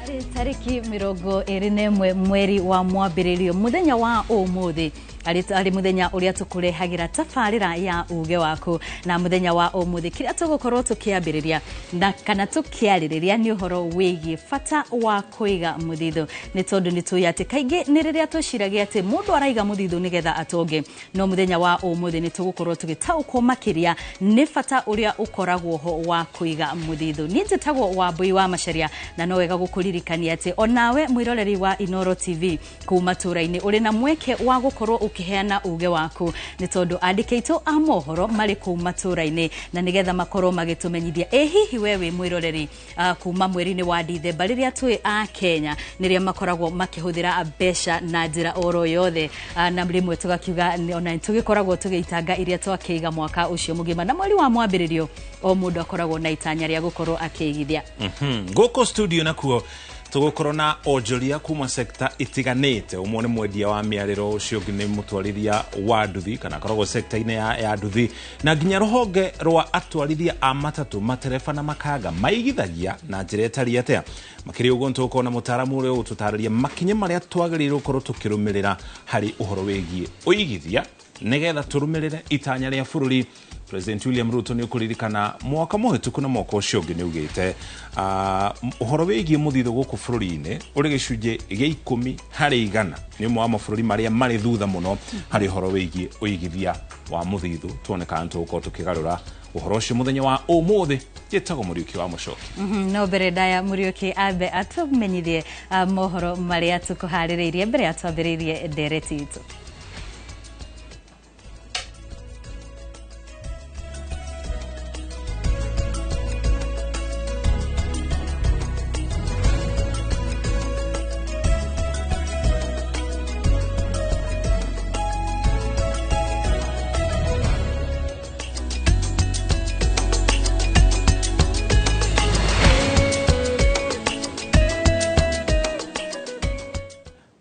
Tarĩki 21 mweri wa mwambĩrĩrio, mũthenya wa ũmũthĩ arĩ mũthenya ũrĩa tũkũrehagĩra tabarĩra ya uge waku. Na mũthenya wa ũmũthĩ kĩrĩa tũgũkorwo tũkĩambĩrĩria na kana tũkĩarĩrĩria nĩ ũhoro wĩgiĩ bata wa kũiga mũthithũ, nĩ tondũ nĩ tũĩ atĩ kaingĩ nĩ rĩrĩa twĩciragia atĩ mũndũ araiga mũthithũ nĩgetha atonge, no mũthenya wa ũmũthĩ nĩ tũgũkorwo tũgĩtaũkwo makĩria nĩ bata ũrĩa ũkoragwo ho wa kũiga mũthithũ. Niĩ njĩtagwo Wambui wa Macharia, na no wega gũkũririkania atĩ onawe mwĩroreri wa Inooro TV kũu matũũra-inĩ ũrĩ na mweke wa gũkorwo ũkĩheana uge waku, nĩ tondũ andĩki aitũ a mohoro marĩ kũu matũũra-inĩ na nĩgetha makorwo magĩtũmenyithia ĩ hihi we wĩ mwĩroreri kuma mweri-inĩ wa Dithemba rĩrĩa twĩ a Kenya nĩrĩa makoragwo makĩhũthĩra mbeca na njĩra oro yothe, na rĩmwe tũgakiuga ona tũgĩkoragwo tũgĩitanga iria twakĩiga mwaka ũcio mũgima, na mweri wa mwambĩrĩrio o mũndũ akoragwo na itanya rĩa gũkorwo akĩigithia. Gũkũ studio nakuo tũgũkorwo na onjoria kuma sekta itiganĩte. Ũmwe nĩ mwendia wa mĩarĩro, ũcio ũngĩ nĩ mũtwarithia wa nduthi kana akoragwo sekta-inĩ ya nduthi, na nginya rũhonge rwa atwarithia a matatũ, matereba na makanga maigithagia na njĩra ĩtariĩ atĩa. Makĩria ũguo nĩtũgũkorwo na mũtaaramu ũrĩa ũgũtũtarĩria makinya marĩa twagĩrĩirwo gũkorwo tũkĩrũmĩrĩra harĩ ũhoro wĩgiĩ ũigithia nĩgetha tũrũmĩrĩre itanya rĩa bũrũri. President William Ruto nĩ ũkũririkana mwaka mũhĩtũku na mwaka ũcio ũngĩ nĩ augĩte ũhoro wĩgiĩ mũthithũ gũkũ bũrũri-inĩ ũrĩ gĩcunjĩ gĩa 10 harĩ 100, nĩ ũmwe wa mabũrũri marĩa marĩ thutha mũno harĩ ũhoro wĩgiĩ ũigithia wa mũthithũ. Tuone kana nĩtũgũkorwo tũkĩgarũra ũhoro ũcio mũthenya wa ũmũthĩ. Njĩtagwo Mũriũki wa Mũcoki. No mbere ndaya Mũriũki ambe atũmenyithie mohoro marĩa tũkũharĩrĩirie mbere ya twambĩrĩirie ndereti itũ.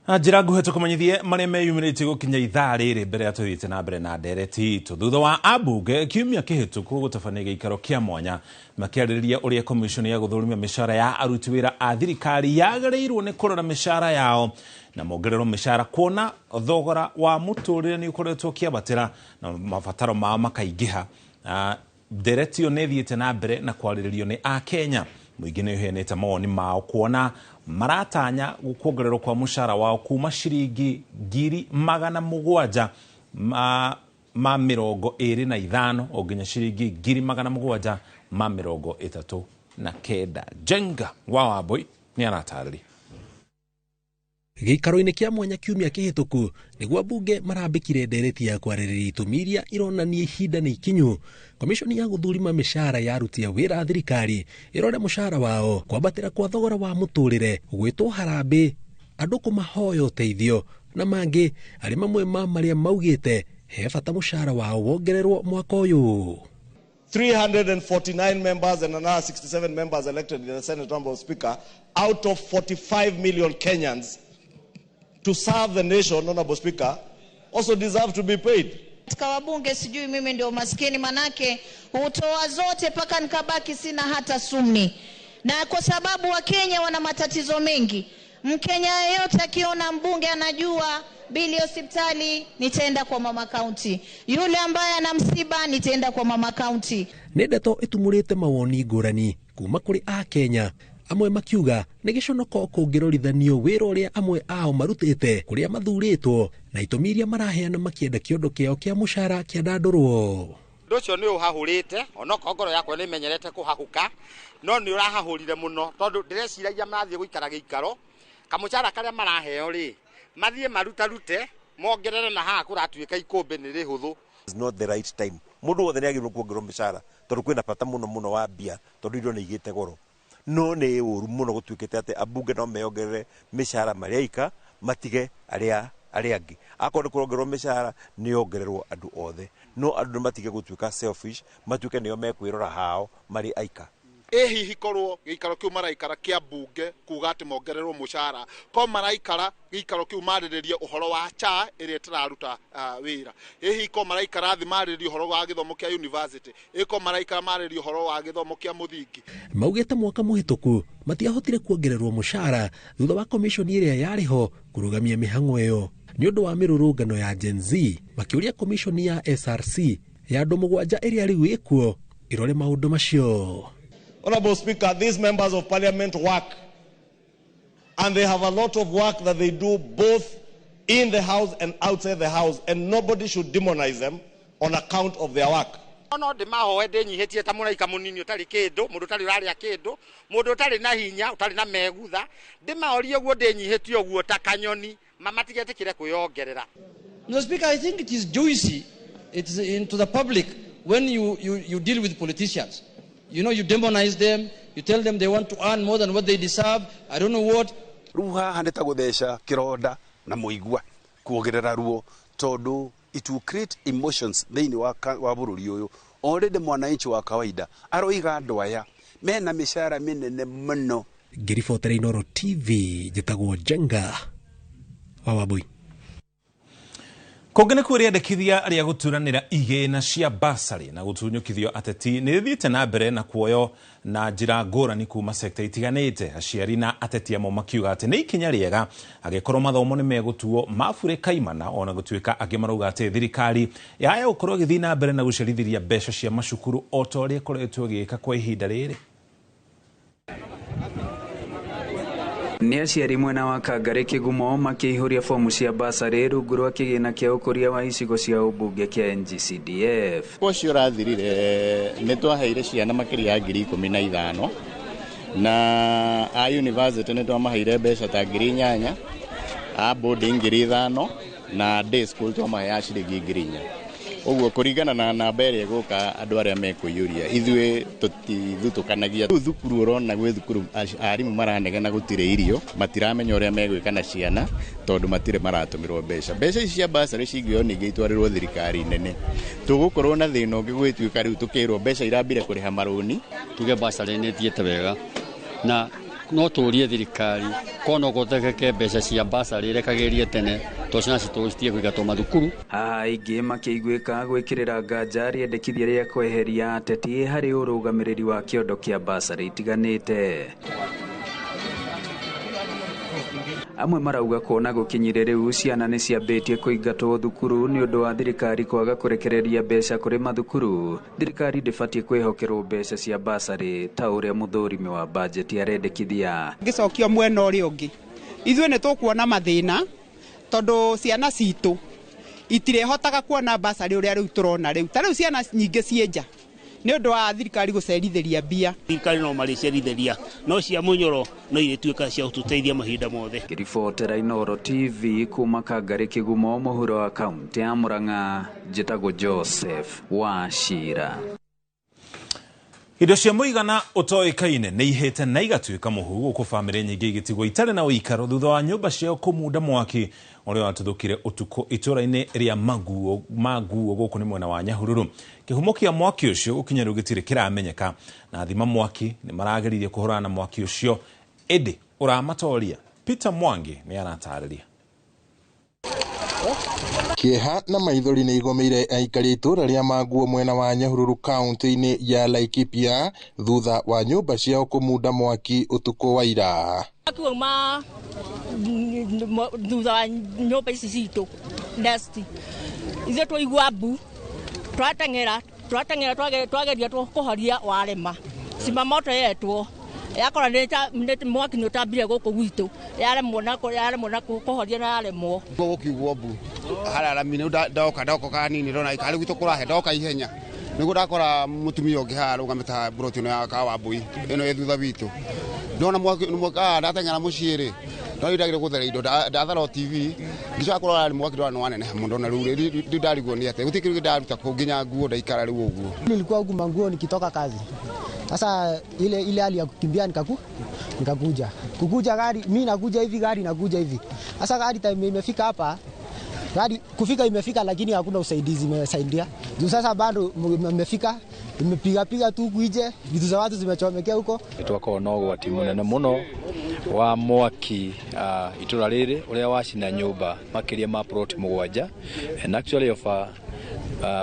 Njĩra nguhĩ tũkũmenyithie marĩa meyumĩrĩtie gũkinya ithaa rĩrĩ mbere ya tũthiĩte na mbere na ndereti itũ. Thutha wa ambunge kiumia kĩhĩtũku gũtabania gĩikaro kĩa mwanya makĩarĩrĩria ũrĩa commission ya gũthũrimia mĩcara ya aruti wĩra a thirikari yagĩrĩirwo nĩ kũrora mĩcara yao na mongererwo mĩcara, kuona thogora wa mũtũrĩre nĩ ũkoretwo ũkĩambatĩra na mabataro mao makaingĩha. Ndereti ĩyo nĩ ĩthiĩte na mbere na kwarĩrĩrio nĩ Akenya. Mũingĩ nĩ ũheanĩte mawoni mao kuona maratanya kuongererwo kwa mũcara wao kuma ciringi 725 o nginya ciringi 739. Jenga wa Wambui nĩ aratarĩria. Gĩikaro-inĩ kĩa mwanya kiumia kĩhĩtũku nĩguo ambunge marambĩkire ndereti ya kwarĩrĩria itũmi iria ironania ihinda nĩ ikinyu komishoni ya gũthũrima mĩcara ya aruti a wĩra a thirikari ĩrore mũcara wao, kwambatĩra kwa thogora wa mũtũrĩre, gwĩtwo harambĩ, andũ kũmahoya ũteithio na mangĩ arĩ mamwe ma marĩa maugĩte he bata mũcara wao wongererwo mwaka ũyũ. 349 members and another 67 members elected in the Senate, Honorable Speaker, out of 45 million Kenyans to serve the nation, Honorable Speaker, also deserve to be paid. Katika wabunge sijui mimi ndio maskini, manake hutoa zote paka nikabaki sina hata sumni. Na kwa sababu Wakenya wana matatizo mengi, Mkenya yeyote akiona mbunge anajua bili hospitali nitaenda kwa mama county, yule ambaye ana msiba nitaenda kwa mama county. Nĩ ndeto ĩtumũrĩte mawoni ngũrani kuma kũrĩ Akenya, amwe makiuga nĩ gĩconoko kũngĩrorithanio wĩra ũrĩa amwe ao marutĩte kũrĩa mathurĩtwo na itũmi iria maraheana makĩenda kĩondo kĩao kĩa mũcara kĩandandũrwo. Ũndũ ũcio nĩ ũhahũrĩte, onokorwo ngoro yakwa nĩ ĩmenyerete kũhahũka, no nĩ ũrahahũrire mũno tondũ ndĩreciragia marathiĩ gũikara gĩikaro kamũcara karĩa maraheo rĩ mathiĩ marutarute mongerere na haha kũratuĩka ikũmbĩ nĩ rĩhũthũ. It's not the right time. Mũndũ wothe nĩ agĩrĩirwo kuongererwo mĩcara tondũ kwĩna bata mũno mũno wa mbia tondũ irio nĩ igĩte goro. No nĩ ũru mũno gũtuĩkĩte atĩ ambunge no meyongerere mĩcara marĩ aika matige arĩa angĩ. Akorwo nĩ kũrongererwo mĩcara nĩ yongererwo andũ othe, no andũ nĩ matige gũtuĩka selfish, matuĩke nĩo mekwĩrora hao marĩ aika. Ĩ hihi korwo gĩikaro kĩu maraikara kĩa mbunge kuga atĩ mongererwo mũcara, ko maraikara gĩikaro kĩu marĩrĩrie ũhoro wa CHA ĩrĩa ĩtararuta wĩra, ĩ hihi ko maraikara thĩ marĩrĩrie ũhoro wa gĩthomo kĩa university, ĩ ko maraikara marĩrĩrie ũhoro wa gĩthomo kĩa mũthingi. Maugĩte mwaka mũhĩtũku matiahotire kuongererwo mũcara thutha wa komishoni ĩrĩa yarĩ ho kũrũgamia mĩhang'o ĩyo nĩ ũndũ wa mĩrũrũngano ya Gen Z, makĩũria komishoni ya SRC ya andũ 7 ĩrĩa rĩu ĩkuo ĩrore maũndũ macio. Honorable Speaker, these members of parliament work, and they have a lot of work that they do both in the house and outside the house, and nobody should demonize them on account of their work. No ndĩmahoe ndĩnyihĩtie ta mũraika mũnini ũtarĩ kĩndũ, mũndũ ũtarĩ ũrarĩa kĩndũ, mũndũ ũtarĩ na hinya, ũtarĩ na megutha, ndĩmaorie ũguo ndĩnyihĩtie ũguo ta kanyoni, matigetĩkĩre kwĩyongerera. Mr. Speaker, I think it is juicy, it's into the public when you deal with politicians. You know, you demonize them, you tell them they want to earn more than what they deserve, I don't know what. Rĩu haha nĩ ta gũtheca kĩronda na mũigua kuongerera ruo, tondũ it will create emotions thĩinĩ wa bũrũri ũyũ. Already mwananchi wa kawaida aroiga andũ aya mena mĩcara mĩnene mũno. Ngĩribotera Inooro TV, njĩtagwo Njenga wa Wambui. Kũngĩ nĩ kwĩrĩandĩkithia rĩa gũturanĩra igĩna cia basarĩ na gũtunyũkithio ateti nĩ rĩthiĩte na mbere na kuoywo na njĩra ngũrani kuma sekta itiganĩte. Aciari na ateti amwe makiuga atĩ nĩ ikinya rĩega angĩkorwo mathomo nĩ megũtuo mabure kaimana, ona gũtuĩka angĩ marauga atĩ thirikari yaya gũkorwo ĩgĩthiĩ na mbere na gũcerithĩria mbeca cia macukuru o ta ũrĩa ĩkoretwo ĩgĩka kwa ihinda rĩrĩ. Nĩ aciari mwena wa Kangari Kĩgumo makĩihũria fomu cia basarĩ rungu rwa kĩgĩna kĩa ũkũria wa icigo cia ũmbunge kĩa NGCDF. Ũcio ũrathirire nĩ twaheire ciana makĩria ya 15,000 na a university nĩ twamaheire mbeca ta 8,000, a boarding 5,000 na day school twamaheaga ciringi 4,000. Ũguo kũringana na namba ĩrĩa ĩgũka andũ arĩa mekũiyũria, ithuĩ tũtithutũkanagia. Rĩu thukuru ũrona gwĩ thukuru arimũ maranegena gũtirĩ irio, matiramenya ũrĩa megwĩka na ciana tondũ matirĩ maratũmĩrwo mbeca. Mbeca ici cia basarĩ cingĩoywo ningĩ itwarĩrwo thirikari nene, tũgũkorwo na thĩna ũngĩ gwĩtuĩka rĩu tũkĩrwo mbeca irambire kũrĩha marũni. Tuge basarĩ nĩ ĩthiĩte wega na no tũrie thirikari ko no gũthekeke mbeca cia basarĩ irekagĩrie tene to ciana citũ citige kũingatwo mathukuru. Haha aingĩ makĩiguĩka gwĩkĩrĩra nganja rĩendekithia rĩa kweheria ateti harĩ ũrũgamĩrĩri wa kĩondo kĩa basarĩ itiganĩte. Amwe marauga kuona gũkinyire rĩu ciana nĩ ciambĩtie kũingatwo thukuru nĩ ũndũ wa thirikari kwaga kũrekereria mbeca kũrĩ mathukuru. Thirikari ndĩbatiĩ kwĩhokerwo mbeca cia basarĩ ta ũrĩa mũthũrimi wa bajeti arendekithia. Ngĩcokio mwena ũrĩa ũngĩ, ithuĩ nĩ tũkuona mathĩna tondũ ciana citũ itirĩhotaga kuona basarĩ ũrĩa rĩu tũrona rĩu. Ta rĩu ciana nyingĩ ciĩ nja nĩ ũndũ wa thirikari gũcerithĩria mbia. Thirikari no marĩcerithĩria, no cia mũnyoro no irĩtuĩka cia gũtũteithia mahinda mothe. Ngĩribotera Inooro TV kuma Kangari Kĩgumo mũhuro wa kaunti ya Murang'a, njĩtagwo Joseph Wachira. Indo cia mũigana ũtoĩkaine nĩ ihĩte na igatuĩka mũhu gũkũ bamĩrĩ nyingĩ igĩtigwo itarĩ na ũikaro thutha wa nyũmba ciao kũmunda mwaki ũrĩa watuthũkire ũtukũ itũũra-inĩ rĩa Maguo gũkũ nĩ mwena wa Nyahururu. Kĩhumo kĩa mwaki ũcio gũkinya rĩu gĩtirĩ kĩramenyeka, na athima mwaki nĩ marageririe kũhũrana na mwaki ũcio ĩndĩ ũramatoria. Peter Mwangi nĩ aratarĩria. Kĩeha na maithori nĩ igomeire aikari itũũra rĩa Maguo mwena wa Nyahururu kaunti-inĩ ya Laikipia thutha wa nyũmba ciao kũmunda mwaki ũtukũ wa ira. Mwaki wauma thutha wa nyũmba ici citũ nest, ithuĩ twaigua mbu twateng'era twageria kũhoria warema cimamoto yetwo yakora nĩ mwaki nĩ ũtambire gũkũ gwitũ yaremwo na kũhoria na yaremwo. Gũkiugwo mbu hararamine ndoka kanini ndona ikarĩ gwitũ kũrahe ndoka ihenya nĩguo ndakora mũtumia ũngĩ haha arũgamĩte haha mburoti ĩno ya Kawambui ĩno ĩ thutha witũ, ndona mwaki ndateng'era mũciĩ rĩ no ndagire gũtheria indo ndathara TV ngicoka kũrora mwaki ndona nĩ waneneha mũno na rĩu ndarigwo nĩ atĩa gũtirĩ kĩndũ ndaruta kũu nginya nguo ndaikara rĩu ũguo. Nilikuwa huku manguo nikitoka kazi. Sasa ile hali ya kukimbia nikakuja. Kukuja gari, mimi nakuja hivi gari nakuja hivi. Sasa gari time imefika hapa, gari kufika imefika lakini hakuna usaidizi imesaidia. Juu sasa bado imefika Imepigapiga tu huku nje, vitu za watu zimechomekea huko. Twakorwo na ũgwati mũnene mũno wa mwaki itũra rĩrĩ ũrĩa wacina nyũmba makĩria ma plot 7 and actually of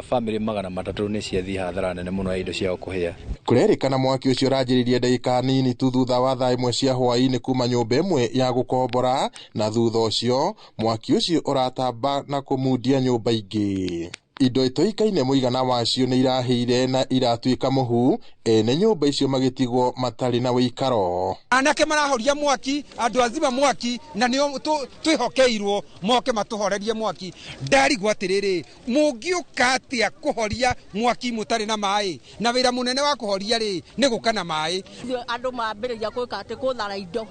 family 300 nĩ ciathiĩ hathara nene mũno ya indo ciao kũhĩa. Kũrerĩkana mwaki ũcio ũranjĩrĩirie ndagĩka nini tu thutha wa thaa 1 cia hwaĩ-inĩ kuma nyũmba ĩmwe ya gũkombora, na thutha ũcio mwaki ũcio ũratamba na kũmundia nyũmba ingĩ. Indo itoikaine mũigana wacio nĩ irahĩire na iratuĩka mũhu, ene nyũmba icio magĩtigwo matarĩ na wĩikaro. Anake marahoria mwaki, andũ azima mwaki, na nĩo twĩhokeirwo moke matũhorerie mwaki. Ndarigwo atĩrĩrĩ, mũngĩũka atĩa kũhoria mwaki mũtarĩ na maĩ? Na wĩra mũnene wa kũhoria rĩ, nĩ gũka na maĩ. Andũ mambĩrĩria gwĩka atĩ kũthara indo,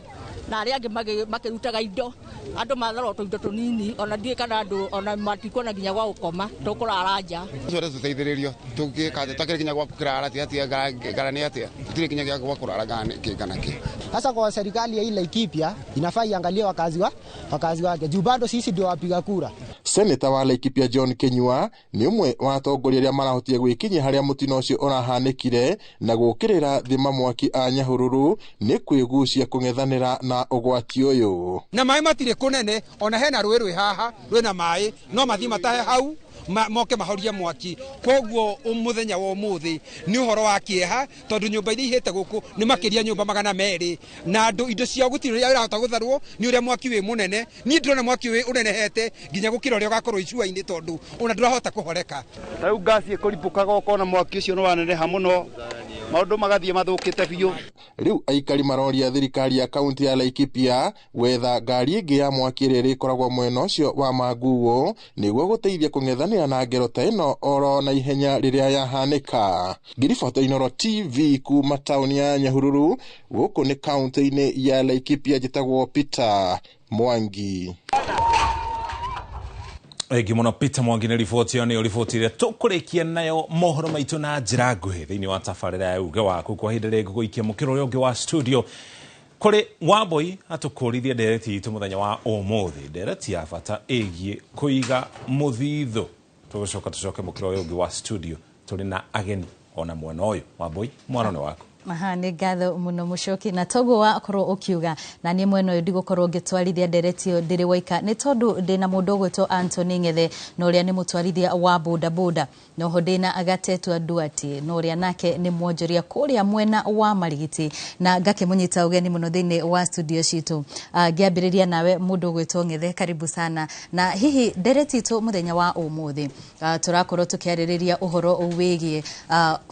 na arĩa angĩ makĩrutaga indo, andũ mathara tũindo tũnini, ona ndiũĩ kana andũ ona matikuona nginya gwa gũkoma, tũkũrara nja. Twende tũteithĩrĩrio, tũngĩka atĩa, twakĩrĩ nginya gwa kũrara atĩa, ngara nĩ atĩa, tũtirĩ nginya gwa kũrara kana kĩ. Sasa kwa serikali ya Laikipia inafaa iangalie wakazi wake juu bado sisi ndio wapiga kura. Seneta wa Laikipia John Kinyua nĩ ũmwe wa atongoria arĩa marahotire gwĩkinyia harĩa mũtino ũcio ũrahanĩkire na gũkĩrĩra thima mwaki a Nyahururu nĩ kwĩgucia kũng'ethanĩra na ũgwati ũyũ. Na maĩ matirĩ kũnene, ona hena rũĩ rwĩ haha rwĩna maĩ, no mathiĩ matahe hau moke mahorie mwaki. Koguo mũthenya wa ũmũthĩ nĩ ũhoro wa kĩeha tondũ nyũmba iria ihĩte gũkũ nĩ makĩria nyũmba 200 na andũ indo ciao gũtirĩ ũrĩa irahota gũtharwo nĩ ũrĩa mwaki wĩ mũnene. Niĩ ndĩrona mwaki wĩ ũnenehete nginya gũkĩra ũrĩa ũgakorwo icua-inĩ tondũ ona ndũrahota kũhoreka. Ta rĩu ngasi ĩkũribũkaga ũkona mwaki ũcio nĩ waneneha mũno, maũndũ magathiĩ mathũkĩte biũ. Rĩu aikari maroria thirikari ya kaunti ya Laikipia gwetha ngari ĩngĩ ya mwaki ĩrĩa ĩrĩkoragwo mwena ũcio wa Manguo nĩguo gũteithia kũng'ethanĩra na ngero ta ĩno oro na ihenya rĩrĩa yahanĩka. Ngiribota Inooro TV kuma taũni ya Nyahururu, gũkũ nĩ kaunti-inĩ ya Laikipia, njĩtagwo Peter Mwangi. Thengiũ mũno Peter Mwangi nĩ riboti ĩyo, nĩyo riboti ĩrĩa tũkũrĩkia nayo mohoro maitũ na njĩra nguhĩ thĩinĩ wa tabarĩra ya uge waku. Kwa ihinda rĩngĩ gũikia mũkĩra ũrĩa ũngĩ wa studio kũrĩ Wambui atũkũrithie ndereti itũ mũthenya wa ũmũthĩ, ndereti ya bata ĩgiĩ kũiga mũthithũ. Tũgũcoka tũcoke mũkĩra ũyũ ũngĩ wa studio tũrĩ na ageni ona mwena ũyũ. Wambui, mwana nĩ waku. Aha, nĩ ngatho mũno Mũcoki, na toguo wakorwo ũkiuga na niĩ mwena ũyũ ndigũkorwo ngĩtwarithia ndereti ĩyo ndĩrĩ waika nĩ tondũ ndĩna mũndũ ũgwĩtwo Anthony Ng'ethe na ũrĩa nĩ mũtwarithia wa bodaboda, noho ndĩna Agatetwa Duarte na ũrĩa nake nĩ mwonjoria kũrĩa mwena wa Marigiti, na ngakĩmũnyita ũgeni mũno thĩinĩ wa studio citũ. Ngĩambĩrĩria nawe mũndũ ũgwĩtwo Ng'ethe, karibu sana. Na hihi ndereti itũ mũthenya wa ũmũthĩ tũrakorwo tũkĩarĩrĩria ũhoro wĩgiĩ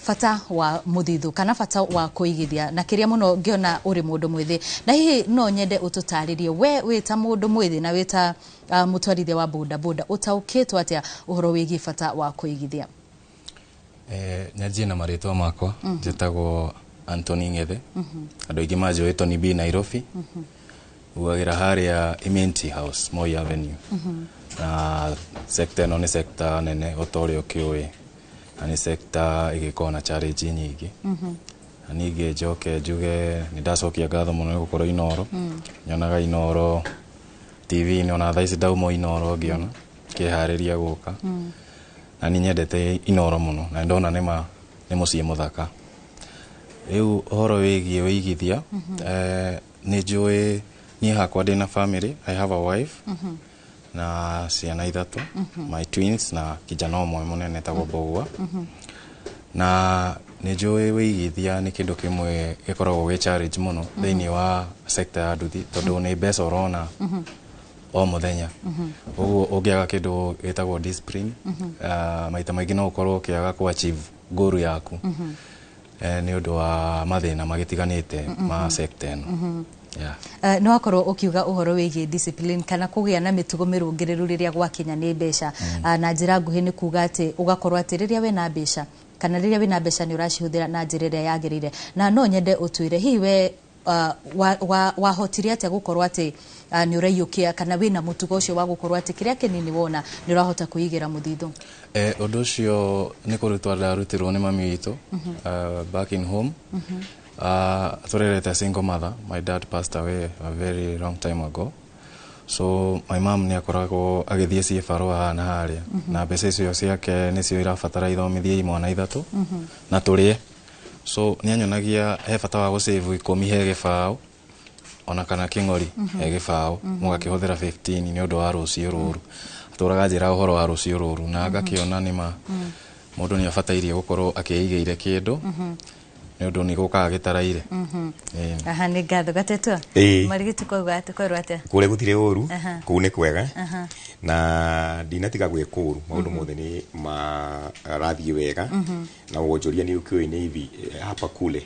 bata wa mũthithũ kana bata wa kũigithia, na kĩrĩa mũno ngĩona ũrĩ mũndũ mwĩthĩ, na hihi no nyende ũtũtarĩrie we wĩ ta mũndũ mwĩthĩ na wĩ ta mũtwarithia wa bodaboda ũtaũkĩtwo atĩa ũhoro wĩgiĩ bata wa kũigithia? Nyanjie na marĩtwa makwa. Njĩtagwo Anthony Ng'ethe. Andũ aingĩ manjũĩ Tony B Nairobi. Ugagĩra harĩa Imenti House, Moi Avenue. Na sector ĩno nĩ sector nene o ta ũrĩa ũkĩũĩ, na nĩ sector ĩgĩkoragwo na challenge nyingĩ. Na ningĩ njoke njuge nĩ ndacokia ngatho mũno nĩ gũkorwo Inooro. Nyonaga Inooro TV-inĩ, ona thaa ici ndauma Inooro ngĩona ngĩharĩria gũka. Na nĩ nyendete Inooro mũno na ndona nĩ mũciĩ mũthaka. Rĩu ũhoro wĩgiĩ wĩigithia, nĩ njũĩ niĩ hakwa ndĩna family, I have a wife na ciana 3, my twins na kijana ũmwe mũnene etagwo Mbũgua. Na nĩ njũĩ wĩigithia nĩ kĩndũ kĩmwe gĩkoragwo gĩ challenge mũno thĩinĩ wa sector ya nduthi tondũ nĩ mbeca ũrona o mũthenya. Ũguo ũngĩaga kĩndũ gĩtagwo discipline, maita maingĩ no ũkorwo ũkĩaga kũ achieve goal yaku nĩ ũndũ wa mathĩna magĩtiganĩte ma sector ĩno. Nĩ wakorwo ũkiuga ũhoro wĩgiĩ discipline kana kũgĩa na mĩtugo mĩrũngĩrĩru rĩrĩa gwakinya nĩ mbeca. Na njĩra nguhĩ nĩ kuga atĩ ũgakorwo atĩ rĩrĩa wĩna mbeca kana rĩrĩa wĩna mbeca nĩ ũracihũthĩra na njĩra ĩrĩa yagĩrĩire. Na no nyende ũtwĩre hihi we wahotire atĩa gũkorwo atĩ nĩ ũraiyũkia kana wĩna mũtugo ũcio wa gũkorwo atĩ kĩrĩa kĩnini wona nĩ ũrahota kwĩigĩra mũthithũ? Ũndũ ũcio nĩ kũrutwo ndarutirwo nĩ mami witũ back in home. Tũrerete single mother. My dad passed away a very long time ago. So my mom nĩ akoragwo agĩthiĩ ciĩbarũa haha na harĩa, na mbeca icio ciake nĩcio irabatara ithomithie imwana ithatũ na tũrĩe. So nĩ anyonagia he bata wa gũsave 10 he gĩbaũ ona kana kĩng'ori he gĩbaũ, mũgakĩhũthĩra 15 nĩ ũndũ wa rũciũ rũru. Atũraga njĩra ũhoro wa rũciũ rũru na ngakĩona nĩma mũndũ nĩ abatairie gũkorwo akĩigĩire kĩndũ nĩ ũndũ nĩ gũkaga gĩtaraire. Ĩĩ. Aha, nĩ ngatho Gatetua. Ĩĩ. Marigiti kwauga atĩ kwerwo atĩa? Kũrĩa gũtirĩ ũru, kũu nĩ kwega, na ndinatiga gwĩka ũru, maũndũ mothe nĩ marathiĩ wega. Na wonjoria nĩ ũkĩũĩ nĩ ithi hapa kule.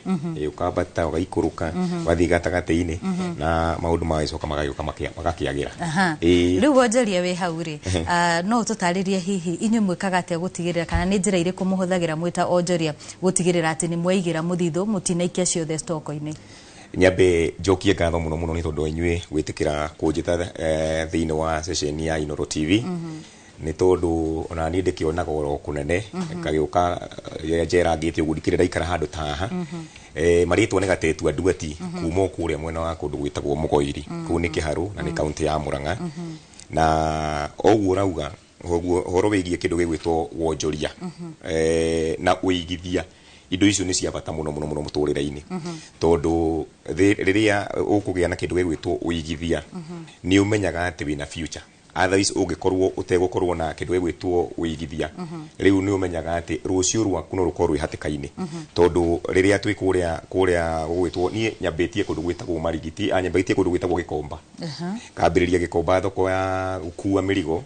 Ũkambata ũgaikũrũka, ũgathiĩ gatagatĩ-inĩ, na maũndũ magagĩcoka magagĩũka magakĩagĩra. Ĩĩ. Rĩu wonjoria wĩ hau rĩ, no ũtũtarĩrie hihi inyuĩ mwĩkaga atĩa gũtigĩrĩra kana nĩ njĩra irĩkũ mũhũthagĩra mwĩ ta onjoria gũtigĩrĩra atĩ nĩ mwaigĩra mũthithũ mũtinaikia ciothe stoko-inĩ? Nyambe njokie ngatho mũno mũno nĩ tondũ wa inyuĩ gwĩtĩkĩra kũnjĩta thĩinĩ wa ceceni ya Inooro TV, nĩ tondũ ona niĩ ndĩkĩonaga oro kũnene ngagĩũka njerangĩte ũguo, ndikĩrĩ ndaikara handũ ta haha. Marĩtwa nĩ Gatetua Nduati, kuma o kũrĩa mwena wa kũndũ gwĩtagwo Mũgoiri, kũu nĩ Kĩharũ na nĩ kaũntĩ ya Mũrang'a. Na ũguo ũrauga ũguo ũhoro wĩgiĩ kĩndũ gĩgwĩtwo wonjoria na ũigithia, indo icio nĩ cia bata mũno mũno mũno mũtũrĩre-inĩ, tondũ rĩrĩa ũkũgĩa na kĩndũ gĩgwĩtwo ũigithia, nĩ ũmenyaga atĩ wĩna future. Otherwise ũngĩkorwo ũtegũkorwo na kĩndũ gĩgwĩtwo ũigithia, rĩu nĩ ũmenyaga atĩ rũciũ rwaku no rũkorwo rwĩ hatĩka-inĩ. Tondũ rĩrĩa twĩ kũrĩa kũrĩa gũgwĩtwo, niĩ nyambĩtie kũndũ gwĩtagwo Marigiti, nyambĩtie kũndũ gwĩtagwo Gĩkomba, kambĩrĩria Gĩkomba thoko ya gũkua mĩrigo,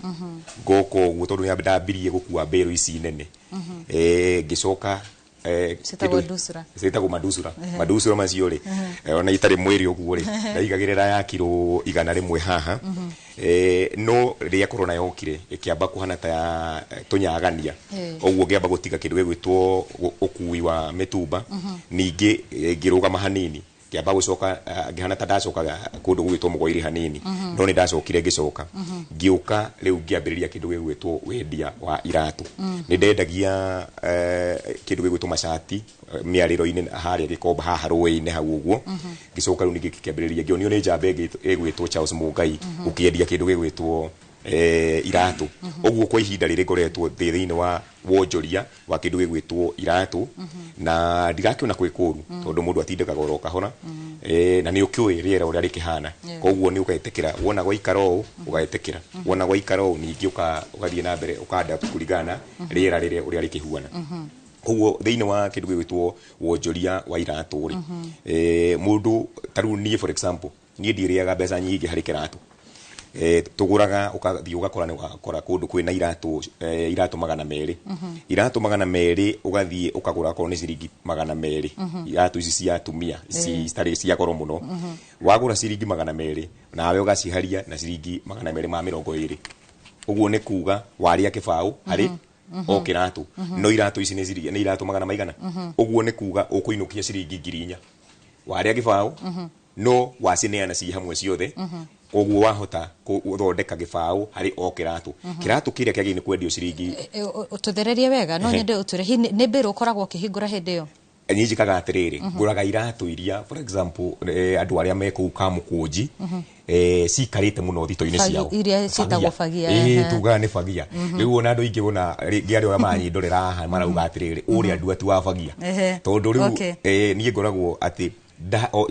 ngoka ũguo tondũ nĩ ndambirie gũkua mbĩrũ ici nene. Ngĩcoka Ciĩtagwo ndusura. Ciĩtagwo mandusura. Mandusura macio rĩ, ona itarĩ mwĩrĩ ũguo rĩ, ndaigagĩrĩra ya kiro 100 haha. No rĩrĩa corona yokire ĩkĩamba kũhana ta ya tũnyagania, ũguo ngĩamba gũtiga kĩndũ gĩgwĩtwo ũkui wa mĩtumba. Ningĩ ngĩrũgama hanini, ngĩamba gũcoka, ngĩhana ta ndacokaga kũndũ gũgwĩtwo Mũgoiri hanini, no nĩ ndacokire ngĩcoka, ngĩũka rĩu ngĩambĩrĩria kĩndũ gĩgwĩtwo wendia wa iratũ. Nĩ ndendagia kĩndũ gĩgwĩtwo macati mĩarĩro-inĩ harĩa Gĩkomba haha rũĩ-inĩ hau ũguo. Ngĩcoka rĩu ningĩ ngĩkĩambĩrĩria, ngĩonio nĩ njamba ĩngĩ ĩgwĩtwo Charles Mũngai, ũkĩendia kĩndũ gĩgwĩtwo iratũ. Ũguo kwa ihinda rĩrĩ ngoretwo ndĩ thĩinĩ wa wonjoria wa kĩndũ gĩgwĩtwo iratũ, na ndirakĩona kwĩ kũru, tondũ mũndũ atindĩkaga oro kahora. Na nĩ ũkĩũĩ rĩera ũrĩa rĩkĩhana, koguo nĩ ũgetĩkĩra wona gwaikara ũũ, ũgetĩkĩra wona gwaikara ũũ, ningĩ ũgathiĩ na mbere ũka-adapt kũringana na rĩera rĩrĩa ũrĩa rĩkĩhuana. Koguo thĩinĩ wa kĩndũ gĩgwĩtwo wonjoria wa iratũ rĩ, mũndũ ta rĩu niĩ for example, niĩ ndirĩaga mbeca nyingĩ harĩ kĩratũ. Tũgũraga ũgathiĩ ũgakora nĩ wakora kũndũ kwĩna iratũ, iratũ 200, iratũ 200, ũgathiĩ ũkagũra akorwo nĩ ciringi 200, iratũ ici cia atumia ici citarĩ cia goro mũno. Wagũra ciringi 200, nawe ũgaciharia na ciringi 220, ũguo nĩ kuga warĩa kĩbaũ harĩ o kĩratũ. No iratũ ici nĩ ciringi, nĩ iratũ magana maigana, ũguo nĩ kuga ũkũinũkia ciringi 4,000, warĩa kĩbaũ, no wacineana ci hamwe ciothe. Koguo wahota gũthondeka gĩbaũ harĩ o kĩratũ. Kĩratũ kĩrĩa kĩagĩrĩire nĩ kwendio ciringi Ũtũthererie wega, no nyende ũtwĩre hihi nĩ mbĩrũ ũkoragwo ũkĩhingũra hĩndĩ ĩyo? Niĩ njĩkaga atĩrĩrĩ, ngũraga iratũ iria for example andũ arĩa me kũu Kamũkũnji, cikarĩte mũno thito-inĩ ciao. Iria ciĩtagwo fagia, Ĩĩ, tugaga nĩ fagia. Rĩu ona andũ aingĩ ona rĩngĩ arĩa maranyindorera haha marauga atĩrĩrĩ, ũrĩa Nduati wa fagia. Tondũ rĩu niĩ ngoragwo atĩ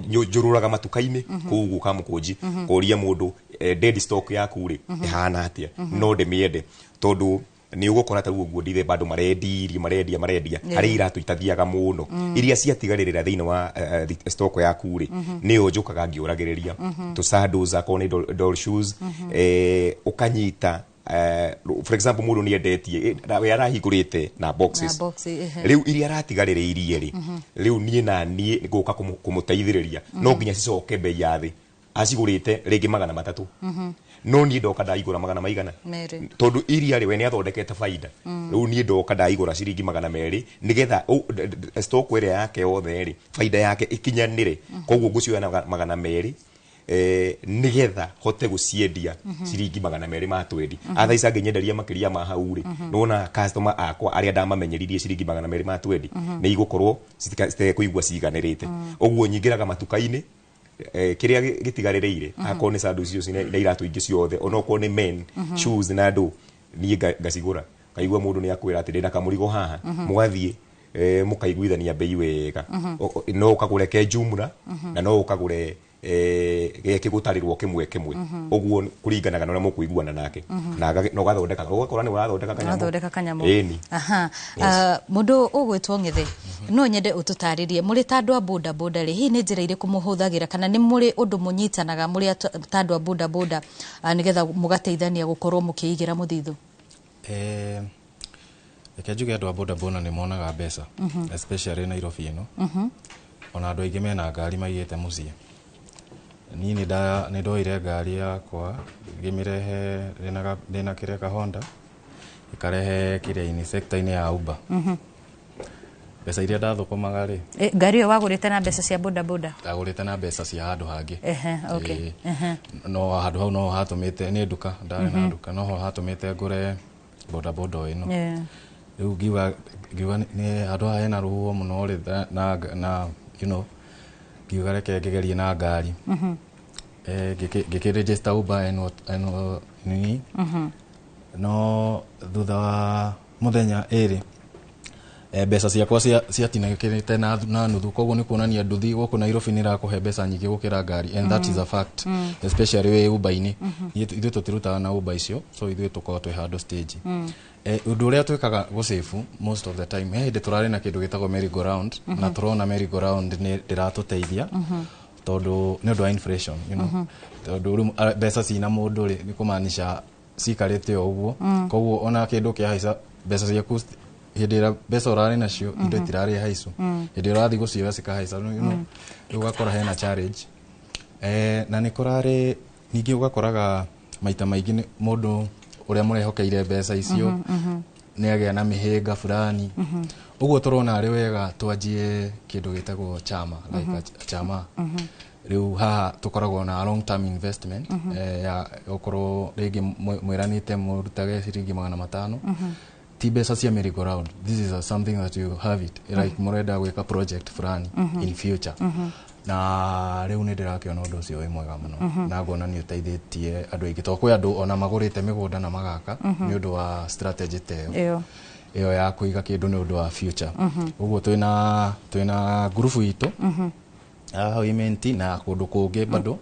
njũrũraga matuka-inĩ kũu ũguo Kamũkũnji, kũria mũndũ, dead stock yaku rĩ, ĩhana atĩa, no ndĩmĩende, tondũ nĩ ũgũkora ta rĩu ũguo ndithe bado marendirie marendia marendia, harĩ iratũ itathiaga mũno, iria ciatigarĩrĩra thĩinĩ wa stock yaku rĩ, nĩyo njũkaga ngĩũragĩrĩria, tũ sandals, akorwo nĩ doll shoes, ũkanyita, for example mũndũ nĩ endetie, we arahingũrĩte na boxes. Na box, ehe. Rĩu iria aratigarĩrĩirie rĩ, rĩu niĩ na niĩ ngũka kũmũteithĩrĩria, no nginya cicoke bei ya thĩ, acigũrĩte rĩngĩ 300, no niĩ ndoka ndaigũra magana maigana? 2. Tondũ iria rĩ, we nĩ athondekete baida. Rĩu niĩ ndoka ndaigũra ciringi 200 nĩgetha stock ĩrĩa yake yothe rĩ, baida yake ĩkinyanĩre. Koguo ngũcioya na 200, nĩgetha hote gũciendia ciringi 220. Otherwise angĩnyenderia makĩria ma hau rĩ, nĩwona customer akwa arĩa ndamamenyeririe ciringi 220, nĩ igũkorwo citekũigua ciganĩrĩte. Ũguo nyingĩraga matuka-inĩ. Kĩrĩa gĩtigarĩrĩire, akorwo nĩ sandals icio na iratũ ingĩ ciothe, onokorwo nĩ men shoes na ndũ, niĩ ngacigũra. Kaigua mũndũ nĩ akwĩra atĩ ndĩna kamũrigo haha, mũgathiĩ mũkaiguithania bei wega. No ũkagũre ke jumla na no ũkagũre gĩgũtarĩrwo kĩmwe kĩmwe. Ũguo kũringanaga na ũrĩa mũkũiguana nake. Na na ũgathondeka, ũgakora nĩ ũrathondeka kanyamũ. Ũrathondeka kanyamũ. Ĩni. Aha. Yes. Ah, mũndũ ũgwĩtwo Ng'ethe, no nyende ũtũtarĩrie, mũrĩ ta andũ a boda boda rĩ, hihi nĩ njĩra irĩkũ mũhũthagĩra, kana nĩ mũrĩ ũndũ mũnyitanaga mũrĩ ta andũ a boda boda, nĩgetha mũgateithania gũkorwo mũkĩigĩra mũthithũ? Reke njuge andũ a boda boda nĩ monaga mbeca, especially Nairobi ĩno. Ona andũ aingĩ mena ngari maigĩte mũciĩ. Niĩ nĩ ndoire ngari yakwa, ngĩmĩrehe ndĩna kĩrĩa ka Honda, ĩkarehe kĩrĩa-inĩ, sector-inĩ ya Uber. Mbeca iria ndathũkũmaga rĩ, Ngari ĩyo wagũrĩte na mbeca cia boda boda? Ndagũrĩte na mbeca cia handũ hangĩ. Ehe, okay. Ĩĩ. No handũ hau no hatũmĩte nĩ nduka ndarĩ na nduka, noho hatũmĩte ngũre boda boda ĩno. Rĩu ngiuga nĩ handũ haha hena rũhuho mũno rĩ, na ngiuga reke ngĩgerie na ngari. Ngĩkĩ register Uber ĩno ĩno nini. No thutha wa mũthenya ĩrĩ, mbeca ciakwa ciatinagĩkĩrĩte na nuthu. Koguo nĩ kuonania nduthi gũkũ Nairobi nĩ ĩrakũhe mbeca nyingĩ gũkĩra ngari, and that is a fact, especially wĩ Uber-inĩ. Ithuĩ tũtirutaga na Uber icio, so ithuĩ tũkoragwo twĩ handũ stage. Ũndũ ũrĩa twĩkaga gũsave most of the time, he hĩndĩ tũrarĩ na kĩndũ gĩtagwo merry go round, na tũrona merry go round nĩ ndĩratũteithia, tondũ nĩ ũndũ wa inflation, tondũ rĩu mbeca cina mũndũ rĩ, nĩ kũmaanisha cikarĩte o ũguo. Koguo ona kĩndũ kĩahaica, mbeca ciaku hĩndĩ ĩrĩa mbeca ũrarĩ nacio, indo itirarĩ haicu. Hĩndĩ ĩrĩa ũrathiĩ gũcioya cikahaica. Rĩu ũgakora hena challenge. Na nĩ kũrarĩ ningĩ ũgakoraga maita maingĩ nĩ mũndũ ũrĩa mũrehokeire mbeca icio nĩ agĩa na mĩhĩnga fulani. Ũguo tũrona arĩ wega twanjie kĩndũ gĩtagwo chama, like a chama. Rĩu haha tũkoragwo na long term investment, ya okorwo rĩngĩ mwĩranĩte mũrutage ciringi 500, ti mbeca cia merry go round. This is something that you have it like mũrenda gwĩka project fulani in future. Na rĩu nĩ ndĩrakĩona ũndũ ũcio wĩ mwega mũno, na ngona nĩ ũteithĩtie andũ aingĩ, tondũ kwĩ andũ ona magũrĩte mĩgũnda na magaka nĩ ũndũ wa strategy ta ĩyo, ĩyo ĩyo ya kũiga kĩndũ nĩ ũndũ wa future. Ũguo twĩna ngurubu itũ hau Imenti na kũndũ kũngĩ bado,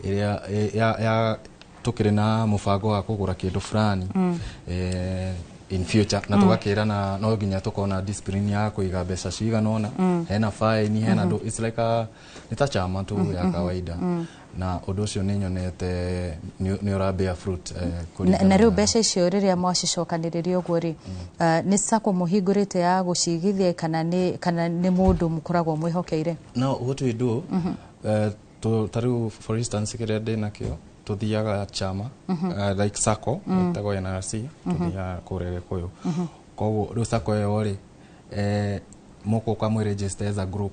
ĩrĩa ya tũkĩrĩ na mũbango wa kũgũra kĩndũ fulani in future, na tũgakĩrana no nginya tũkorwo na discipline ya kũiga mbeca cigana ũna. Hena fine, hena ndũ, it's like a nĩ ta chama tu ya kawaida. Na ũndũ ũcio nĩ nyonete nĩ ũra bear fruit, Na rĩu mbeca icio rĩrĩa mwacicokanĩrĩria ũguo rĩ, nĩ sacco mũhingũrĩte ya gũcigithia, kana nĩ mũndũ mũkoragwo mwĩhokeire? No what we do, ta rĩu for instance kĩrĩa ndĩ nakĩo, tũthiaga chama, like sacco ĩtagwo NRC, tũthiaga kũrĩa Gĩkũyũ. Koguo rĩu sacco ĩyo rĩ, mũgũka mwĩ register as a group.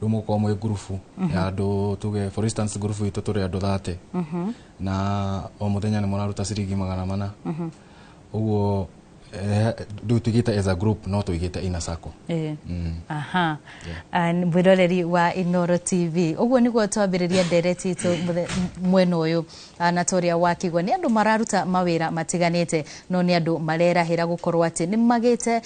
Rĩu mũgũkorwo mwĩ ngurubu ya andũ, tuge for instance ngurubu itũ tũrĩ andũ 30, na o mũthenya nĩ mũraruta ciringi 400. Ũguo rĩu tũigĩte as a group, no tũigĩte ina sacco. Aha. Mwĩroreri wa Inoro TV, ũguo nĩguo twambĩrĩria ndereti itũ mwena ũyũ. Na ta ũrĩa wakĩigua, nĩ andũ mararuta mawĩra matiganĩte, no nĩ andũ marerahĩra gũkorwo atĩ nĩ magĩte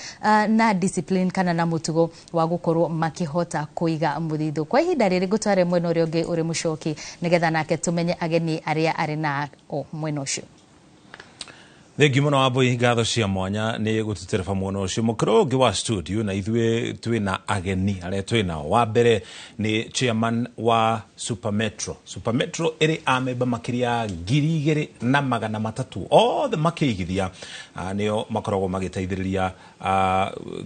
na discipline kana na mũtugo wa gũkorwo makĩhota kũiga mũthithũ. Kwa ihinda rĩrĩ ngũtware mwena ũrĩa ũngĩ ũrĩ mũcoki, nĩgetha nake tũmenye ageni arĩa arĩ na o mwena ũcio. Thengiũ mũno Wambui, ngatho cia mwanya nĩ gũtũtereba mwena ũcio mũkĩro ũngĩ wa studio. Na ithuĩ twĩna ageni arĩa twĩnao. Wa mbere nĩ chairman wa Supermetro. Supermetro ĩrĩ amemba makĩria ya 2300, othe makĩigithia. Nĩo makoragwo magĩteithĩrĩria,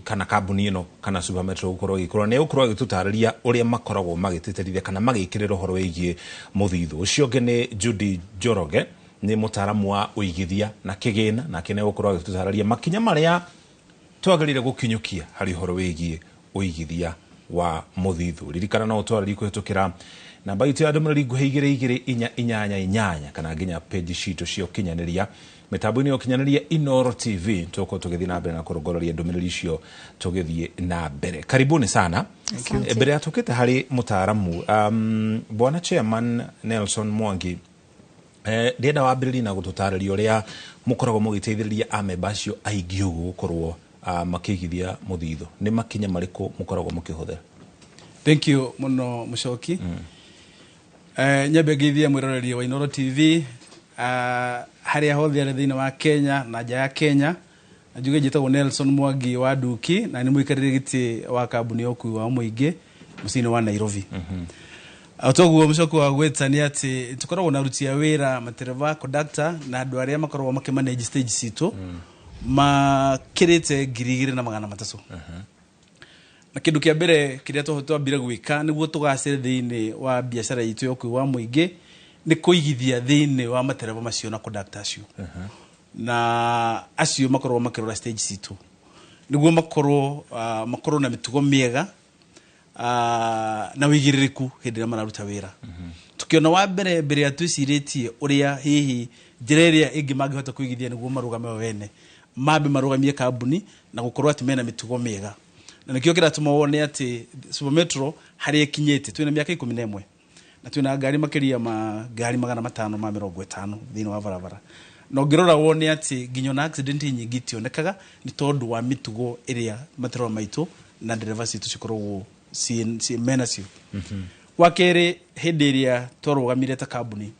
kana kambuni ĩno kana Supermetro gũkorwo ĩgĩkũra. Nĩ gũkorwo agĩtũtarĩria ũrĩa makoragwo magĩtĩtĩrithia kana magĩkĩrĩra ũhoro wĩgiĩ mũthithũ. Ũcio ũngĩ nĩ Judy Njoroge, nĩ mũtaaramu wa ũigithia na kĩgĩna, nake nĩ gũkorwo agĩtũtarĩria makinya marĩa twagĩrĩire gũkinyũkia harĩ ũhoro wĩgiĩ ũigithia Wa mũthithũ. Ririkana no ũtwarĩrie kũhĩtũkĩra namba itũ ya ndũmĩrĩri nguhĩ 22488 kana nginya page citũ cia ũkinyanĩria mĩtambo-inĩ ya ũkinyanĩria Inoro TV. Tũgũkorwo tũgĩthiĩ na mbere na kũrongoreria ndũmĩrĩri icio tũgĩthiĩ na mbere. Karibuni sana. Asante. Mbere ya tũkĩte harĩ mũtaaramu, bwana chairman Nelson Mwangi, ndĩrenda wambĩrĩrie na gũtũtarĩria ũrĩa mũkoragwo mũgĩteithĩrĩria amemba acio aingĩ ũguo gũkorwo makĩigithia mũthithũ. Nĩ makinya marĩkũ mũkoragwo mũkĩhũthĩra? Thank you muno, Mucoki. Nyambe ngeithie mwĩroreri wa Inoro TV harĩa hothe arĩ thĩinĩ wa Kenya na nja ya Kenya, na njuge njĩtagwo Nelson Mwangi wa Nduki na nĩ mũikarĩri gĩtĩ wa kambuni ya ũkui wa mũingĩ mũciĩ-inĩ wa Nairobi. O toguo mũcoki wa gwĩta nĩ atĩ tũkoragwo na aruti a wĩra, matereba, conductor na andũ arĩa makoragwo makĩmanage stage citũ makĩrĩte 2300. Na kĩndũ kĩa mbere kĩrĩa twambire gwĩka nĩguo tũgacĩre thĩinĩ wa biacara itũ ya ũkui wa mũingĩ nĩ kũigithia thĩinĩ wa matereba macio na conductor acio na acio makoragwo makĩrora stage citũ, nĩguo makorwo na mĩtugo mĩega na wĩigĩrĩrĩku hĩndĩ ĩrĩa mararuta wĩra. Tukiona wa mbere, mbere ya twĩcirĩtie ũrĩa hihi njĩra ĩrĩa ĩngĩ mangĩhota kũigithia nĩguo marũgame o wene, mambe marũgamie kambuni na gũkorwo atĩ mena mĩtugo mĩega, na nĩkĩo kĩratũma wone atĩ Super Metro harĩa ĩkinyĩte twĩna mĩaka 11 na twĩna ngari makĩria ma ngari 550 thĩinĩ wa barabara, na ũngĩrora wone atĩ nginya ona accident nyingĩ itionekaga nĩ tondũ wa mĩtugo ĩrĩa matereba maitũ na ndereba citũ cikoragwo menacio. Wa kerĩ, hĩndĩ ĩrĩa twarũgamire ta kambuni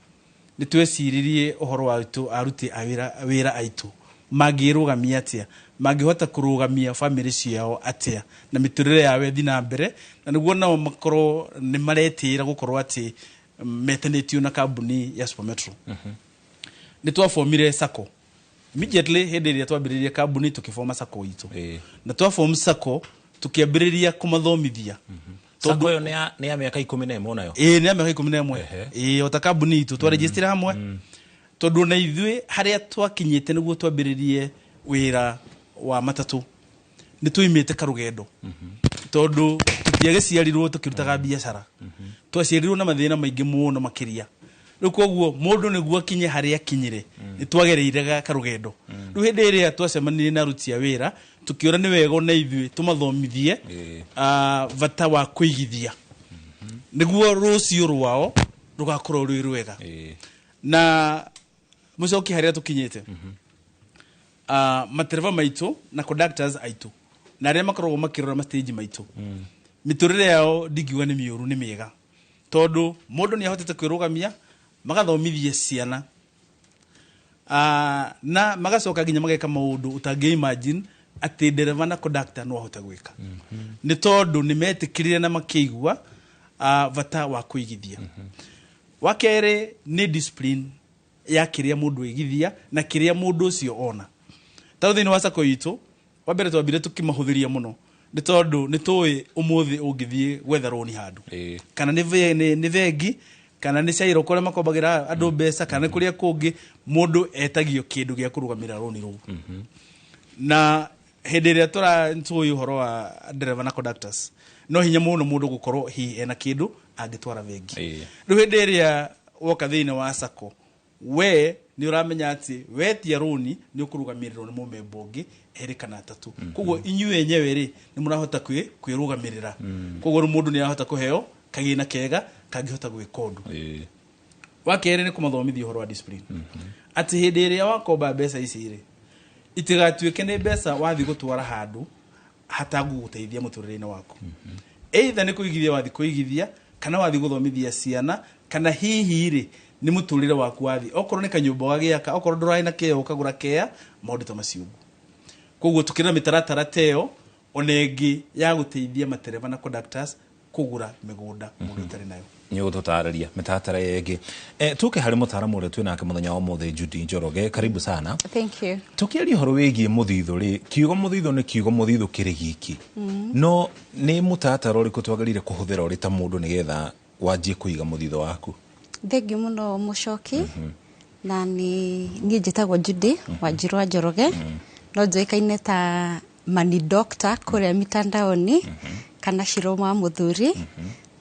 nĩ tweciririe ũhoro wa aruti a wĩra aitũ mangĩrũgamia atĩa, mangĩhota kũrũgamia bamĩrĩ ciao atĩa na mĩtũrĩre yao ĩthiĩ na mbere, na nĩguo nao makorwo nĩ maretĩĩra gũkorwo atĩ metanĩtio na kambuni ya Super Metro. Nĩ twabomire sacco immediately hĩndĩ ĩrĩa twambĩrĩirie kambuni, tũkĩboma sacco itũ, na twabom sacco tũkĩambĩrĩria kũmathomithia. Sacco ĩyo nĩ ya mĩaka 11 nayo? Ĩĩ, nĩ ya mĩaka 11, ĩĩ, o ta kambuni itũ twarejistire hamwe, tondũ na ithuĩ harĩa twakinyĩte nĩguo twambĩrĩrie wĩra wa matatũ nĩ tũimĩte karũgendo, tondũ tũtiagĩciarirwo tũkĩrutaga biacara, twaciarirwo na mathĩna maingĩ mũno makĩria. Rĩu koguo mũndũ nĩguo akinye harĩa akinyire nĩ twagereire karũgendo. Rĩu hĩndĩ ĩrĩa twacemanirie na aruti a wĩra tũkĩona nĩ wega ona ithuĩ tũmathomithie bata wa kũigithia nĩguo rũciũ rwao rũgakorwo rwĩ rwega. Na mũcoki, harĩa tũkinyĩte, matereba maitũ na conductors aitũ na arĩa makoragwo makĩrora ma stage maitũ, mĩtũrĩre yao ndingiuga nĩ mĩũru, nĩ mĩega, tondũ mũndũ nĩ ahotete kwĩrũgamia, magathomithia ciana na magacoka nginya mageka maũndũ ũtangĩ imagine atĩ ndereba na conductor no ahote gwĩka, nĩ tondũ nĩ metĩkĩrire na makĩigua bata wa kũigithia. Wa kerĩ nĩ discipline ya kĩrĩa mũndũ aigithia na kĩrĩa mũndũ ũcio ona. Tarĩu thĩinĩ wa sacco itũ, wa mbere twambire tũkĩmahũthĩria mũno, nĩ tondũ nĩ tũĩ ũmũthĩ ũngĩthiĩ gwetha rũni handũ, kana nĩ bengi, kana nĩ cairo kũrĩa makombagĩra andũ mbeca, kana nĩ kũrĩa kũngĩ, mũndũ etagio kĩndũ gĩa kũrũgamĩrĩra rũni rũu. Na hĩndĩ ĩrĩa tũĩ ũhoro wa ndereba na conductors, no hinya mũno mũndũ gũkorwo hihi ena kĩndũ angĩtwara bengi. Rĩu hĩndĩ ĩrĩa woka thĩinĩ wa sacco, we nĩ ũramenya atĩ wetia rũni nĩ ũkũrũgamĩrĩrwo nĩ mũmemba ũngĩ erĩ kana atatũ, koguo inyuĩ enyewe rĩ nĩ mũrahota kwĩrũgamĩrĩra. Koguo rĩu mũndũ nĩ arahota kũheo kagĩna kega kangĩhota gwĩka ũndũ. Wa kerĩ nĩ kũmathomithia ũhoro wa discipline, atĩ hĩndĩ ĩrĩa wakomba mbeca ici rĩ, itigatuĩke nĩ mbeca wathiĩ gũtwara handũ hatangũgũteithia mũtũrĩre-inĩ waku, either nĩ kũigithia wathiĩ kũigithia, kana wathiĩ gũthomithia ciana, kana hihi rĩ nĩ mũtũrĩre waku wathiĩ, okorwo nĩ kanyũmba ũgagĩaka, okorwo ndũrarĩ na kĩea ũkagũra kea, maũndũ ta macio ũguo. Koguo tũkĩrĩ na mĩtaratara ta ĩyo ona ĩngĩ ya gũteithia matereba na conductors kũgũra mĩgũnda mũndũ ũtarĩ nayo. Nĩ ũgũtũtarĩria mĩtaratara ĩyo ĩngĩ. Tũke harĩ mũtaaramu ũrĩa twĩ nake mũthenya wa ũmũthĩ, Judy Njoroge, karibu sana. Thank you. Tũkĩaria ũhoro wĩgiĩ mũthithũ rĩ, kiugo mũthithũ nĩ kiugo mũthithũ kĩrĩ giki, no nĩ mũtaratara ũrĩkũ twagĩrĩire kũhũthĩra ũrĩ ta mũndũ nĩgetha wanjie kũiga mũthithũ waku? Thank you mũno, Mũcoki. Na nĩ niĩ njĩtagwo Judy Wanjiru wa Njoroge, no njũĩkaine ta Money Doctor kũrĩa mitandaoni. Kana Shiro wa Muthuri.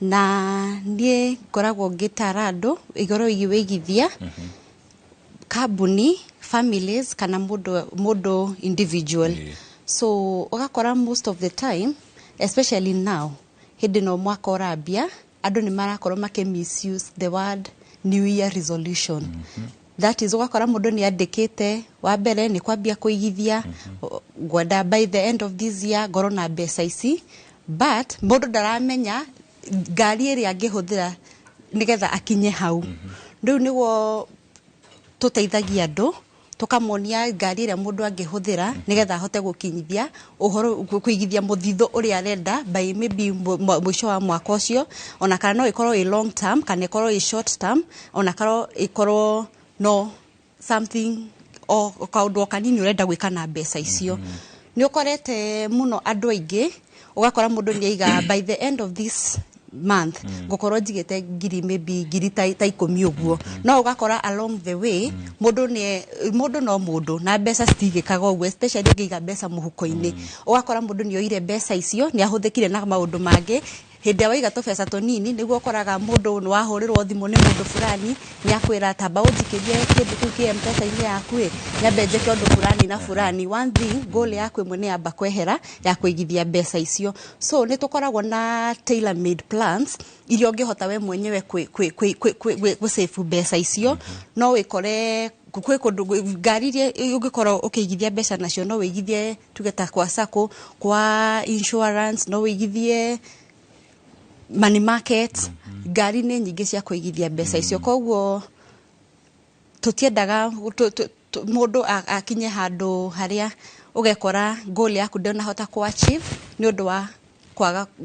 Na niĩ ngoragwo ngĩtara andũ igũrũ wĩgiĩ wĩigithia kambuni, families kana mũndũ individual. So ũgakora most of the time, especially now hĩndĩ no mwaka ũrambia, andũ nĩ marakorwo makĩ misuse the word new year resolution. That is, ũgakora mũndũ nĩ andĩkĩte wa mbere nĩ kwambia kũigithia, ngwenda by the end of this year ngorwo na mbeca ici, but mũndũ ndaramenya ngari ĩrĩa angĩhũthĩra nĩgetha akinye hau. Rĩu nĩguo tũteithagia andũ, tũkamonia ngari ĩrĩa mũndũ angĩhũthĩra nĩgetha ahote gũkinyithia ũhoro kũigithia mũthithũ ũrĩa arenda by maybe mũico wa mwaka ũcio, ona kana no ĩkorwo ĩ long term kana ĩkorwo ĩ short term, ona kana ĩkorwo no something o kaũndũ o kanini ũrenda gwĩka na mbeca icio. Nĩ ũkorete mũno andũ aingĩ, ũgakora mũndũ nĩ aiga by the end of this month ngũkorwo njigĩte ngiri, maybe ngiri ta 10 ũguo, no ũgakora along the way mũndũ nĩ mũndũ no mũndũ na mbeca citigĩkaga ũguo, especially ũngĩiga mbeca mũhuko-inĩ. Ũgakora mũndũ nĩ oire mbeca icio, nĩ ahũthĩkire na maũndũ mangĩ. Hĩndĩ ĩrĩa waiga tũbeca tũnini, nĩguo ũkoraga mũndũ nĩ wahũrĩrwo thimũ nĩ mũndũ fulani, nĩ akwĩra tamba ũnjikĩrie kĩndũ kĩu kĩ M-Pesa-inĩ yaku ĩ, nyambe njĩke ũndũ fulani na fulani. One thing, goal yaku ĩmwe nĩ yamba kwehera ya kũigithia mbeca icio. So nĩ tũkoragwo na tailor made plans iria ũngĩhota we mwenyewe gwĩ save mbeca icio. No wĩkore kwĩ kũndũ ngari iria ũngĩkorwo ũkĩigithia mbeca nacio, no wĩigithie tuge ta kwa sacco, kwa insurance, no wĩigithie money market. Ngari nĩ nyingĩ cia kũigithia mbeca icio. Koguo tũtiendaga mũndũ akinye handũ harĩa ũgekora goal yaku ndũnahota kũ achieve nĩ ũndũ wa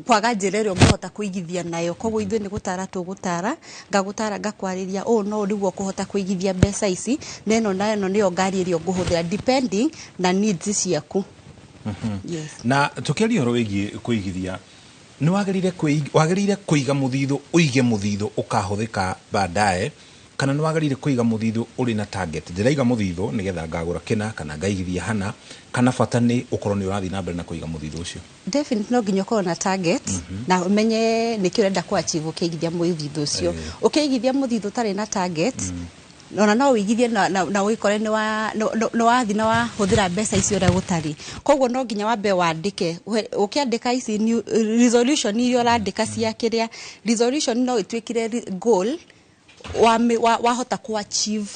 kwaga njĩra ĩrĩa ũngĩhota kũigithia nayo. Koguo ithuĩ nĩ gũtara tũgũtara, ngagũtara, ngakwarĩria ũũ no nĩguo ũkũhota kũigithia mbeca ici, na ĩno na ĩno nĩyo ngari ĩrĩa ũngĩhũthĩra depending na needs ciaku. Yes. Na tukiaria ũhoro wĩgiĩ kũigithia, nĩ wagĩrĩire kũiga mũthithũ, ũige mũthithũ ũkahũthĩka baadaye, kana nĩ wagĩrĩire kũiga mũthithũ ũrĩ na target, ndĩraiga mũthithũ nĩgetha ngagũra kĩna kana ngaigithia hana, kana bata nĩ ũkorwo nĩ ũrathiĩ na mbere na kũiga mũthithũ ũcio? Definitely no nginya ũkorwo na target na ũmenye nĩkĩ ũrenda kũ achieve ũkĩigithia mũthithũ ũcio. Ũkĩigithia mũthithũ ũtarĩ na target, ona no ũigithie na wĩkore nĩ wathiĩ na wahũthĩra mbeca icio ũrĩa gũtarĩ. Koguo no nginya wambe wandĩke. Ũkĩandĩka ici new resolution iria ũrandĩka cia kĩrĩa resolution no ĩtuĩkire goal wahota kũ achieve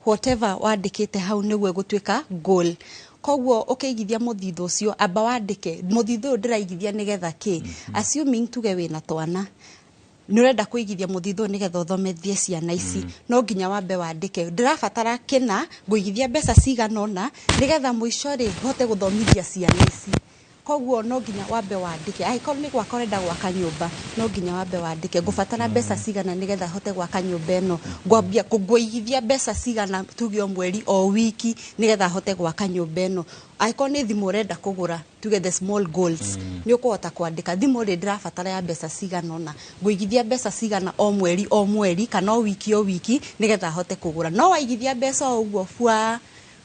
whatever wandĩkĩte hau nĩguo ĩgũtuĩka goal. Koguo ũkĩigithia mũthithũ ũcio, amba wandĩke mũthithũ ũyũ ndĩraigithia nĩgetha kĩ. Assuming tuge wĩna twana, nĩ ũrenda kũigithia mũthithũ nĩgetha ũthomithie ciana ici, no nginya wambe wandĩke ndĩrabatara kĩna, ngũigithia mbeca cigana ũna nĩgetha mũico rĩ hote gũthomithia ciana ici. Koguo no nginya wambe wandĩke. Angĩkorwo nĩ gwaka ũrenda gwaka nyũmba, no nginya wambe wandĩke ngũbatara mbeca cigana nĩgetha hote gwaka nyũmba ĩno, ngwambia ngũigithia mbeca cigana tuge o mweri o wiki nĩgetha hote gwaka nyũmba ĩno. Angĩkorwo nĩ thimũ ũrenda kũgũra, tuge the small goals, nĩ ũkũhota kwandĩka thimũ rĩ ndĩrabatara ya mbeca cigana ũna, ngũigithia mbeca cigana o mweri o mweri kana o wiki o wiki nĩgetha hote kũgũra. No waigithia mbeca o ũguo bua,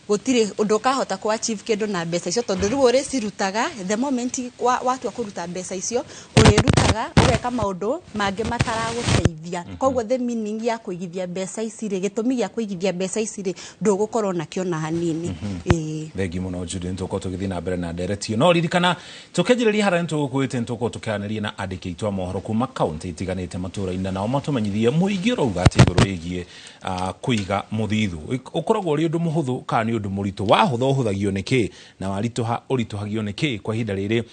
gũtirĩ ũndũ ũkahota kũ achieve kĩndũ na mbeca icio, tondũ rĩu ũrĩcirutaga the moment watua kũruta mbeca icio, ũrĩrutaga ũgeka maũndũ mangĩ mataragũteithia. Koguo the meaning ya kũigithia mbeca ici rĩ, gĩtũmi gĩa kũigithia mbeca ici rĩ, ndũgũkorwo nakĩo na hanini. Ĩĩ. Thengi mũno Judy, nĩ tũgũkorwo tũgĩthiĩ na mbere na ndereti ĩyo, no ririkana tũkĩanjĩrĩria harĩa nĩ tũgũkwĩrĩte nĩ tũgũkorwo tũkĩaranĩria na andĩki aitũ a mohoro kuma kaunti itiganĩte matũũra-inĩ, nao matũmenyithie mũingĩ ũrauga atĩ igũrũ rĩgiĩ kũiga mũthithũ. Ũkoragwo ũrĩ ũndũ mũhũthũ kana nĩ ũndũ mũritũ? Wahũtha ũhũthagio nĩ kĩ, na waritũha ũritũhagio nĩ kĩ? Kwa ihinda rĩrĩ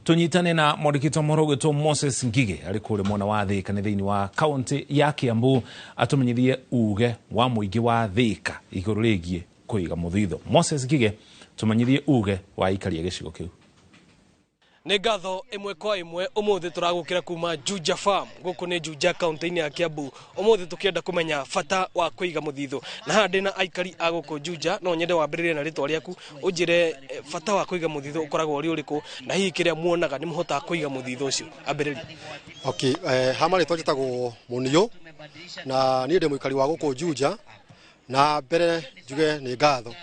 tũnyitane na mwandĩki wa mohoro ũgwĩtwo Moses Ngige arĩ kũrĩa mwena wa Thĩka, nĩ thĩinĩ wa kaunti ya Kiambu, atũmenyithie uge wa mũingĩ wa Thĩka igũrũ rĩgiĩ kũiga mũthithũ. Moses Ngige, tũmenyithie uge wa aikari a gĩcigo kĩu. Nĩ ngatho ĩmwe kwa ĩmwe. Ũmũthĩ tũragũkĩra kuma Juja Farm, gũkũ nĩ Juja, kaunti-inĩ ya Kiambu. Ũmũthĩ tũkĩenda kũmenya bata wa kũiga mũthithũ, na haha ndĩna aikari a gũkũ Juja. No nyende wambĩrĩrie na rĩtwa rĩaku, ũnjĩre bata wa kũiga mũthithũ ũkoragwo ũrĩ ũrĩkũ, na hihi kĩrĩa muonaga nĩ mũhotaga kũiga mũthithũ ũcio. Ambĩrĩria. Okay, hama rĩtwa njĩtagwo Mũniũ na niĩ ndĩ mũikari wa gũkũ Juja, na mbere njuge nĩ ngatho.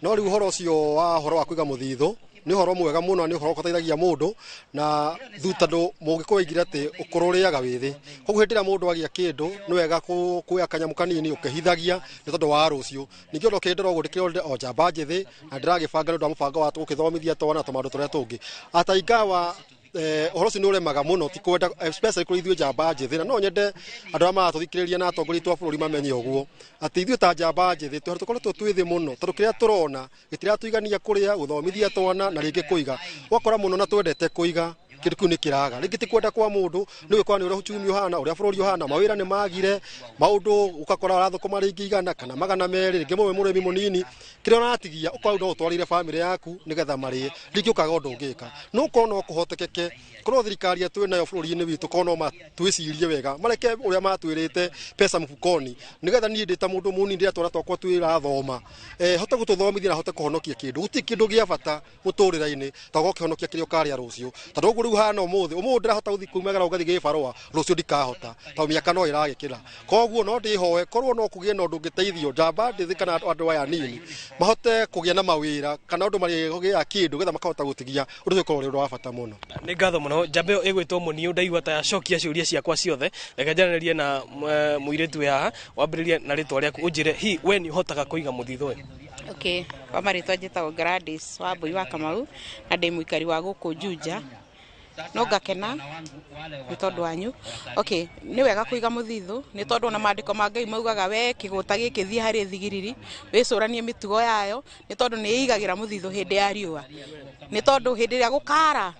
No rĩu ũhoro ũcio wa ũhoro wa kũiga mũthithũ Nĩ ũhoro mwega mũno, nĩ ũhoro ũteithagia mũndũ na tondũ mũgĩkũyũ aigire atĩ ũkũrũ ũrĩaga wĩthĩ. Koguo hĩndĩ ĩrĩa mũndũ agĩa kĩndũ nĩ wega kuoya kanyamũ kanini ũkĩhithagia nĩ tondũ wa rũciũ. Ningĩ ona ũkĩndora ũguo ndĩkĩrorire o njamba njĩthĩ na ndĩragĩbanga nĩ ũndũ wa mũbango wa gũkĩthomithia twana tũmaũndũ tũrĩa tũngĩ. Ata ingawa ũhoro ũcio nĩ ũremaga mũno, ti kwenda, especially kũrĩ ithuĩ njamba njĩthĩ, na no nyende andũ arĩa maratũthikĩrĩria na atongoria aitũ a bũrũri mamenye ũguo atĩ ithuĩ ta njamba njĩthĩ tũkoretwo twĩ thĩ mũno, tondũ kĩrĩa tũrona gĩtiratũigania kũrĩa, gũthomithia twana na rĩngĩ kũiga. Ũgakora mũno na twendete kũiga kĩndũ kĩu nĩ kĩraga. Rĩngĩ ti kwenda kwa mũndũ, nĩ ũgĩkora nĩ ũrĩa uchumi ũhana, ũrĩa bũrũri ũhana, mawĩra nĩ magire, maũndũ ũgakora ũrathũkũma rĩngĩ 100 kana 200, rĩngĩ mũwe mũrĩmi mũnini, kĩrĩa ũratigia ũkorwo no ũtwarĩre bamĩrĩ yaku nĩgetha marĩe, rĩngĩ ũkaga ũndũ ũngĩka. No ũkorwo no kũhotekeke korwo thirikari ĩrĩa twĩ nayo bũrũri-inĩ witũ korwo no matwĩcirie wega, mareke ũrĩa matwĩrĩte pesa mfukoni, nĩgetha niĩ ndĩ ta mũndũ mũnini rĩrĩa twana twakwa twĩrathoma, hote gũtũthomithia na hote kũhonokia kĩndũ. Gũtirĩ kĩndũ gĩa bata mũtũrĩre-inĩ ta ũkĩhonokia kĩrĩa ũkarĩa rũciũ, tondũ ũguo rĩu hana ũmũthĩ, ũmũthĩ ndĩrahota gũthiĩ kumagara ũgathiĩ gĩbarũa, rũciũ ndikahota tondũ mĩaka no ĩragĩkĩra. Koguo no ndĩhoe korwo no kũgĩe na ũndũ ũngĩteithio njamba ndĩthĩ kana andũ aya anini mahote kũgĩa na mawĩra kana ũndũ marĩgĩa kĩndũ getha makahota gũtigia ũndũ ũcio ũkorwo ũrĩ ũndũ wa bata mũno. Nĩ ngatho mũno. Njamba ĩyo ĩgwĩtwo Mũniũ, ndaigua ta yacokia ciũria ciakwa ciothe. Reke njaranĩrie na mũirĩtu wĩ haha, wambĩrĩrie na rĩtwa rĩaku ũnjĩre hi we nĩ ũhotaga kũiga mũthithũ ũyũ? Okay, kwa marĩtwa njĩtagwo Gladys Wambui wa Kamau na ndĩ mũikari wa gũkũ Juja. No ngakena nĩ tondũ wanyu. Okay, nĩ wega kũiga mũthithũ nĩ tondũ ona maandĩko ma Ngai maugaga we kĩgũta gĩkĩ thiĩ harĩ thigiriri wĩcũranie mĩtugo yayo, nĩ tondũ nĩ ĩigagĩra mũthithũ hĩndĩ ya riũa, nĩ tondũ hĩndĩ ĩrĩa gũkara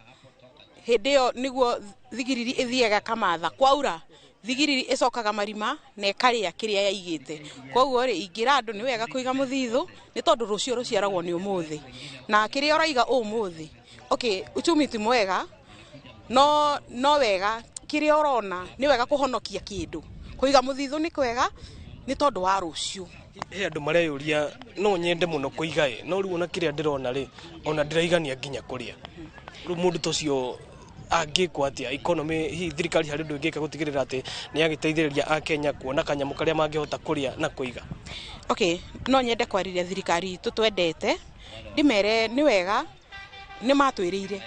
hĩndĩ ĩyo nĩguo thigiriri ĩthiaga kamatha, kwaura thigiriri ĩcokaga marima na ĩkarĩa kĩrĩa yaigĩte. Koguo rĩ, ingĩra andũ nĩ wega kũiga mũthithũ nĩ tondũ rũciũ rũciaragwo nĩ ũmũthĩ, na kĩrĩa ũraiga ũmũthĩ. Okay, uchumi ti mwega, no wega kĩrĩa ũrona nĩ wega kũhonokia kĩndũ. Kũiga mũthithũ nĩ kwega nĩ tondũ wa rũciũ. He andũ mareyũria no nyende mũno kũiga ĩ, no rĩu ona kĩrĩa ndĩrona rĩ, ona ndĩraigania nginya kũrĩa. Rĩu mũndũ ta ũcio angĩkwo atĩa? Economy, hihi thirikari harĩ ũndũ ĩngĩka gũtigĩrĩra atĩ nĩ yagĩteithĩrĩria Akenya kuona kanyamũ karĩa mangĩhota kũrĩa na kũiga? Okay, no nyende kwarĩria thirikari itũ twendete, ndĩmere nĩ wega nĩ matwĩrĩire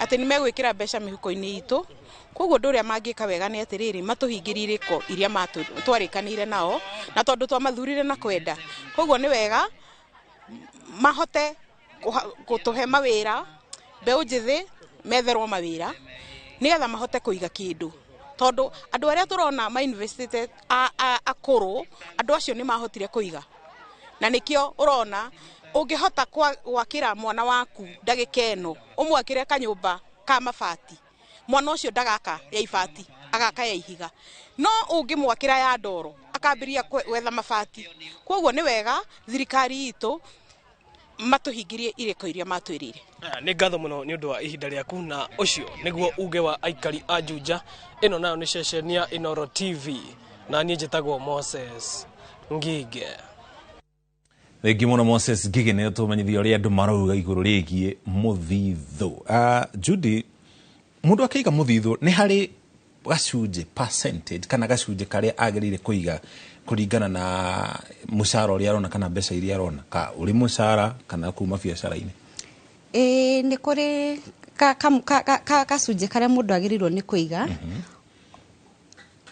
atĩ nĩ megwĩkĩra mbeca mĩhuko-inĩ itũ. Koguo ũndũ ũrĩa mangĩka wega nĩ atĩrĩrĩ, matũhingĩrie irĩko iria twarĩkanĩire nao, na tondũ twamathurire na kwenda. Koguo nĩ wega mahote gũtũhe mawĩra, mbeũ njĩthĩ metherwo mawĩra nĩgetha mahote kũiga kĩndũ, tondũ andũ arĩa tũrona ma-investite akũrũ, andũ acio nĩ mahotire kũiga, na nĩkĩo ũrona ũngĩhota gwakĩra mwana waku ndagĩka ĩno, ũmwakĩre kanyũmba ka mabati, mwana ũcio ndagaka ya ibati, agaka ya ihiga. No ũngĩmwakĩra ya ndoro, akambĩrĩria gwetha mabati. Koguo nĩ wega thirikari itũ matũhingĩrie irĩko iria matwĩrĩire. Nĩ ngatho mũno nĩ ũndũ wa ihinda rĩaku, na ũcio nĩguo uge wa aikari a Juja. Ĩno nayo nĩ ceceni ya Inooro TV, na niĩ njĩtagwo Moses Ngige. Thengi mũno Moses Ngige nĩ tũmenyithia ũrĩa andũ marauga igũrũ rĩgiĩ mũthithũ. Judy, mũndũ akĩiga mũthithũ nĩ harĩ gacunjĩ percentage kana gacunjĩ karĩa agĩrĩire kũiga kũringana na mũcara ũrĩa arona kana mbeca iria arona, ka ũrĩ mũcara kana kuma biacara-inĩ? Ĩĩ, nĩ kũrĩ gacunjĩ karĩa mũndũ agĩrĩirwo nĩ kũiga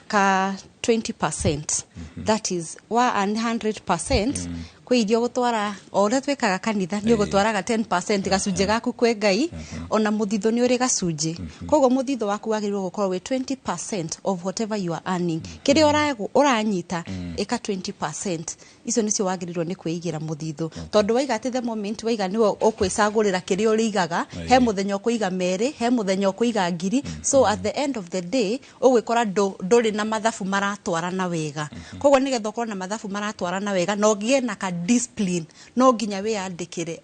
ka 20%. That is 100%. Kwĩ iria ũgũtwara o ũrĩa twĩkaga kanitha, nĩ ũgũtwaraga 10% gacunjĩ gaku kwĩ Ngai, ona mũthithũ nĩ ũrĩ gacunjĩ. Koguo mũthithũ waku wagĩrĩirwo gũkorwo wĩ 20% of whatever you are earning. Kĩrĩa ũranyita ĩka 20%. Icio nĩcio wagĩrĩirwo nĩ kwĩigĩra mũthithũ, tondũ waiga atĩ the moment waiga nĩwe ũkwĩcagũrĩra kĩrĩa ũrĩigaga, he mũthenya ũkũiga 2, he mũthenya ũkũiga 1000. So at the end of the day ũgwĩkora ndũrĩ na mathabu maratwarana wega. Koguo nĩgetha ũkorwo na mathabu maratwarana wega, no ũgĩe na ka discipline, no nginya wĩyandĩkĩre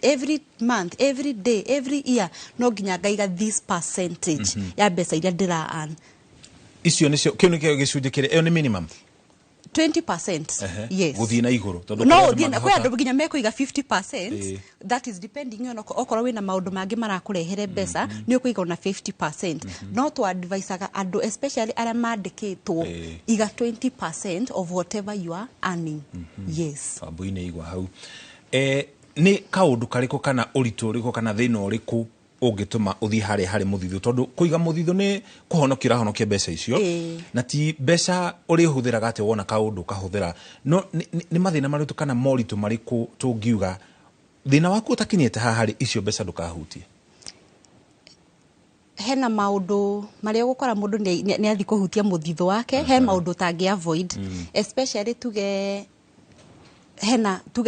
every month, every day, every year, no nginya ngaiga this percentage ya mbeca iria ndĩra earn. Icio nĩcio, kĩu nĩkĩo gĩcunjĩ kĩrĩa, ĩyo nĩ minimum 20%. Yes. Gũthiĩ na igũrũ, tondũ no kũrĩ andũ ũthiĩ na kwĩ mangĩhota. andũ nginya mekũiga 50%. That is depending on okorwo wĩna maũndũ mangĩ marakũrehere mbeca, nĩ ũkũiga ona 50%. No tũ advisaga andũ especially arĩa mandĩkĩtwo, iga 20% of whatever you are earning. Yes. Wambui-inĩ igwa hau. Nĩ kaũndũ karĩkũ kana ũritũ ũrĩkũ kana thĩna ũrĩkũ ũngĩtũma ũthiĩ harĩa harĩ mũthithũ? Tondũ kũiga mũthithũ nĩ kũhonokia ũrahonokia mbeca icio, na ti mbeca ũrĩhũthĩraga atĩ wona kaũndũ ũkahũthĩra. No nĩ mathĩna marĩkũ kana moritũ marĩkũ tũngiuga thĩna waku ũtakinyĩte haha harĩ icio mbeca ndũkahutie? Hena maũndũ marĩa ũgũkora mũndũ nĩ athiĩ kũhutia mũthithũ wake. He maũndũ ũtangĩ avoid, especially tuge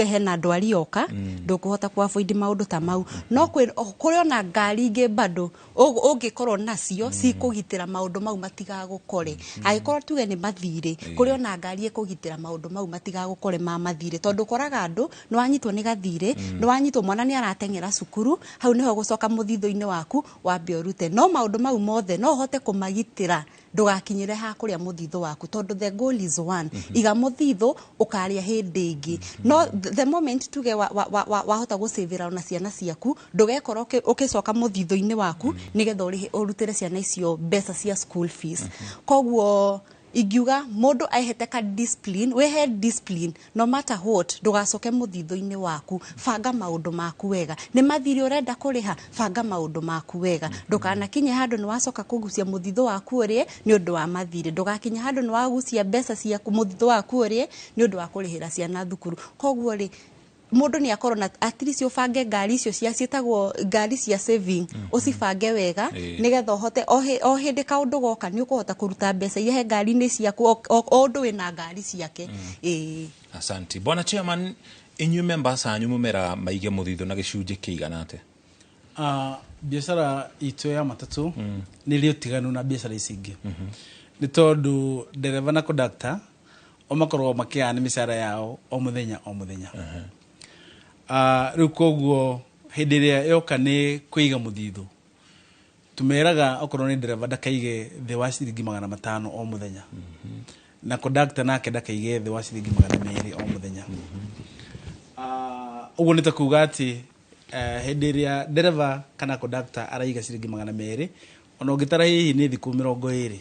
hena ndwari yoka, ndũkũhota ku avoid maũndũ ta mau. No kũrĩ ona ngari ingĩ bado ũngĩkorwo nacio cikũgitĩra maũndũ mau matigagũkore. Angĩkorwo tuge nĩ mathirĩ, kũrĩ ona ngari ĩkũgitĩra maũndũ mau matigagũkore ma mathirĩ, tondũ ũkoraga andũ nĩ wanyitwo nĩ gathirĩ, nĩ wanyitwo mwana nĩ arateng'era cukuru, hau nĩho gũcoka mũthithũ-inĩ waku wambe ũrute. No maũndũ mau mothe no ũhote kũmagitĩra ndũgakinyĩre ha kũrĩa mũthithũ waku, tondũ the goal is one: iga mũthithũ, ũkarĩa hĩndĩ ĩngĩ. No the moment tuge wahota gũcĩvĩra ona ciana ciaku, ndũgekora ũgĩcoka mũthithũ-inĩ waku nĩgetha ũrĩhe ũrutĩre ciana icio mbeca cia school fees. Koguo ingiuga mũndũ ehete ka discipline, wĩhe discipline, no matter what ndũgacoke mũthithũ-inĩ waku. Banga maũndũ maku wega. Nĩ mathirĩ ũrenda kũrĩha, banga maũndũ maku wega. Ndũkanakinye handũ nĩ wacoka kũgucia mũthithũ waku ũrĩe nĩ ũndũ wa mathirĩ. Ndũgakinye handũ nĩ wagucia mbeca ciaku, mũthithũ waku ũrĩe nĩ ũndũ wa kũrĩhĩra ciana thukuru. Koguo rĩ, mũndũ nĩ akorwo na at least ũbange ngari icio cia ciĩtagwo ngari cia saving, ũcibange wega, nĩgetha ũhote o hĩndĩ kaũndũ goka nĩ ũkũhota kũruta mbeca iria he ngari-inĩ ciaku, o ũndũ wĩna ngari ciake, ĩĩ. Asante, bwana chairman. Inyuĩ members anyu mũmera maige mũthithũ na gĩcunjĩ kĩigana atĩa? Biacara itũ ya matatũ nĩ ĩrĩ ũtiganu na biacara ici ingĩ, nĩ tondũ ndereba na conductor o makoragwo makĩana mĩcara yao o mũthenya o mũthenya. Rĩu koguo hĩndĩ ĩrĩa yoka nĩ kũiga mũthithũ, tumeraga okorwo nĩ ndereba ndakaige thĩ wa ciringi 500 o mũthenya, na conductor nake ndakaige thĩ wa ciringi 200 o mũthenya. Ũguo nĩ ta kuga atĩ hĩndĩ ĩrĩa ndereba kana conductor araiga ciringi 200, ona ũngĩtara hihi nĩ thikũ 20,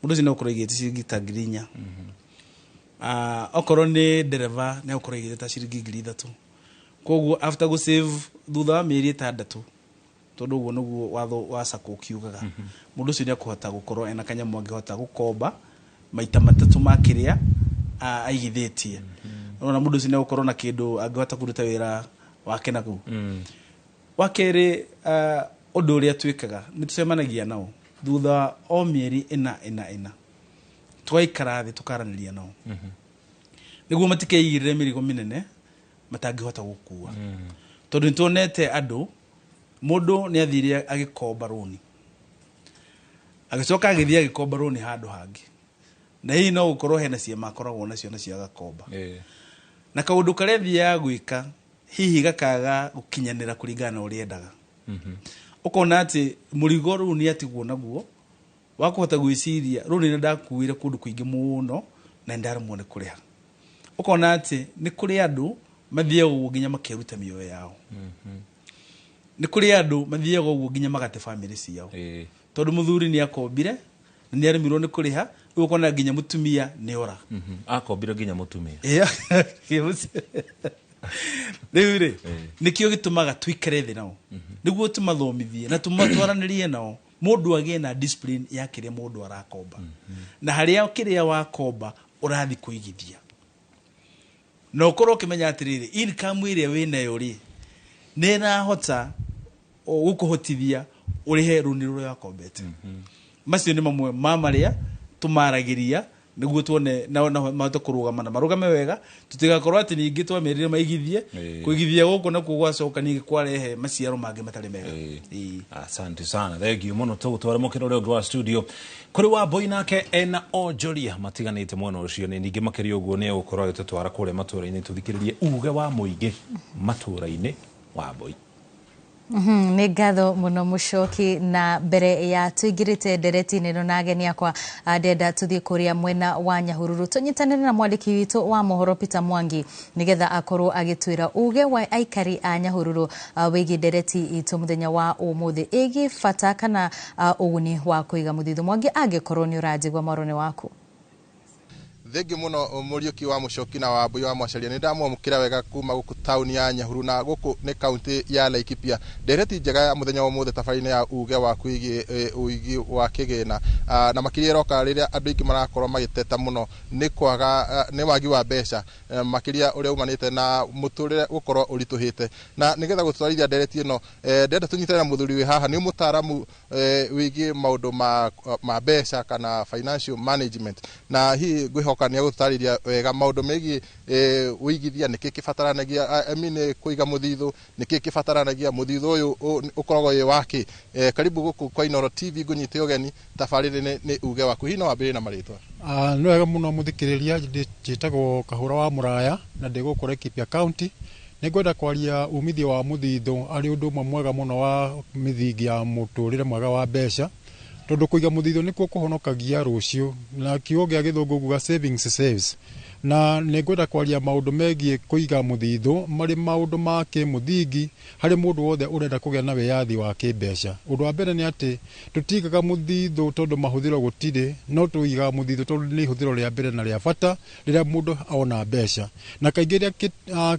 mũndũ ũcio no gũkorwo aigĩte ciringi ta 4,000. Okorwo nĩ ndereba nĩ egũkorwo aigĩte ta ciringi 3,000. Koguo after gũ save thutha wa mĩeri 6, tondũ ũguo nĩguo watho wa sacco ũkiugaga, mũndũ ũcio nĩ ekũhota gũkorwo ena kanyamũ angĩhota gũkomba maita matatũ ma kĩrĩa aigithĩtie. Ona mũndũ ũcio nĩ egũkorwo na kĩndũ angĩhota kũruta wĩra wake naguo. Wa kerĩ, ũndũ ũrĩa twĩkaga nĩ tũcemanagia nao thutha o mĩeri 4 4 4, tũgaikara thĩ tũkaranĩria nao nĩguo matikeigĩrĩre mĩrigo mĩnene matangĩhota gũkua, tondũ nĩ tuonete andũ, mũndũ nĩ athire agĩkomba rũni, agĩcoka agĩthiĩ agĩkomba rũni handũ hangĩ, na hihi no gũkorwo hena ciama akoragwo nacio nacio agakomba, na kaũndũ karĩa athiaga gwĩka hihi gakaga gũkinyanĩra kũringana na ũrĩa endaga. Ũkona atĩ mũrigo rĩu nĩ atigwo naguo wa kũhota gwĩciria rũni nĩ ndakuire kũndũ kũingĩ mũno na nĩ ndaremwo nĩ kũrĩha. Ũkona atĩ nĩ kũrĩ andũ mathiaga ũguo nginya makeruta mĩoyo yao, nĩ kũrĩ andũ mathiaga ũguo nginya magate bamĩrĩ ciao, tondũ mũthuri nĩ akombire na nĩ aremirwo nĩ kũrĩha. Rĩu ũkona nginya mũtumia nĩ ora. Akombire nginya mũtumia. Rĩu rĩ, nĩkĩo gĩtũmaga tũikare thĩ nao nĩguo tũmathomithie na tũmatwaranĩrie nao, mũndũ agĩe na discipline ya kĩrĩa mũndũ arakomba na harĩa kĩrĩa wakomba ũrathiĩ kũigithia, na ũkorwo ũkĩmenya atĩrĩrĩ, income ĩrĩa wĩnayo rĩ, nĩ ĩrahota gũkũhotithia ũrĩhe rũni rũrĩa wakombete. Macio nĩ mamwe ma marĩa tũmaragĩria nĩguo tuone nao na mahote kũrũgama na marũgame wega, tũtigakorwo atĩ ningĩ twamerire maigithie, kũigithia gũkũ nakuo gwacoka ningĩ kwarehe maciaro mangĩ matarĩ mega. Asante sana, thank you mũno. Tũgũtwara mũkĩra ũrĩa ũngĩ wa studio kũrĩ wa mboi, nake ena onjoria matiganĩte mwena ũcio. Nĩ ningĩ makĩria ũguo nĩ egũkorwo agĩtũtwara kũrĩa matũũra-inĩ, tũthikĩrĩrie uge wa mũingĩ matũũra-inĩ wa mboi. Nĩ ngatho mũno mũcoki. Na mbere ya tũingĩrĩte ndereti-inĩ ĩno na ageni akwa, ndenda tũthiĩ kũrĩa mwena wa Nyahururu tũnyitanĩre na mwandĩki witũ wa mohoro Peter Mwangi, nĩgetha akorwo agĩtwĩra uge wa aikari a Nyahururu wĩgiĩ ndereti itũ mũthenya wa ũmũthĩ ĩgiĩ bata kana ũguni wa kũiga mũthithũ. Mwangi, angĩkorwo nĩ ũranjigua, mwaro nĩ waku. Thengiũ mũno Mũriũki wa Mũcoki na Wambui wa Mwacaria. Nĩ ndamwamũkĩra wega kuma gũkũ taũni ya Nyahururu, na gũkũ nĩ kaũntĩ ya Laikipia. Ndereti njega ya mũthenya wa ũmũthĩ tabarĩra-inĩ ya uge waku ĩgiĩ ũigi wa kĩgĩna, na makĩria ĩroka rĩrĩa andũ aingĩ marakorwo magĩteta mũno nĩ kwaga, nĩ wagi wa mbeca, makĩria ũrĩa umanĩte na mũtũrĩre gũkorwo ũritũhĩte. Na nĩgetha gũtwarithia ndereti ĩno, ndĩrenda tũnyitane na mũthuri wĩ haha, nĩ mũtaaramu wĩgiĩ maũndũ ma mbeca kana financial management, na hihi ngwĩhoka nĩ egũtũtarĩria wega maũndũ megiĩ ũigithia, nĩkĩ kĩbataranagia, I mean kũiga mũthithũ, nĩkĩ kĩbataranagia, mũthithũ ũyũ ũkoragwo wĩ wakĩ. Karibu gũkũ kwa Inooro TV, ngũnyite ũgeni tabarĩra nĩ uge waku. Hihi no wambĩrĩrie na marĩtwa? Nĩ wega mũno mũthikĩrĩria, njĩtagwo Kahũra wa Mũraya na ndĩ gũkũ Laikipia County. Nĩ ngwenda kwaria umithio wa mũthithũ arĩ ũndũ ũmwe mwega mũno wa mĩthingi ya mũtũrĩre mwega wa mbeca, tondũ kũiga mũthithũ nĩkuo kũhonokagia rũciũ, na kiugo gĩa gĩthũngũ kuga savings saves. Na nĩ ngwenda kwaria maũndũ megiĩ kũiga mũthithũ marĩ maũndũ ma kĩmũthingi harĩ mũndũ wothe ũrenda kũgĩa na wĩyathi wa kĩmbeca. Ũndũ wa mbere nĩ atĩ tũtigaga mũthithũ tondũ mahũthĩro gũtirĩ, no tũigaga mũthithũ tondũ nĩ ihũthĩro rĩa mbere na rĩa bata rĩrĩa mũndũ ona mbeca. Na kaingĩ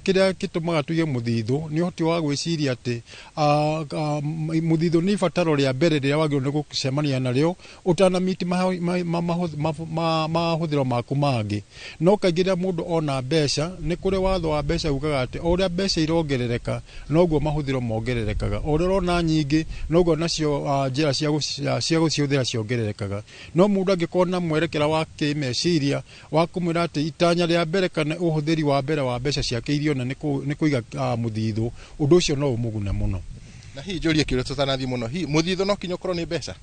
kĩrĩa gĩtũmaga tũige mũthithũ nĩ ũhoti wa gwĩciria atĩ mũthithũ nĩ ibataro rĩa mbere rĩrĩa wagĩrĩirwo nĩ gũcemania narĩo ũtanamiti mahũthĩro maku mangĩ. No kaingĩ rĩrĩa mũndũ ona mbeca, nĩ kũrĩ watho wa mbeca ugaga atĩ o ũrĩa mbeca irongerereka noguo mahũthĩro mongererekaga, o ũrĩa ũrona nyingĩ noguo nacio njĩra cia gũcihũthĩra ciongererekaga. No mũndũ angĩkorwo na mwerekera wa kĩmeciria wa kũmwĩra atĩ itanya rĩa mbere kana ũhũthĩri wa mbere wa mbeca ciake iriona nĩ kũiga mũthithũ, ũndũ ũcio no ũmũgune mũno. Na hihi njũrie kĩũria tũtanathiĩ mũno, hihi mũthithũ no kinya ũkorwo nĩ mbeca?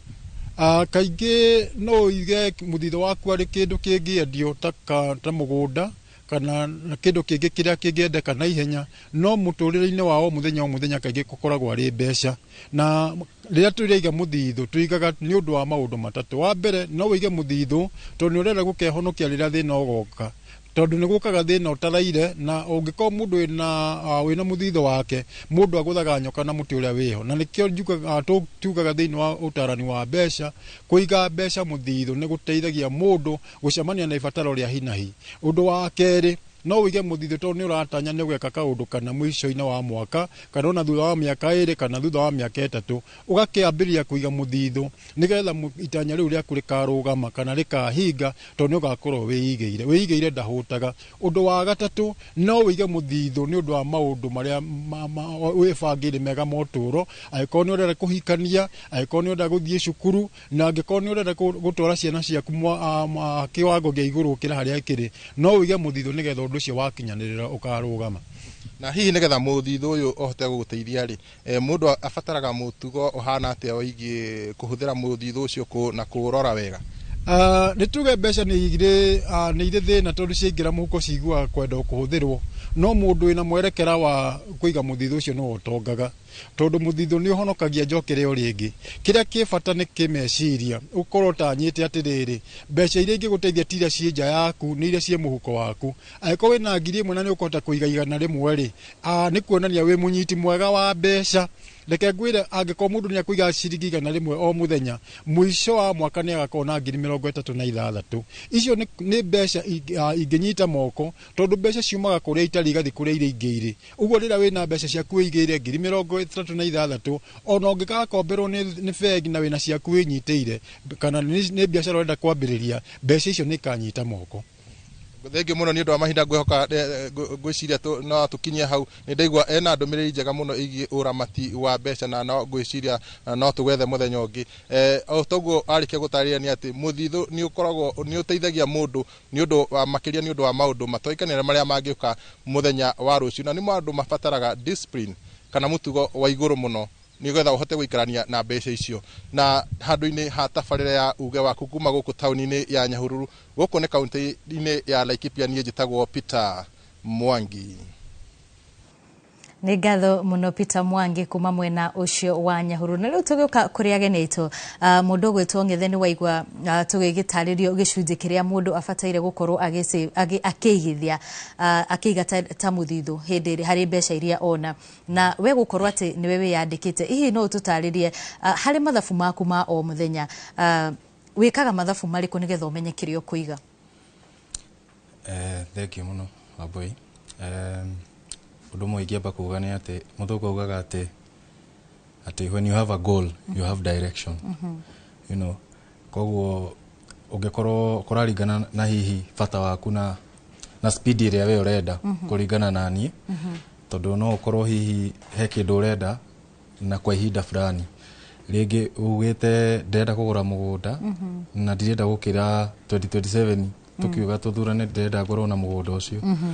Kaingĩ no ũige mũthithũ waku arĩ kĩndũ kĩngĩendio ta mũgũnda kana kĩndũ kĩngĩ kĩrĩa kĩngĩendeka na ihenya, no mũtũrĩre-inĩ wa o mũthenya o mũthenya kaingĩ gũkoragwo arĩ mbeca. Na rĩrĩa tũraiga mũthithũ tũigaga nĩ ũndũ wa maũndũ matatũ. Wa mbere, no ũige mũthithũ tondũ nĩ ũrenda gũkehonokia rĩrĩa thĩna ũgoka, tondũ nĩ gũkaga thĩna ũtaraire, na ũngĩkorwo mũndũ wĩna mũthithũ wake, mũndũ agũthaga nyoka na mũtĩ ũrĩa wĩho. Na nĩkĩo tugaga thĩinĩ wa ũtarani wa mbeca, kũiga mbeca mũthithũ nĩ gũteithagia mũndũ gũcemania na ibataro rĩa hi na hi. Ũndũ wa kerĩ, no ũige mũthithũ tondũ nĩ ũratanya nĩ ũgeka kaũndũ kana mũico-inĩ wa mwaka, kana ona thutha wa mĩaka 2 kana thutha wa mĩaka 3, ũgakĩambĩrĩria kũiga mũthithũ nĩgetha itanya rĩu rĩaku rĩkarũgama kana rĩkahinga, tondũ nĩ ũgakorwo wĩigĩire. Wĩigĩire ndahũtaga. Ũndũ wa gatatũ, no ũige mũthithũ nĩ ũndũ wa maũndũ marĩa wĩbangĩire mega ma ũtũũro, angĩkorwo nĩ ũrenda kũhikania, angĩkorwo nĩ ũrenda gũthiĩ cukuru, na angĩkorwo nĩ ũrenda gũtwara ciana ciaku kĩwango gĩa igũrũ gũkĩra harĩa kĩrĩ, no ũige mũthithũ nĩgetha ũndũ ũcio wakinyanĩrĩra ũkarũgama. Na hihi nĩgetha mũthithũ ũyũ ũhote gũgũteithia rĩ, mũndũ abataraga mũtugo ũhana atĩa wĩgiĩ kũhũthĩra mũthithũ ũcio na kũũrora wega? Nĩ tuge mbeca nĩ irĩ thĩna tondũ ciaingĩra mũhuko ciguaga kwenda kũhũthĩrwo, no mũndũ wĩna mwerekera wa kũiga mũthithũ ũcio no ũtongaga, tondũ mũthithũ nĩ ũhonokagia njokere o rĩngĩ. Kĩrĩa kĩ bata nĩ kĩmeciria, ũkorwo ũtanyĩte atĩrĩrĩ, mbeca iria ingĩgũteithia ti iria ciĩ nja yaku, nĩ iria ciĩ mũhuko waku. Angĩkorwo wĩna 1,000 na nĩ ũkũhota kũiga 100 rĩ, nĩ kuonania wĩ mũnyiti mwega wa mbeca. Reke ngwĩre, angĩkorwo mũndũ nĩ akũiga ciringi 100 o mũthenya, mũico wa mwaka nĩ agakorwo na 36,000. Icio nĩ mbeca ingĩnyita moko, tondũ mbeca ciumaga kũrĩa itarĩ igathiĩ kũrĩa iria ingĩ irĩ. Ũguo rĩrĩa wĩna mbeca ciaku wĩigĩire 36,000, ona ũngĩgakomberwo nĩ bengi na wĩna ciaku wĩnyitĩire, kana nĩ biacara ũrenda kwambĩrĩria, mbeca icio nĩ ikanyita moko. Thengiũ mũno nĩ ũndũ wa mahinda, ngwĩhoka ngwĩciria no tũkinyie hau. Nĩ ndaigua ena ndũmĩrĩri njega mũno ĩgiĩ ũramati wa mbeca, na no ngwĩciria no tũgwethe mũthenya ũngĩ. O toguo arĩkia gũtarĩria nĩ atĩ mũthithũ nĩ ũkoragwo nĩ ũteithagia mũndũ nĩ ũndũ wa makĩria nĩ ũndũ wa maũndũ matoĩkaine marĩa mangĩũka mũthenya wa rũciũ, na nĩ maũndũ mabataraga discipline kana mũtugo wa igũrũ mũno nĩgetha ũhote gũikarania na mbeca icio. Na handũ-inĩ ha tabarĩra ya uge waku kuma gũkũ taũni-inĩ ya Nyahururu, gũkũ nĩ kaũntĩ-inĩ ya Laikipia, niĩ njĩtagwo Peter Mwangi. Nĩ ngatho mũno Peter Mwangi kuma mwena ũcio wa Nyahururu. Na rĩu tũgĩũka kũrĩ ageni aitũ, mũndũ ũgwĩtwo Ng'ethe nĩ waigua tũgĩgĩtarĩrio gĩcunjĩ kĩrĩa mũndũ abataire gũkorwo akĩigithia, akĩiga ta mũthithũ hĩndĩ ĩrĩa harĩ mbeca iria ona, na we gũkorwo atĩ nĩwe wĩyandĩkĩte, hihi no ũtũtarĩrie harĩ mathabu maku ma o mũthenya, wĩkaga mathabu marĩkũ nĩgetha ũmenye kĩrĩa ũkũiga? Thank you mũno, Wambui. Ũndũ ũmwe ingĩamba kuga nĩ atĩ mũthũngũ augaga atĩ when you have a goal, you have direction. Koguo ũngĩkorwo kũraringana na hihi bata waku na speed ĩrĩa we ũrenda kũringana na niĩ, tondũ no ũkorwo hihi he kĩndũ ũrenda na kwa ihinda fulani, rĩngĩ ugĩte ndĩrenda kũgũra mũgũnda na ndirenda gũkĩra 2027, tũkiuga tũthurane ndĩrenda ngorwo na mũgũnda ũcio.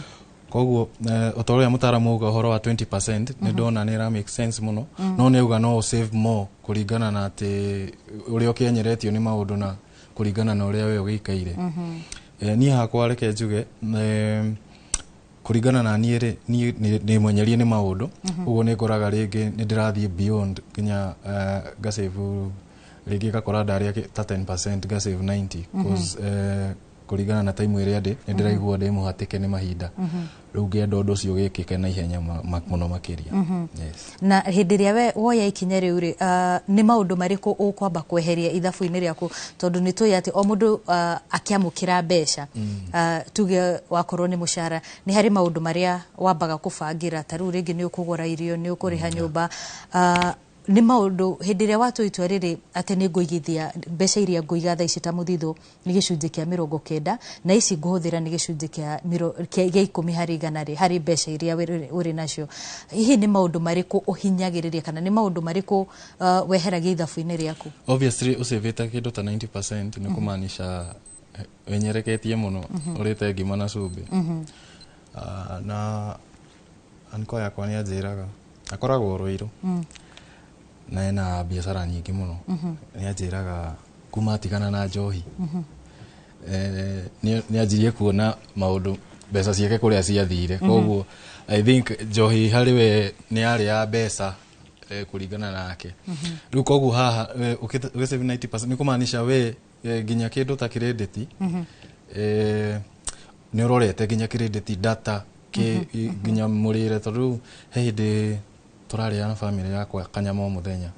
Koguo o ta ũrĩa mũtaaramu auga ũhoro wa 20%, nĩ ndona nĩ ĩra make sense mũno. No nĩ auga no save more kũringana na atĩ ũrĩa ũkĩenyeretio nĩ maũndũ na kũringana na ũrĩa we ũgĩikaire. Niĩ hakwa reke njuge, kũringana na niĩ rĩ, niĩ nĩ mwenyerie nĩ maũndũ. Ũguo nĩ ngoraga rĩngĩ nĩ ndĩrathiĩ beyond nginya ngasave, rĩngĩ ngakora ndarĩa ta 10% ngasave 90, 'cause kũringana na time ĩrĩa ndĩ, nĩ ndĩraigua ndĩ mũhatĩke nĩ mahinda. Rĩu ngĩenda ũndũ ũcio wĩkĩke na ihenya mũno makĩria. Yes. Na hĩndĩ ĩrĩa we woya ikinya rĩu rĩ, nĩ maũndũ marĩkũ ũkwamba kweheria ithabu-inĩ rĩaku? Tondũ nĩ tũĩ atĩ o mũndũ akĩamũkĩra mbeca, tuge wakorwo nĩ mũcara, nĩ harĩ maũndũ marĩa wambaga kũbangĩra, ta rĩu rĩngĩ nĩ ũkũgũra irio, nĩ ũkũrĩha nyũmba. Nĩ maũndũ hĩndĩ ĩrĩa watua itua rĩrĩ atĩ nĩ ngũigithia mbeca iria ngũiga thaa ici ta mũthithũ nĩ gĩcunjĩ kĩa 90, na ici ngũhũthĩra nĩ gĩcunjĩ kĩa 10% rĩ, harĩ mbeca iria ũrĩ nacio, hihi nĩ maũndũ marĩkũ ũhinyagĩrĩria kana nĩ maũndũ marĩkũ weheragia ithabu-inĩ rĩaku? Obviously ũcĩvĩte kĩndũ ta 90% nĩ kũmaanisha wenyereketie mũno, ũrĩte ngima na cumbĩ. Na anko yakwa nĩ anjĩraga, akoragwo Rũirũ na ena biacara nyingĩ mũno, nĩ anjĩraga kuma atigana na njohi, nĩ anjirie kuona maũndũ, mbeca ciake kũrĩa ciathire. Koguo I think njohi harĩ we nĩ yarĩ ya mbeca, kũringana nake. Rĩu koguo haha ũgĩsave 90% nĩ kũmaanisha we nginya kĩndũ ta credit, nĩ ũrorete nginya credit, data kĩ, nginya mũrĩre, tondũ rĩu he hĩndĩ tũrarĩa na family yakwa kanyama o mũthenya.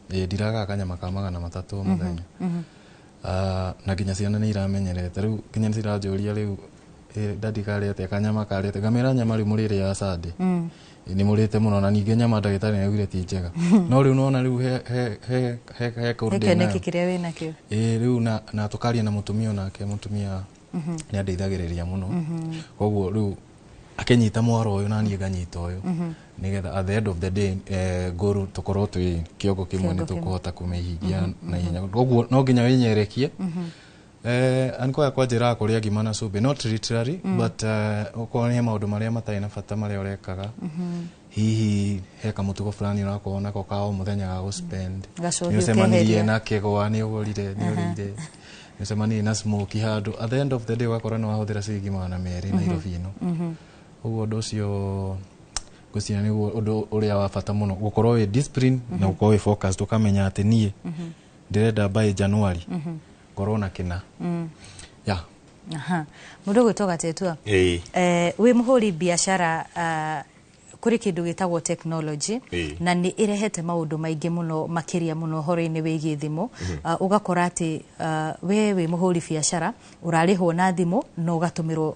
Ndiragaga kanyama ka 300 o mũthenya. Na nginya ciana nĩ iramenyerete rĩu, nginya nĩ ciranjũria rĩu, "Daddy, karĩa atĩa kanyama karĩa atĩa?" Ngamĩra, "Nyama rĩu mũrĩrĩa Sunday." Nĩ mũrĩte mũno, na ningĩ nyama ndagĩtarĩ nĩ augire ti njega, no rĩu nona rĩu he kaũndũ ndĩ kĩoneki nayo. Kĩrĩa wĩnakĩo. Ĩĩ, rĩu na tũkaria na mũtumia onake, mũtumia nĩ andeithagĩrĩria mũno. Koguo rĩu akĩnyita mwaro ũyũ na niĩ nganyita ũyũ, nĩgetha at the end of the day, goal tũkorwo twĩ kĩongo kĩmwe, nĩ Kĩongo kĩmwe. tũkũhota kũmĩhingia na ihenya. Koguo no nginya wĩnyerekie. Anko yakwa njĩraga kũrĩa ngima na cumbĩ, not literally, but okorwo nĩ maũndũ marĩa matarĩ na bata marĩa ũrekaga, hihi he kamũtugo fulani ũrakorwo nako ka o mũthenya ga gũspend, Gacohi nĩ ũcemanirie ũkeheria. na kĩgwa, nĩ ũgũrire, nĩ ũrĩire, nĩ ũcemanirie na smoky handũ, at the end of the day ũgakora nĩ wahũthĩra ciringi 200 Nairobi ĩno. Ũguo ũndũ ũcio ngwĩciria nĩguo ũndũ ũrĩa wa bata mũno, gũkorwo wĩ discipline na gũkorwo wĩ focused, ũkamenya atĩ niĩ ndĩrenda by January ngorwo na kĩna. Yeah. Aha. Mũndũ ũgwĩtwo Gatetua, Ĩĩ. Wĩ mũhũri biacara, kũrĩ kĩndũ gĩtagwo technology na nĩ ĩrehete maũndũ maingĩ mũno, makĩria mũno ũhoro-inĩ wĩgiĩ thimũ. Ũgakora atĩ we wĩ mũhũri biacara ũrarĩhwo na thimũ na ũgatũmĩrwo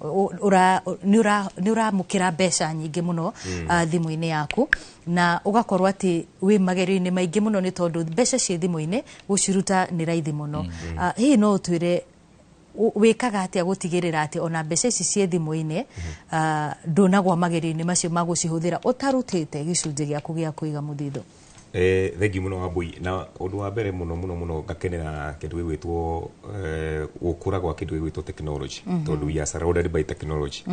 nĩ ũramũkĩra mbeca nyingĩ mũno thimũ-inĩ yaku, na ũgakorwo atĩ wĩ magerio-inĩ maingĩ mũno nĩ tondũ mbeca ciĩ thimũ-inĩ gũciruta nĩ raithi mũno. Hihi no ũtwĩre wĩkaga atĩa gũtigĩrĩra atĩ ona mbeca ici ciĩ thimũ-inĩ, ndũnagwa magerio-inĩ macio ma gũcihũthĩra ũtarutĩte gĩcunjĩ gĩaku gĩa kũiga mũthithũ? Thank you mũno, Wambui. Na ũndũ wa mbere mũno mũno mũno ngakenera kĩndũ gĩgwĩtwo gũkũra gwa kĩndũ gĩgwĩtwo technology, tondũ we are surrounded by technology.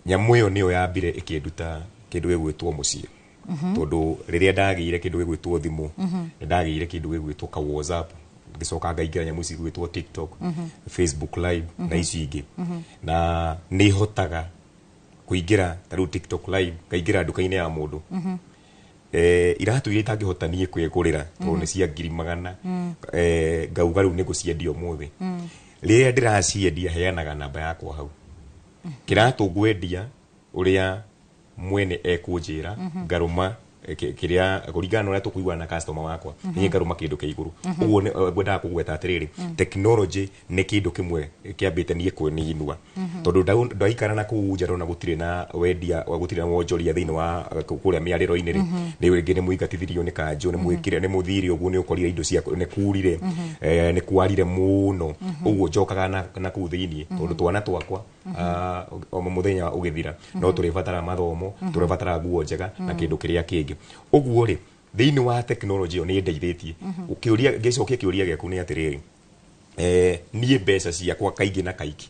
Nyamũ ĩyo nĩyo yambire ĩkĩnduta kĩndũ gĩgwĩtwo mũciĩ, tondũ rĩrĩa ndagĩire kĩndũ gĩgwĩtwo thimũ, nĩ ndagĩire kĩndũ gĩgwĩtwo ka WhatsApp, ngĩcoka ngaingĩra nyamũ ici igwĩtwo TikTok, Facebook Live na ici ingĩ, na nĩ hotaga kũingĩra ta rĩu TikTok Live, ngaingĩra nduka-inĩ ya mũndũ, iratũ iria itangĩhota niĩ kwĩgũrĩra tondũ nĩ cia 100,000, ngauga rĩu nĩ ngũciendia ũmũthĩ. Rĩrĩa ndĩraciendia heanaga namba yakwa hau, kĩratũ ngwendia ũrĩa mwene ekũnjĩra, ngarũma Kĩrĩa kũringana na ũrĩa tũkũiguana na customer wakwa, niĩ ngarũma kĩndũ kĩa igũrũ. Ũguo ngwendaga kũgweta atĩrĩrĩ, technology nĩ kĩndũ kĩmwe kĩambĩte niĩ kwĩninua, tondũ ndaikara na kũu nja ndona gũtirĩ na wendia gũtirĩ na wonjoria thĩinĩ wa kũrĩa mĩarĩro-inĩ rĩ, nĩ rĩngĩ nĩ mũingatithirio nĩ kanjũ, nĩ mwĩkire, nĩ mũthire ũguo, nĩ ũkorire indo ciaku nĩ kurire, nĩ kwarire mũno. Ũguo njokaga na kũu thĩinĩ, tondũ twana twakwa, o mũthenya ũgĩthira no tũrĩbatara mathomo, tũrĩbatara nguo njega na kĩndũ kĩrĩa kĩngĩ. Ũguo rĩ, thĩinĩ wa tekinoronjĩ ĩyo nĩ ĩndeithĩtie. Ũkĩũria, ngĩcokia kĩũria gĩaku nĩ atĩrĩrĩ, niĩ mbeca ciakwa kaingĩ na kaingĩ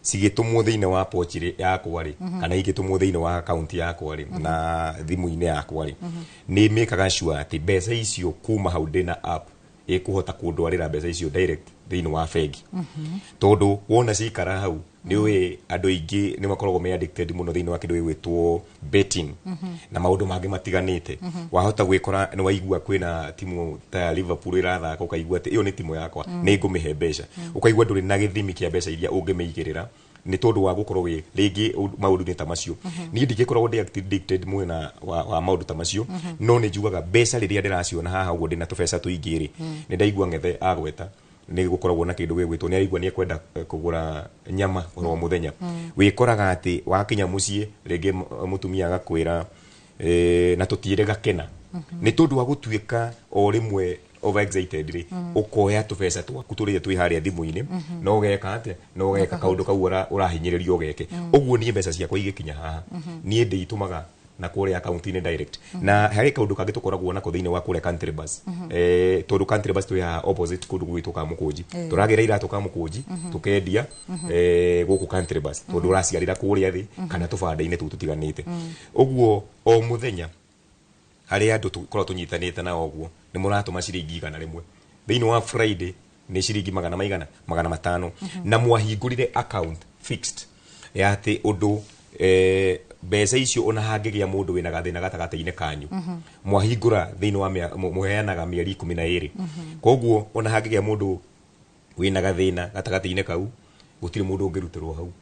cigĩtũmwo thĩinĩ wa pochi yakwa rĩ, kana igĩtũmwo thĩinĩ wa akaunti yakwa rĩ, na thimũ-inĩ yakwa rĩ, nĩ mĩkaga sure atĩ mbeca icio kuma hau ndĩna app ĩkũhota kũndwarĩra mbeca icio direct thĩinĩ wa bengi, tondũ wona cikara hau, nĩ ũĩ andũ aingĩ nĩ makoragwo me addicted mũno thĩinĩ wa kĩndũ gĩgwĩtwo betting na maũndũ mangĩ matiganĩte. Wahota gwĩkora nĩ waigua kwĩna timu ta ya Liverpool ĩrathaka, ũkaigua atĩ ĩyo nĩ timu yakwa, nĩ ngũmĩhe mbeca. Ũkaigua ndũrĩ na gĩthimi kĩa mbeca iria ũngĩmĩigĩrĩra nĩ tondũ wa gũkorwo wĩ rĩngĩ maũndũ-inĩ ta macio. Niĩ ndingĩkoragwo ndĩ addicted mwena wa maũndũ ta macio, no nĩ njugaga mbeca rĩrĩa ndĩraciona haha ũguo ndĩna tũbeca tũingĩ rĩ, nĩ ndaigua Ng'ethe agweta nĩ gũkoragwo na kĩndũ gĩgwĩtwo nĩ araigua nĩ ekwenda kũgũra nyama oro mũthenya. Wĩkoraga atĩ wakinya mũciĩ rĩngĩ mũtumia agakwĩra, na tũtiĩrĩ gakena, nĩ tondũ wa gũtuĩka o rĩmwe over excited rĩ, ũkoya tũbeca twaku tũrĩa twĩ harĩa thimũ-inĩ, no ũgeka atĩa, no ũgeka kaũndũ kau ũrahinyĩrĩrio ũgeke. Ũguo niĩ mbeca ciakwa igĩkinya haha, niĩ ndĩitũmaga na kũrĩa akaunti-inĩ direct. Na harĩ kaũndũ kangĩ tũkoragwo nako thĩinĩ wa kũrĩa Country Bus, tondũ Country Bus twĩ haha opposite kũndũ gwitũ Kamũkũnji. Tũragĩra iratũ Kamũkũnji, tũkendia gũkũ Country Bus, tondũ ũraciarĩra kũrĩa thĩ kana tũbanda-inĩ tũu tũtiganĩte. Ũguo o mũthenya harĩ andũ tũkoragwo tũnyitanĩte nao, ũguo nĩ mũratũma ciringi 100 thĩinĩ wa Friday, nĩ ciringi magana maigana 500, na mwahingũrire account fixed ya atĩ ũndũ mbeca icio ona hangĩgĩa mũndũ wĩna gathĩna gatagatĩ-inĩ kanyu, mwahingũra thĩinĩ wa mũheanaga mĩeri 12. Koguo ona hangĩgĩa mũndũ wĩna gathĩna gatagatĩ-inĩ kau, gũtirĩ mũndũ ũngĩrutĩrwo hau.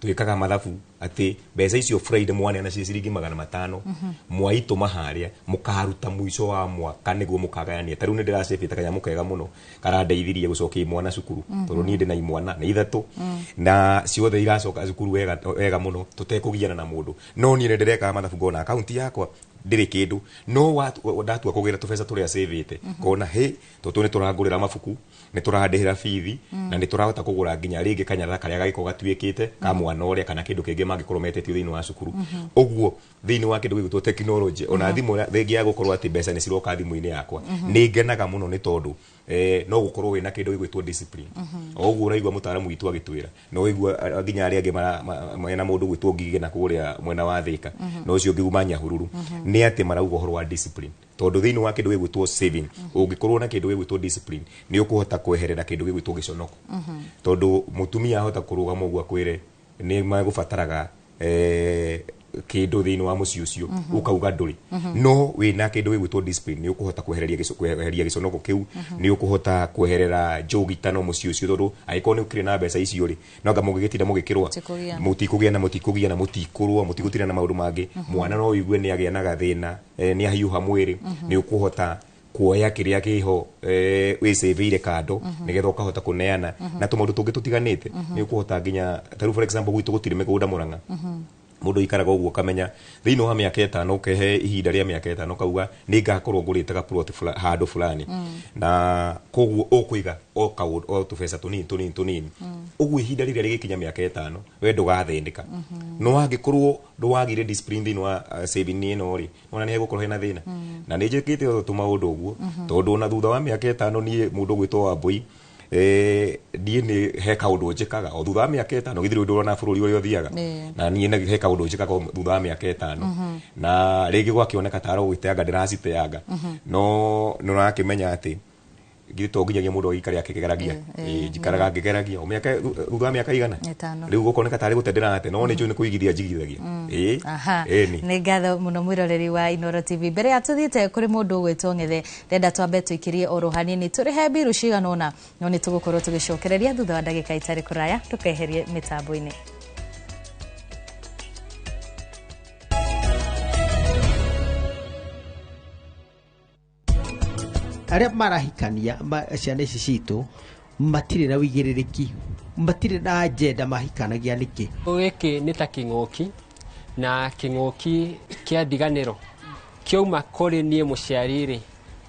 Twĩkaga mathabu atĩ mbeca icio Friday mwaneana ciĩ ciringi 500, mwaitũma harĩa, mũkaruta mũico wa mwaka nĩguo mũkagayania. Ta rĩu nĩ ndĩracĩbĩte kanyamũ kega mũno karandeithirie gũcokia imwana cukuru, tondũ niĩ ndĩna imwana nĩ ithatũ, na ciothe iracoka cukuru wega wega mũno tũtekũgiana na mũndũ. No niĩ nĩ ndĩrekaga mathabu ngona akaunti yakwa ndĩrĩ kĩndũ, no ndatua kũgĩra tũbeca tũrĩa cĩvĩte, kona hĩ tũtũ nĩ tũrangũrĩra mabuku, nĩ tũrandĩhĩra bithi, na nĩ tũrahota kũgũra nginya rĩngĩ kanyatha karĩa gagĩkorwo gatuĩkĩte ka mwana ũrĩa kana kĩndũ kĩngĩ mangĩkorwo metetio thĩinĩ wa cukuru. Ũguo thĩinĩ wa kĩndũ gĩgwĩtwo technology, ona thimũ thengia ya gũkorwo atĩ mbeca nĩ ciroka thimũ-inĩ yakwa, nĩ ngenaga mũno, nĩ tondũ no gũkorwo wĩna kĩndũ gĩgwĩtwo discipline. O ũguo ũraigua mũtaaramu witũ agĩtwĩra, no ũigua nginya arĩa angĩ mena mũndũ gwĩtwo Ngigĩ na kũrĩa mwena wa Thĩka, na ũcio ũngĩ uma Nyahururu, nĩ atĩ marauga ũhoro wa discipline, tondũ thĩinĩ wa kĩndũ gĩgwĩtwo saving, ũngĩkorwo na kĩndũ gĩgwĩtwo discipline, nĩ ũkũhota kweherera kĩndũ gĩgwĩtwo gĩconoko, tondũ mũtumia ahota kũrũgama ũguo akwĩre nĩ magũbataraga kĩndũ thĩinĩ wa mũciĩ ũcio, ũkauga ndũrĩ. No wĩna kĩndũ gĩgwĩtwo discipline, nĩ ũkũhota kweheria gĩconoko kĩu, nĩ ũkũhota kweherera njũgitano mũciĩ ũcio, tondũ angĩkorwo nĩ ũkĩrĩ na mbeca icio rĩ, no anga mũgĩgĩtinda mũgĩkĩrũa. Mũtikũgiana. Mũtikũgiana, mũtikũgiana, mũtikũrũa, mũtigũtinda na maũndũ mangĩ. Mwana no ũigue nĩ agĩa na gathĩna, nĩ ahiũha mwĩrĩ, nĩ ũkũhota kuoya kĩrĩa kĩho wĩcĩvĩire kando, nĩgetha ũkahota kũneana na tũmaũndũ tũngĩ tũtiganĩte. Nĩ ũkũhota nginya ta rĩu for example gwitũ gũtirĩ mĩgũnda Mũrang'a. Mũndũ aikaraga ũguo ũkamenya thĩinĩ wa mĩaka 5, ũkehe ihinda rĩa mĩaka 5, ũkauga nĩ ngakorwo ngũrĩte ga plot handũ fulani, na koguo ũkũiga o kaũndũ o tũbeca tũnini tũnini tũnini. Ũguo ihinda rĩrĩa rĩgĩkinya mĩaka 5, we ndũgathĩnĩka. No angĩkorwo ndũwagire discipline thĩinĩ wa saving ĩno rĩ, ona nĩ hegũkorwo hena thĩna. Na nĩ njĩkĩte o tũmaũndũ ũguo, tondũ ona thutha wa mĩaka 5, niĩ mũndũ ũgwĩtwo Wambui, niĩ nĩ he kaũndũ njĩkaga o thutha wa mĩaka 5. Githĩ rĩu ndũrona bũrũri ũrĩa ũthiaga? Na niĩ he kaũndũ njĩkaga o thutha wa mĩaka 5, na rĩngĩ gwakĩoneka tarĩ gũgĩteanga ndĩraciteanga, no nĩ ũrakĩmenya atĩ githĩ to nginyagia mũndũ agĩikare akĩgeragia. Ĩĩ, njikaraga ngĩgeragia o mĩaka thutha wa mĩaka igana. 5. Rĩu gũkoneka tarĩ gũte ndĩrate, no nĩ njũĩ nĩ kũigithia njigithagia. Ĩĩ. Aha. Ĩni. Nĩ ngatho mũno mwĩroreri wa Inoro TV. Mbere ya tũthiĩte kũrĩ mũndũ ũgwĩtwo Ng'ethe, ndenda twambe tũikĩrie oro hanini tũrĩhe mbiru cigana ũna, no nĩ tũgũkorwo tũgĩcokereria thutha wa ndagĩka itarĩ kũraya. Tũkeherie mĩtambo-inĩ. Arĩa marahikania ciana ici citũ matirĩ na wĩigĩrĩrĩki, matirĩ na agenda, mahikanagia nĩkĩ? Gĩkĩ nĩ ta kĩng'ũki, na kĩng'ũki kĩa ndiganĩro kĩauma kũrĩ niĩ mũciari rĩ,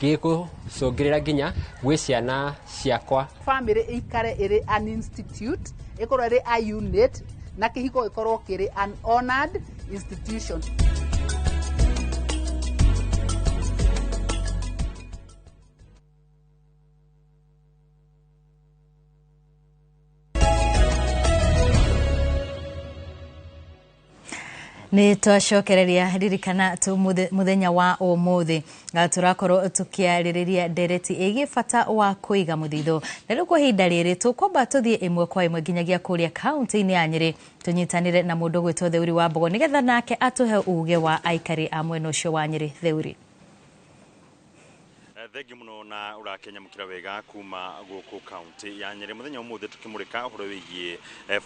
gĩgũcũngĩrĩra nginya gwĩ ciana ciakwa. Family ĩikare ĩrĩ an institute, ĩkorwo ĩrĩ a unit, na kĩhiko gĩkorwo kĩrĩ an honored institution. Nĩ twacokereria. Ririkana tu muthenya wa ũmũthĩ tũrakorwo tũkĩarĩrĩria ndereti ĩgiĩ bata wa kũiga mũthithũ. Na rĩu kwa ihinda rĩrĩ tũkwamba tũthiĩ ĩmwe kwa ĩmwe nginyagia kũrĩa kaunti-inĩ ya Nyĩrĩ, tũnyitanĩre na mũndũ ũgwĩtwo Theuri wa Mbogo nĩgetha nake atũhe uge wa aikari a mwena ũcio wa Nyĩrĩ. Theuri. Thengiũ mũno na ũrakenyamũkĩra wega kuma gũkũ kaunti ya Nyĩrĩ. Mũthenya ũmũthĩ tũkĩmũrĩka ũhoro wĩgiĩ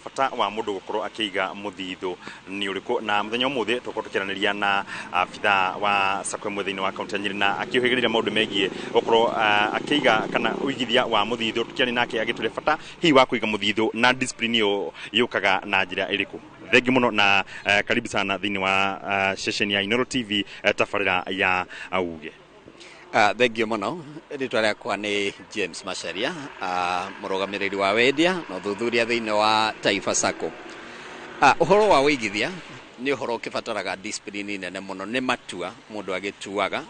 bata wa mũndũ gũkorwo akĩiga mũthithũ nĩ ũrĩkũ, na mũthenya ũmũthĩ tũkorwo tũkĩaranĩria na abithaa wa sacco ĩmwe thĩinĩ wa kaunti ya Nyĩrĩ, na akĩũhĩgĩrĩra maũndũ megiĩ gũkorwo akĩiga kana ũigithia wa mũthithũ. Tũkĩaria nake agĩtũre bata hihi wa kũiga mũthithũ na discipline ĩyo yũkaga na njĩra ĩrĩkũ. Thengiũ mũno na karibu sana thĩinĩ wa ceceni ya Inooro TV, tabarĩra ya Uge. Thengio mũno. Rĩtwa rĩakwa nĩ James Macharia, mũrũgamĩrĩri wa wendia na ũthuthuria thĩinĩ wa Taifa Sacco. Ũhoro wa ũigithia nĩ ũhoro ũkĩbataraga discipline nene mũno. Nĩ matua mũndũ agĩtuaga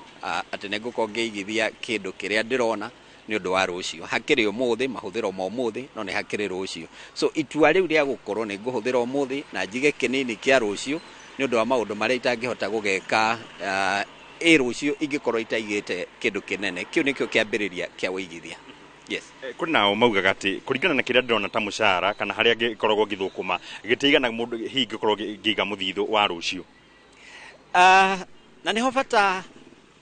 atĩ nĩ ngũkorwo ngĩigithia kĩndũ kĩrĩa ndĩrona nĩ ũndũ wa rũciũ. Hakĩrĩ ũmũthĩ, mahũthĩro ma ũmũthĩ, no nĩ hakĩrĩ rũciũ. So itua rĩu rĩa gũkorwo nĩ ngũhũthĩra ũmũthĩ na njige kĩnini kĩa rũciũ nĩ ũndũ wa maũndũ marĩa itangĩhota gũgeka ĩ rũciũ ingĩkorwo itaigĩte kĩndũ kĩnene, kĩu nĩkĩo kĩambĩrĩria kĩa ũigithia. Yes. Kũrĩ nao maugaga atĩ kũringana na kĩrĩa ndĩrona ta mũcara kana harĩa ngĩkoragwo ngĩthũkũma gĩtiigana mũndũ hihi ngĩkorwo ngĩiga mũthithũ wa rũciũ. Na nĩho bata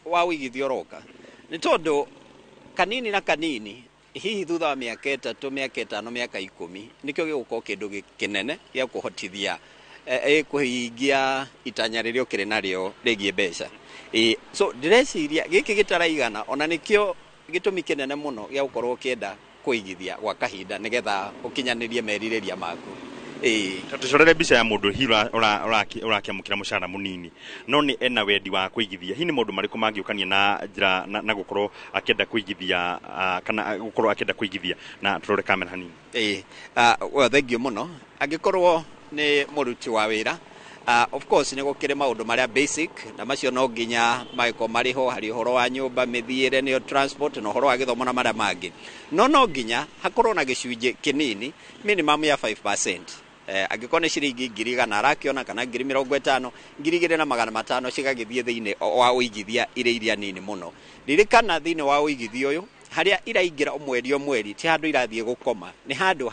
wa ũigithia ũroka, nĩ tondũ kanini na kanini, hihi thutha wa mĩaka 3, mĩaka 5, mĩaka 10, nĩkĩo gĩgũkorwo kĩndũ kĩnene gĩa kũhotithia kũhingia itanya rĩrĩa ũkĩrĩ narĩo rĩgiĩ mbeca. So ndĩreciria gĩkĩ gĩtaraigana ona nĩkĩo gĩtũmi kĩnene mũno gĩa gũkorwo ũkĩenda kũigithia gwa kahinda nĩgetha ũkinyanĩrie merirĩria maku. Tũcorere mbica ya mũndũ hihi ũrakĩamũkĩra mũcara mũnini no nĩ ena wendi wa kũigithia, hihi nĩ maũndũ marĩkũ mangĩũkania na njĩra na gũkorwo akĩenda kũigithia, kana gũkorwo akĩenda kũigithia? Na tũrore kamera hanini. Well, thengiũ mũno. Angĩkorwo nĩ mũruti wa wĩra, of course nĩ gũkĩrĩ maũndũ marĩa basic, na macio no nginya magĩkorwo marĩ ho, harĩ ũhoro wa nyũmba, mĩthiĩre, nĩyo transport, na ũhoro wa gĩthomo na marĩa mangĩ, no nginya hakorwo na gĩcunjĩ kĩnini, minimum ya 5%. Angĩkorwo nĩ ciringi 100,000 arakĩona kana 50,000, 2,500 cigagĩthiĩ thĩinĩ wa ũigithia irĩ iria nini mũno. Ririkana thĩinĩ wa ũigithia ũyũ harĩa iraingĩra o mweri o mweri ti handũ irathiĩ gũkoma, nĩ handũ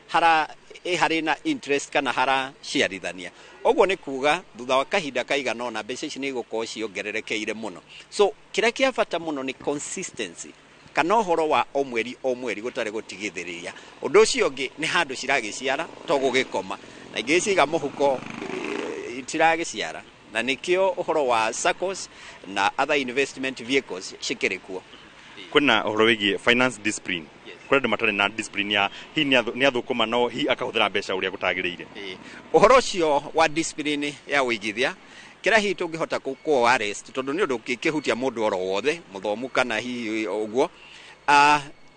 hara harĩ na interest kana haraciarithania. Ũguo nĩ kuga thutha wa kahinda kaigana ũna mbeca ici nĩ igũkorwo ciongererekeire mũno. So kĩrĩa kĩa bata mũno nĩ consistency, kana ũhoro wa o mweri o mweri gũtarĩ gũtigithĩrĩria. Ũndũ ũcio ũngĩ nĩ handũ ciragĩciara to gũgĩkoma, na ingĩ ciga mũhuko itiragĩciara, na nĩkĩo ũhoro wa SACCOs na other investment vehicles cikĩrĩ kuo. Kwĩna ũhoro wĩgiĩ finance discipline. Kũrĩ andũ matarĩ na discipline ya hihi nĩ athũkũma no hihi akahũthĩra mbeca ũrĩa gũtagĩrĩire. Ũhoro ũcio wa discipline ya ũigithia, kĩrĩa hihi tũngĩhota kũ arrest, tondũ nĩ ũndũ ũngĩkĩhutia mũndũ oro wothe mũthomu kana hihi ũguo,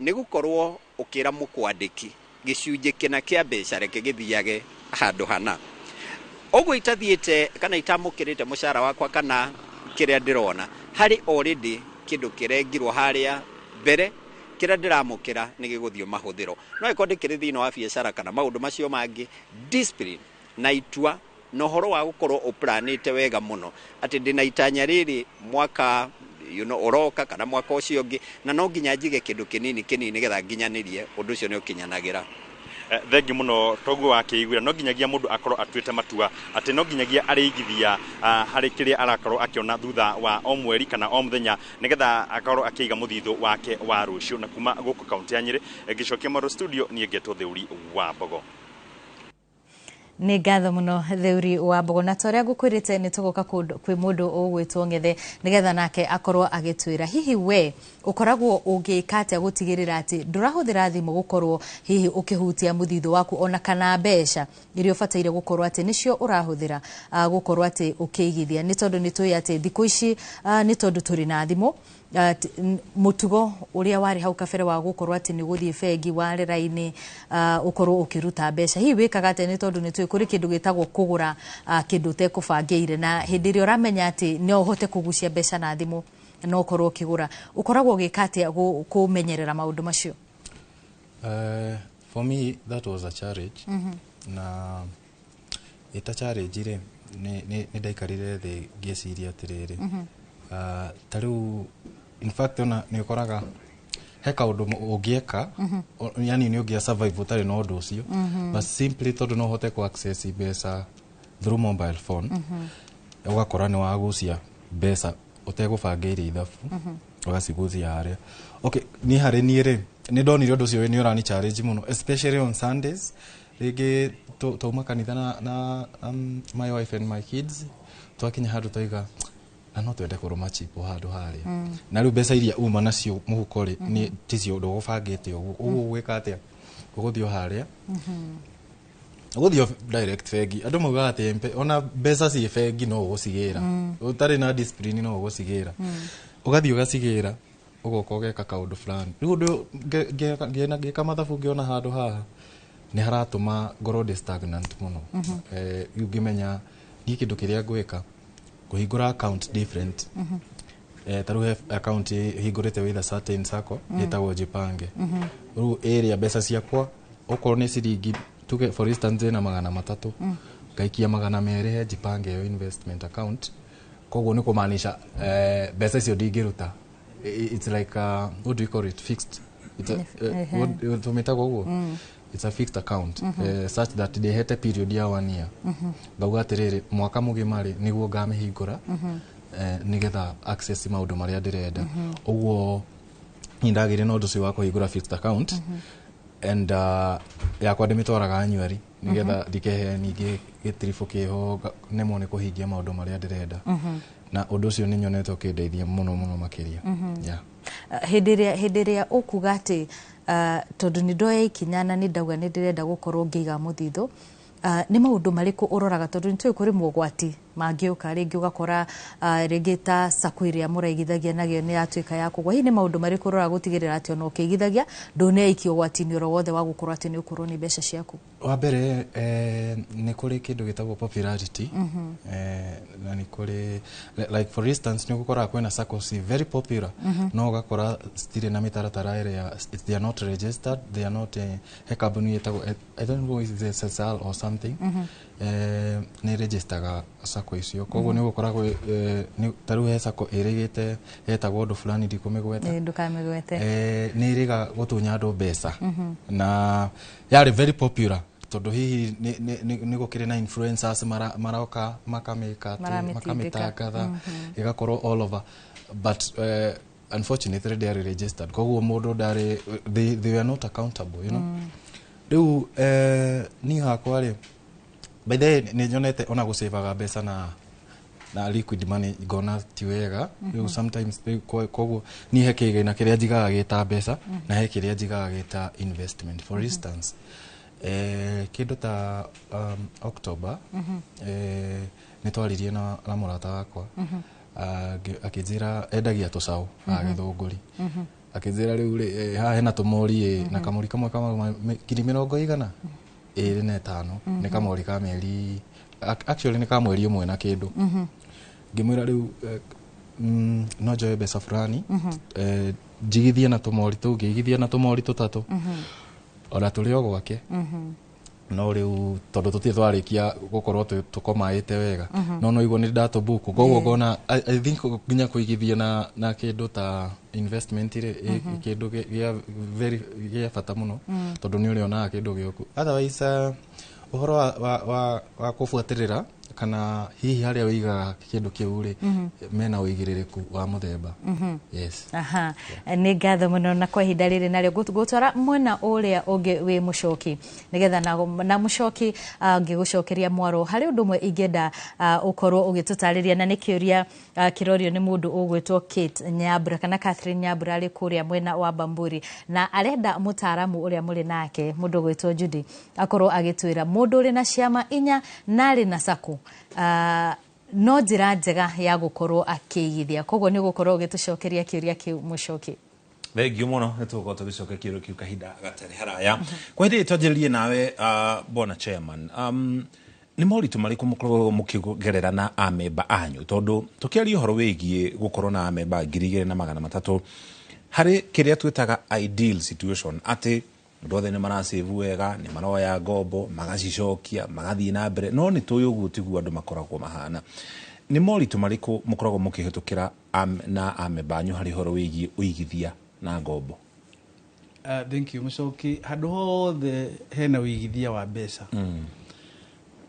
nĩ gũkorwo ũkĩra mũkwandĩki gĩcunjĩ kĩna kĩa mbeca reke gĩthiage handũ hana. Ũguo itathiĩte kana itamũkĩrĩte mũcara wakwa kana kĩrĩa ndĩrona, harĩ already kĩndũ kĩrengirwo harĩa mbere, kĩrĩa ndĩramũkĩra nĩ gĩgũthiĩ mahũthĩro. No ĩkorwo ndĩkĩrĩ thĩinĩ wa biacara kana maũndũ macio mangĩ, discipline na itua na ũhoro wa gũkorwo ũplanĩte wega mũno atĩ ndĩna itanya rĩrĩ mwaka ũroka kana mwaka ũcio ũngĩ, na no nginya njige kĩndũ kĩnini kĩnini nĩgetha nginyanĩrie ũndũ ũcio nĩ ũkinyanagĩra. Thengiũ mũno. Toguo wakĩiguĩra, no nginyagia mũndũ akorwo atuĩte matua atĩ no nginyagia arĩigithia harĩ kĩrĩa arakorwo akĩona thutha wa o mweri kana o mũthenya nĩgetha akorwo akĩiga mũthithũ wake wa rũciũ. Na kuma gũkũ kaunti ya Nyĩrĩ, ngĩcokia Maro studio, niĩ ngetwo Theuri wa Mbogo. Nĩ ngatho mũno Theuri wa Mbogo, na ta ũrĩa ngũkwĩrĩte nĩ tũgũka kwĩ mũndũ ũgwĩtwo Ng'ethe nĩgetha nake akorwo agĩtwĩra hihi we ũkoragwo ũgĩka atĩa gũtigĩrĩra atĩ ndũrahũthĩra thimũ gũkorwo hihi ũkĩhutia mũthithũ waku ona kana mbeca iria ũbataire gũkorwo atĩ nĩcio ũrahũthĩra gũkorwo atĩ ũkĩigithia, nĩ tondũ nĩ tũĩ atĩ thikũ ici nĩ tondũ tũrĩ na thimũ, mũtugo ũrĩa warĩ hau kabere wa gũkorwo atĩ nĩ ũgũthiĩ bengi ware raini ũkorwo ũkĩruta mbeca, hihi wĩkaga atĩa? Nĩ tondũ nĩ tũĩ kũrĩ kĩndũ gĩtagwo kũgũra kĩndũ ũtekũbangĩire, na hĩndĩ ĩrĩa ũramenya atĩ no ũhote kũgucia mbeca na thimũ no ũkorwo ũkĩgũra, ũkoragwo ũgĩka atĩa kũmenyerera maũndũ macio? For me that was a challenge. Na ĩta challenge rĩ, nĩ ndaikarire thĩ ngĩciria atĩrĩrĩ, ta rĩu in fact ona nĩ ũkoraga he kaũndũ ũngĩeka, yani nĩ ũngĩa survive ũtarĩ na ũndũ ũcio, but simply tondũ no ũhote kũ access mbeca through mobile phone, ũgakora nĩ wagucia mbeca ũtegũbangĩire ithabu, ũgacigucia harĩa. Okay, niĩ harĩ niĩ rĩ, nĩ ndonire ũndũ ũcio nĩ ũrani challenge mũno, especially on Sundays. Rĩngĩ twauma kanitha na my wife and my kids, twakinya handũ twaiga na no twende kũrũma chipo handũ harĩa, na rĩu mbeca iria uma nacio mũhuko rĩ, nĩ ticio ndũgũbangĩte ũguo. Ũguo ũgwĩka atĩa? Ũgũthiĩ o harĩa, ũgũthiĩ o direct bengi. Andũ maugaga atĩ ona mbeca ciĩ bengi no ũgũcigĩra, ũtarĩ na discipline no ũgũcigĩra. Ũgathiĩ ũgacigĩra, ũgoka ũgeka kaũndũ fulani. Rĩu ũndũ ũyũ ngĩka mathabu, ngĩona handũ haha nĩ haratũma ngorwo ndĩ stagnant mũno. Rĩu ngĩmenya niĩ kĩndũ kĩrĩa ngwĩka, kũhingũra account different. Ta rĩu he account hingũrĩte with a certain sacco ĩtagwo Jipange. Rĩu ĩrĩa mbeca ciakwa okorwo nĩ ciringi, tuge for instance ĩna 300, ngaikia 200 he Jipange ĩyo investment account. Koguo nĩ kũmaanisha mbeca icio ndingĩruta. It's like a, what do you call it, fixed, it's a, tũmĩtagwo ũguo. It's a fixed account, such that ndĩhete period ya one year, ngauga atĩrĩrĩ, mwaka mũgima rĩ, nĩguo ngamĩhingũra, nĩgetha access maũndũ marĩa ndĩrenda. Ũguo niĩ ndagĩire na ũndũ ũcio wa kũhingũra fixed account, and yakwa ndĩmĩtwaraga annually nĩgetha ndikehe ningĩ gĩtiribũ kĩho nemwo nĩ kũhingia maũndũ marĩa ndĩrenda. Na ũndũ ũcio nĩ nyonete ũkĩndeithia mũno mũno makĩria. Yeah. Hĩndĩ ĩrĩa ũkuga atĩ tondũ nĩ ndoya ikinya na nĩ ndauga nĩ ndĩrenda gũkorwo ngĩiga mũthithũ, nĩ maũndũ marĩkũ ũroraga? Tondũ nĩ tũĩ kũrĩ mogwati mangĩũka, rĩngĩ ũgakora rĩngĩ ta sacco ĩrĩa mũraigithagia nayo nĩ yatuĩka ya kũgwa. Hihi nĩ maũndũ marĩkũ ũroraga gũtigĩrĩra atĩ ona ũkĩigithagia ndũneikia ũgwati-inĩ oro wothe wa gũkorwo atĩ nĩ ũkũrwo nĩ mbeca ciaku? Wa mbere, nĩ kũrĩ kĩndũ gĩtagwo popularity. Na nĩ kũrĩ like for instance nĩ ũgũkoraga kwĩna saccos very popular, no ũgakora citirĩ na mĩtaratara ĩrĩa, they are not registered, they are not, he kambuni ĩtagwo, I don't know if it's SSL or something, nĩ registaga sacco icio. Koguo nĩ ũgũkora ta rĩu he sacco ĩrĩgĩte yetagwo ũndũ fulani, ndikũmĩgweta. Ndũkamĩgwete. Nĩ ĩrĩga gũtunya andũ mbeca, na yarĩ very popular tondũ hihi nĩ gũkĩrĩ na influencers maroka makamĩka atĩ, Maramĩtindĩka. Makamĩtangatha, ĩgakorwo all over, but unfortunately ndĩarĩ registered, koguo mũndũ ndarĩ, they were not accountable. Rĩu niĩ hakwa rĩ, by the way, nĩ nyonete ona gũcĩvaga mbeca na liquid money ngona ti wega. Rĩu sometimes rĩu koguo niĩ he kĩgĩna kĩrĩa njigaga gĩta mbeca, na he kĩrĩa njigaga gĩta investment. For instance, kĩndũ ta October, nĩ twaririe na mũrata wakwa. Akĩnjĩra endagia tũcaũ haha Gĩthũngũri. Akĩnjĩra rĩu rĩ, haha hena tũmori ĩ, na kamũri kamwe kamauma ngiri 25 nĩ kamori ka mĩeri, actually nĩ ka mweri ũmwe na kĩndũ. Ngĩmwĩra rĩu, no njoe mbeca fulani, njigithie na tũmori tũu. Ngĩigithia na tũmori tũtatũ, ona tũrĩ o gwake, no rĩu tondũ tũtirĩ twarĩkia gũkorwo tũkomaĩte wega, no no igua nĩ ndatũbuku. Koguo ngona I think nginya kũigithia na kĩndũ ta investment rĩ, kĩndũ gĩa very gĩa bata mũno, tondũ nĩ ũrĩonaga kĩndũ gĩoku. Otherwise, ũhoro wa kũbuatĩrĩra Kana hihi harĩa wĩigaga kĩndũ kĩu rĩ, mena ũigĩrĩrĩku wa mũthemba. Yes. Aha, nĩ ngatho mũno. Na kwa ihinda rĩrĩ narĩo ngũtwara mwena ũrĩa ũngĩ wĩ Mũcoki, nĩgetha na Mũcoki ngĩgũcokeria mwaro harĩ ũndũ ũmwe ingĩenda ũkorwo ũgĩtũtarĩria, na nĩ kĩũria kĩrorio nĩ mũndũ ũgwĩtwo Kate Nyambura kana Catherine Nyambura, arĩ kũrĩa mwena wa Bamburi, na arenda mũtaaramu ũrĩa mũrĩ nake, mũndũ ũgwĩtwo Judy, akorwo agĩtwĩra mũndũ ũrĩ na ciama 4 na arĩ na SACCO no njĩra njega ya gũkorwo akĩigithia. Koguo nĩ ũgũkorwo ũgĩtũcokeria kĩũria kĩu, Mũcoki. Thengiũ mũno. Nĩ tũgũkorwo tũgĩcokia kĩũria kĩu kahinda gatarĩ haraya. Kwa hĩndĩ ĩyo twanjĩrĩrie nawe, bwana chairman, nĩ moritũ marĩkũ mũkoragwo mũkĩgerera na amemba anyu? Tondũ tũkĩaria ũhoro wĩgiĩ gũkorwo na amemba 2300 harĩ kĩrĩa twĩtaga ideal situation, atĩ andũ othe nĩ maracĩvu wega, nĩ maroya ngombo magacicokia, magathiĩ na mbere, no nĩ tũĩ ũguo tiguo andũ makoragwo mahana. Nĩ moritũ marĩkũ mũkoragwo mũkĩhĩtũkĩra na amemba anyu harĩ ũhoro wĩgiĩ ũigithia na ngombo? Thank you, Mũcoki. Handũ hothe hena ũigithia wa mbeca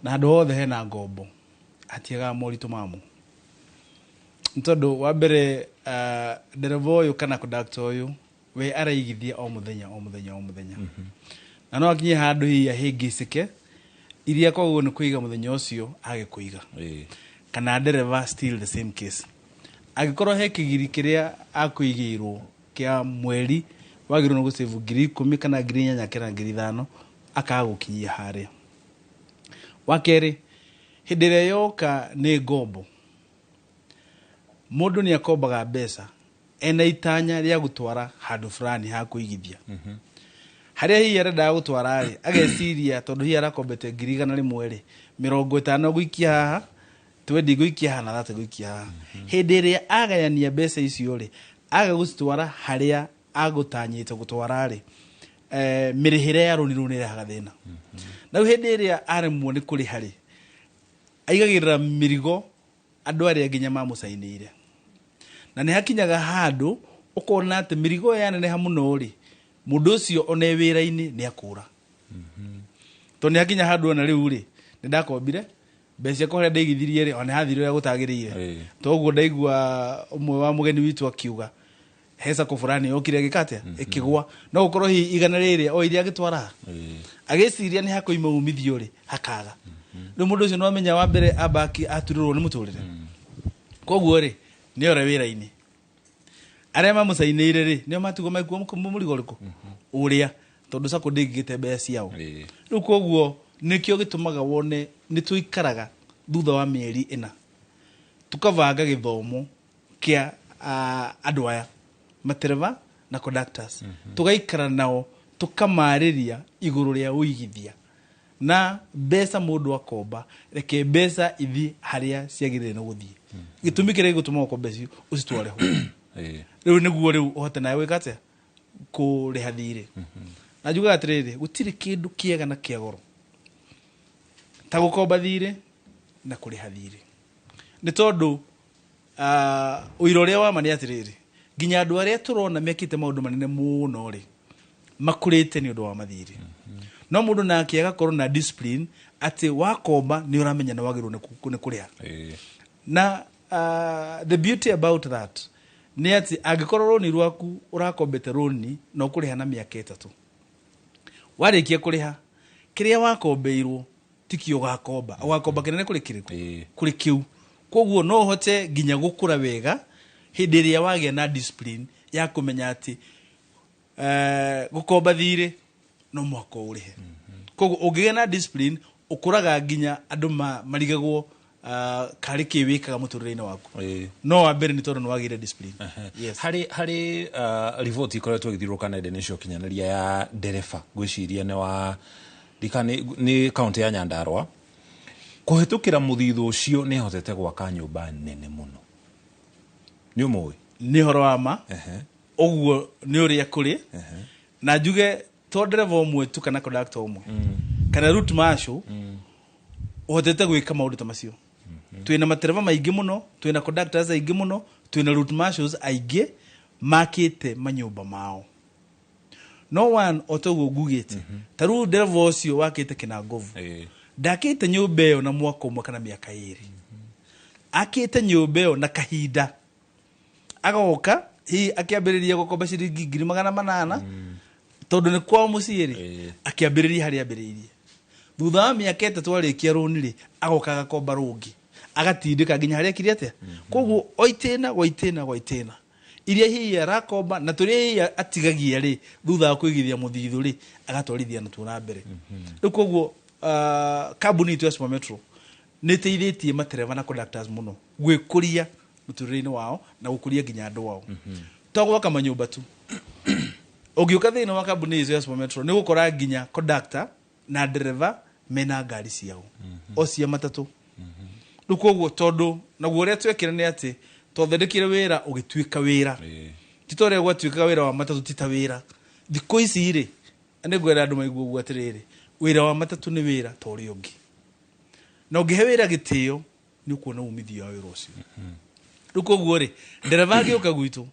na handũ hothe hena ngombo hatiagaga moritũ mamo, nĩ tondũ wa mbere, ndereba ũyũ kana conductor ũyũ we araigithia o mũthenya o mũthenya o mũthenya, na no akinye handũ hihi ahĩngĩcĩke iria koguo nĩ kũiga mũthenya ũcio age kũiga. Kana ndereba, still the same case, angĩkorwo he kĩgiri kĩrĩa akũigĩirwo kĩa mweri wagĩrĩirwo nĩ gũcĩvu 10,000 kana 8,000 kana 5,000, akaga gũkinyia harĩa. Wa kerĩ, hĩndĩ ĩrĩa yoka nĩ ngombo, mũndũ nĩ akombaga mbeca ena itanya rĩa gũtwara handũ fulani ha kũigithia. Harĩa hihi arendaga gũtwara rĩ, ageciria tondũ hihi arakombete 100,000 rĩ, 50 gũikia haha, 20 gũikia haha na 30 gũikia haha. Hĩndĩ ĩrĩa agayania mbeca icio rĩ, aga gũcitwara harĩa agũtanyĩte gũtwara rĩ, mĩrĩhĩre ya rũni rũu nĩ ĩrehaga thĩna. Na rĩu hĩndĩ ĩrĩa aremwo nĩ kũrĩha rĩ, aigagĩrĩra mĩrigo andũ arĩa nginya mamũcainĩire, na nĩ hakinyaga handũ ũkona atĩ mĩrigo ĩyo yaneneha mũno rĩ, mũndũ ũcio ona e wĩra-inĩ nĩ akũra, tondũ nĩ hakinya handũ ona rĩu rĩ, nĩ ndakombire mbeca ciakwa, harĩa ndaigithirie rĩ, ona hathire ũrĩa gũtagĩrĩire. Toguo ndaigua ũmwe wa mũgeni witũ akiuga he SACCO fulani yokire ĩgĩka atĩa, ĩkĩgwa, no gũkorwo hihi 100 rĩrĩa o iria agĩtwara agĩciria nĩ hakoima umithio rĩ, hakaga. Rĩu mũndũ ũcio nĩwamenya wa mbere amba aturĩrwo nĩ mũtũrĩre. Koguo rĩ, nĩ ore wĩra-inĩ, arĩa mamũcainĩire rĩ, nĩo matigwo maikuo mũrigo ũrĩkũ ũrĩa, tondũ SACCO ndĩngĩgĩte mbeca ciao rĩu. Koguo nĩkĩo gĩtũmaga wone nĩ tũikaraga thutha wa mĩeri 4 tukabanga gĩthomo kĩa andũ aya matereba na conductors, tugaikara nao tukamarĩria igũrũ rĩa ũigithia na mbeca. Mũndũ akomba, reke mbeca ithiĩ harĩa ciagĩrĩire nĩ gũthiĩ. Gĩtũmi kĩrĩa gĩgũtũma ũkombe cio ũcitware ho rĩu, nĩguo rĩu ũhote nawe gwĩka atĩa, kũrĩha thirĩ. Na njugaga atĩrĩrĩ, gũtirĩ kĩndũ kĩega na kĩa goro ta gũkomba thirĩ na kũrĩha thirĩ, nĩ tondũ ũira ũrĩa wa ma nĩ atĩrĩrĩ, nginya andũ arĩa tũrona mekĩte maũndũ manene mũno rĩ, makũrĩte nĩ ũndũ wa mathirĩ. No mũndũ nake agakorwo na discipline atĩ wakomba nĩ ũramenya nĩ wagĩrĩirwo nĩ kũrĩha. Na the beauty about that nĩ atĩ angĩkorwo rũni rwaku ũrakombete rũni na ũkũrĩha na mĩaka 3, warĩkia kũrĩha kĩrĩa wakombeirwo tikio ũgakomba, ũgakomba kĩnene kũrĩ kĩrĩkũ, kũrĩ kĩu. Koguo no ũhote nginya gũkũra wega hĩndĩ ĩrĩa wagĩa na discipline ya kũmenya atĩ gũkomba thirĩ no mũhaka ũrĩhe. Koguo ũngĩgĩa na discipline, ũkũraga nginya andũ marigagwo karĩ kĩ wĩkaga mũtũrĩre-inĩ waku. No wa mbere nĩ tondũ nĩ wagĩire discipline. Yes. Harĩ riboti ikoretwo ĩgĩthiũrũrũka nenda-inĩ cia ũkinyanĩria ya ndereba, ngwĩciria nĩ wa ndika nĩ kaunti ya Nyandarua, kũhĩtũkĩra mũthithũ ũcio nĩ ahotete gwaka nyũmba nene mũno. Nĩ ũmũĩ? Nĩ ũhoro wa ma. Ũguo nĩ ũrĩa kũrĩ, na njuge to ndereba ũmwe tu kana conductor ũmwe kana route marshal ũhotete gwĩka maũndũ ta macio. Twĩna matereba maingĩ mũno, twĩna conductors aingĩ mũno, twĩna route marshals aingĩ makĩte manyũmba mao. No one o ta ũguo ngugĩte, ta rĩu ndereba ũcio wakĩte Kĩnangovu. Ndakĩte nyũmba ĩyo na mwaka ũmwe kana mĩaka 2. Akĩte nyũmba ĩyo na kahinda. Agoka hihi akĩambĩrĩria gũkomba ciringi 800,000 tondũ nĩ kwao mũciĩ rĩ, akĩambĩrĩria harĩa ambĩrĩirie. Thutha wa mĩaka 3 arĩkia rũni rĩ, agoka agakomba rũngĩ, agatindĩka nginya harĩa akire atĩa. Koguo o itĩna gwa itĩna gwa itĩna iria hihi arakomba na tũrĩa hihi atigagia rĩ, thutha wa kũigithia mũthithũ rĩ, agatwarithia natuo na mbere. Rĩu koguo kambuni itũ ya Super Metro nĩ ĩteithĩtie matereba na conductors mũno gwĩkũria mũtũrĩre-inĩ wao na gũkũria nginya andũ ao. To gwaka manyũmba tu. Ũngĩũka thĩinĩ wa kambuni icio ya Super Metro nĩ ũgũkora nginya conductor na ndereba mena ngari ciao o cia matatũ. Rĩu koguo tondũ naguo ũrĩa twekire nĩ atĩ twathondekire wĩra ũgĩtuĩka wĩra. Ti ta ũrĩa gwatuĩkaga wĩra wa matatũ ti ta wĩra. Thikũ ici rĩ, nĩ ngwenda andũ maigue ũguo atĩrĩrĩ, wĩra wa matatũ nĩ wĩra ta ũrĩa ũngĩ. Na ũngĩhe wĩra gĩtĩo nĩ ũkuona umithio wa wĩra ũcio. Rĩu koguo rĩ, ndereba angĩũka gwitũ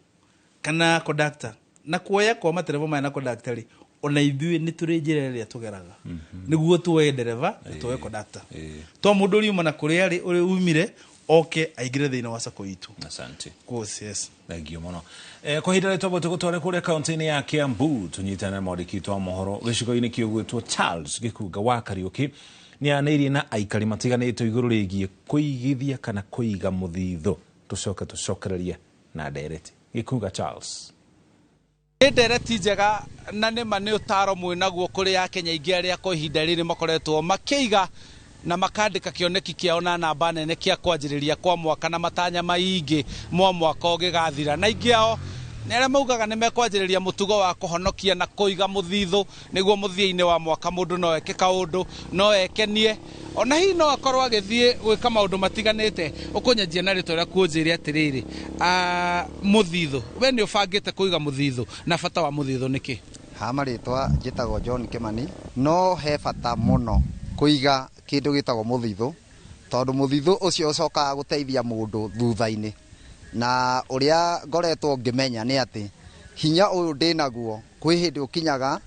kana conductor, na kuoya kwa matereba maya na conductor rĩ, ona ithuĩ nĩ tũrĩ njĩra ĩrĩa tũgeraga nĩguo tuoye ndereba na tuoye conductor. To mũndũ ũriuma na kũrĩa arĩ ũrĩa umire oke aingĩre thĩinĩ wa sacco itũ. Asante. Course, yes. Thank you mũno. Kwa ihinda rĩtwamba tũgũtware kũrĩa kaunti-inĩ ya Kiambu tũnyitane na mwandĩki witũ wa mohoro gĩcigo-inĩ kĩu gwĩtwo Charles Gĩkunga wa Kariũki nĩ anĩirie na aikari matiganĩte igũrũ rĩgiĩ kũigithia kana kũiga mũthithũ. Tũcoke tũcokererie na ndereti. Gĩkunga Charles. Nĩ ndereti njega na nĩma nĩ ũtaro mwĩnaguo kũrĩ Akenya aingĩ arĩa kwa ihinda rĩrĩ makoretwo makĩiga na makandĩka kĩoneki kĩao na namba nene kĩa kwanjĩrĩria kwa mwaka na matanya maingĩ mwa mwaka ũgĩgathira. Na aingĩ ao nĩ arĩa maugaga nĩ mekwanjĩrĩria mũtugo wa kũhonokia na kũiga mũthithũ nĩguo mũthia-inĩ wa mwaka mũndũ no eke kaũndũ, no ekenie, ona hihi no akorwo agĩthiĩ gwĩka maũndũ matiganĩte. Ũkũnyanjia na rĩtwa rĩaku ũnjĩre atĩrĩrĩ, mũthithũ, we nĩ ũbangĩte kũiga mũthithũ na bata wa mũthithũ nĩkĩ? Ha marĩtwa njĩtagwo John Kimani. No he bata mũno kũiga kĩndũ gĩtagwo mũthithũ tondũ mũthithũ ũcio ũcokaga gũteithia mũndũ thutha-inĩ. Na ũrĩa ngoretwo ngĩmenya nĩ atĩ hinya ũyũ ndĩnaguo kwĩ hĩndĩ ũkinyaga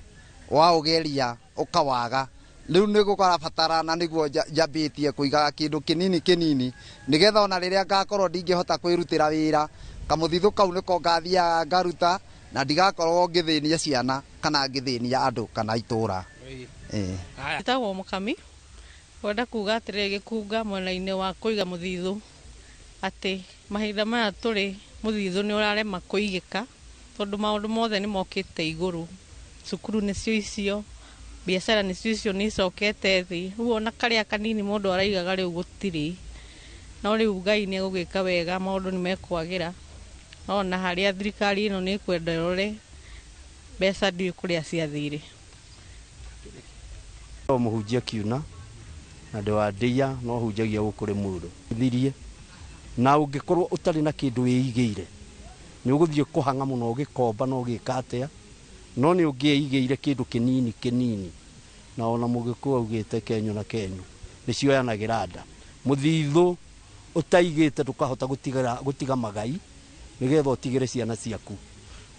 waũgeria ũkawaga. Rĩu nĩ gũkarabatara na nĩguo njambĩtie kũigaga kĩndũ kĩnini kĩnini nĩgetha ona rĩrĩa ngakorwo ndingĩhota kwĩrutĩra wĩra kamũthithũ kau nĩko ngathiaga ngaruta na ndigakorwo ngĩthĩnia ciana kana ngĩthĩnia andũ kana itũra. Njĩtagwo Mũkami. Ngwenda kuga atĩrĩrĩ, Gĩkunga mwena-inĩ wa kũiga mũthithũ atĩ mahinda maya tũrĩ mũthithũ nĩ ũrarema kũigĩka tondũ maũndũ mothe nĩ mokĩte igũrũ. Cukuru nĩcio icio, biacara nĩcio icio nĩ icokete thĩ. Rĩu ona karĩa kanini mũndũ araigaga rĩu gũtirĩ. No rĩu Ngai nĩ egũgĩka wega, maũndũ nĩ mekwagĩra. No ona harĩa thirikari ĩno nĩ ĩkwenda ĩrore mbeca ndiũĩ kũrĩa ciathire. O mũhunjia kiuna na ndĩ wa ndĩa no hunjagia gũkũ Rĩmuru. Thirie na ũngĩkorwo ũtarĩ na kĩndũ wĩigĩire nĩ ũgũthiĩ kũhang'a mũno ũgĩkomba na ũgĩka atĩa, no nĩ ũngĩigĩire kĩndũ kĩnini kĩnini na ona mũgĩkũyũ augĩte kenyũ na kenyũ nĩ cioyanagĩra nda. Mũthithũ ũtaigĩte ndũkahota gũtiga magai nĩgetha ũtigĩre ciana ciaku.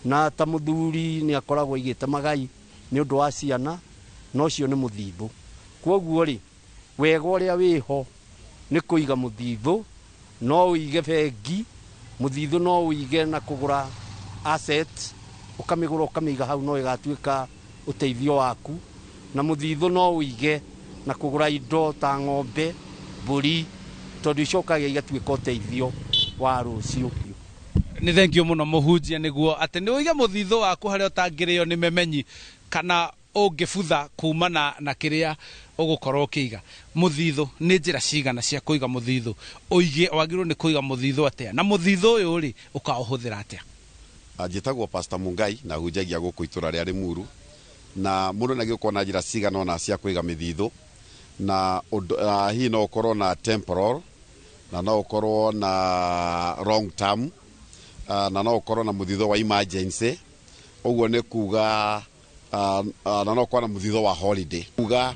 Na ta mũthuri nĩ akoragwo aigĩte magai nĩ ũndũ wa ciana, na ũcio nĩ mũthithũ. Kwoguo rĩ, wega ũrĩa wĩho nĩ kũiga mũthithũ, no ũige bengi, mũthithũ no ũige na kũgũra asset, ũkamĩgũra ũkamĩiga hau no ĩgatuĩka ũteithio waku, na mũthithũ no ũige na kũgũra indo ta ng'ombe, mbũri, tondũ icokaga igatuĩka ũteithio wa rũciũ. Nĩ thank you mũno mũhunjia nĩguo atĩ nĩ ũige mũthithũ waku harĩa ũtangĩrĩo nĩ memenyi kana ũngĩbutha kumana na kĩrĩa ũgũkorwo ũkĩiga. Mũthithũ nĩ njĩra cigana cia kũiga mũthithũ? Ũige wagĩrĩirwo nĩ kũiga mũthithũ atĩa? Na mũthithũ ũyũ rĩ, ũkaũhũthĩra atĩa? Njĩtagwo Pastor Mungai na hunjagia gũkũ itũra rĩa Rĩmuru. Na mũndũ nĩ agĩũkwo na njĩra cigana ũna cia kũiga mĩthithũ, na hihi no ũkorwo na temporal, na no ũkorwo na long term, na no ũkorwo na mũthithũ wa emergency. Ũguo nĩ kuga na no ũkorwo na mũthithũ wa holiday. Kuga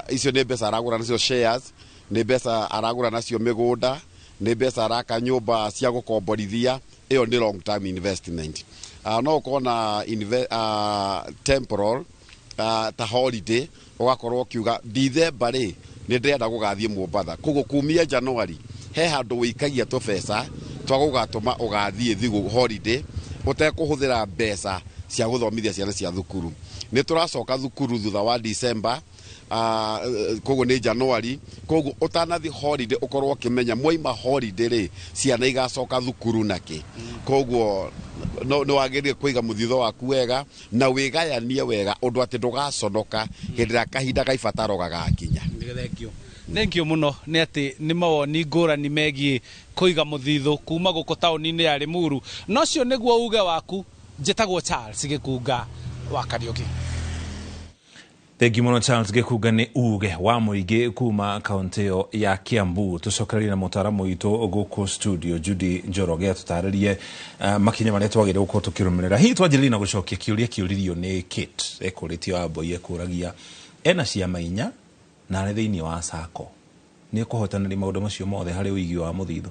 icio nĩ mbeca aragũra nacio shares, nĩ mbeca aragũra nacio mĩgũnda, nĩ mbeca araka nyũmba cia gũkomborithia. Ĩyo nĩ long term investment. No ũkorwo na temporal, ta holiday, Ũgakorwo ũkiuga Dithemba rĩ, nĩ ndĩrenda gũgathiĩ Mombatha. Koguo kumia January he handũ wĩikagia tũbeca twa gũgatũma ũgathiĩ thigũ holiday ũtekũhũthĩra mbeca cia gũthomithia ciana cia thukuru. Nĩ tũracoka thukuru thutha wa December, koguo nĩ January. Koguo ũtanathiĩ holiday ũkorwo ũkĩmenya mwaima holiday rĩ, ciana igacoka thukuru nakĩ. Koguo no nĩ wagĩrĩire kũiga mũthithũ waku wega na wĩgayanie wega ũndũ atĩ ndũgaconoka hĩndĩ ĩrĩa kahinda ga ibataro gagakinya. Thank you, thank you mũno. Nĩ atĩ nĩ mawoni ngũrani megiĩ kũiga mũthithũ kuma gũkũ taũni-inĩ ya Limuru. No ũcio nĩguo uge waku. Njĩtagwo Charles Gĩkunga wa Kariũki. Thengi mũno, Charles Gĩkunga. Nĩ uge wa mũingĩ kuma kaũntĩ ĩyo ya Kiambu. Tũcokererie na mũtaaramu witũ gũkũ studio, Judy Njoroge, atũtarĩrie makinya marĩa twagĩrĩirwo gũkorwo tũkĩrũmĩrĩra. Hihi twanjĩrĩrie na gũcokia kĩũria kĩũririo nĩ Kate ekũrĩtie wa Mboi, ekũragia ena ciama 4 na arĩ thĩinĩ wa SACCO, nĩ ekũhotanĩria maũndũ macio mothe harĩ ũigi wa mũthithũ?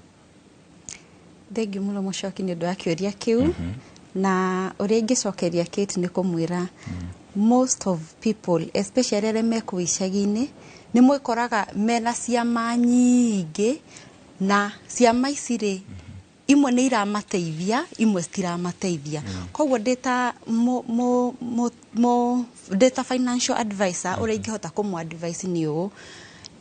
Thengiũ mũno, Mũcoki, nĩ ũndũ wa kĩũria kĩu. Na ũrĩa ingĩcokeria Kate nĩ kũmwĩra most of people, especially arĩa me kũu icagi-inĩ, nĩ mwĩkoraga mena ciama nyingĩ, na ciama ici rĩ, imwe nĩ iramateithia, imwe citiramateithia. Koguo ndĩ ta financial advisor, ũrĩa ingĩhota kũmũ advise nĩ ũũ: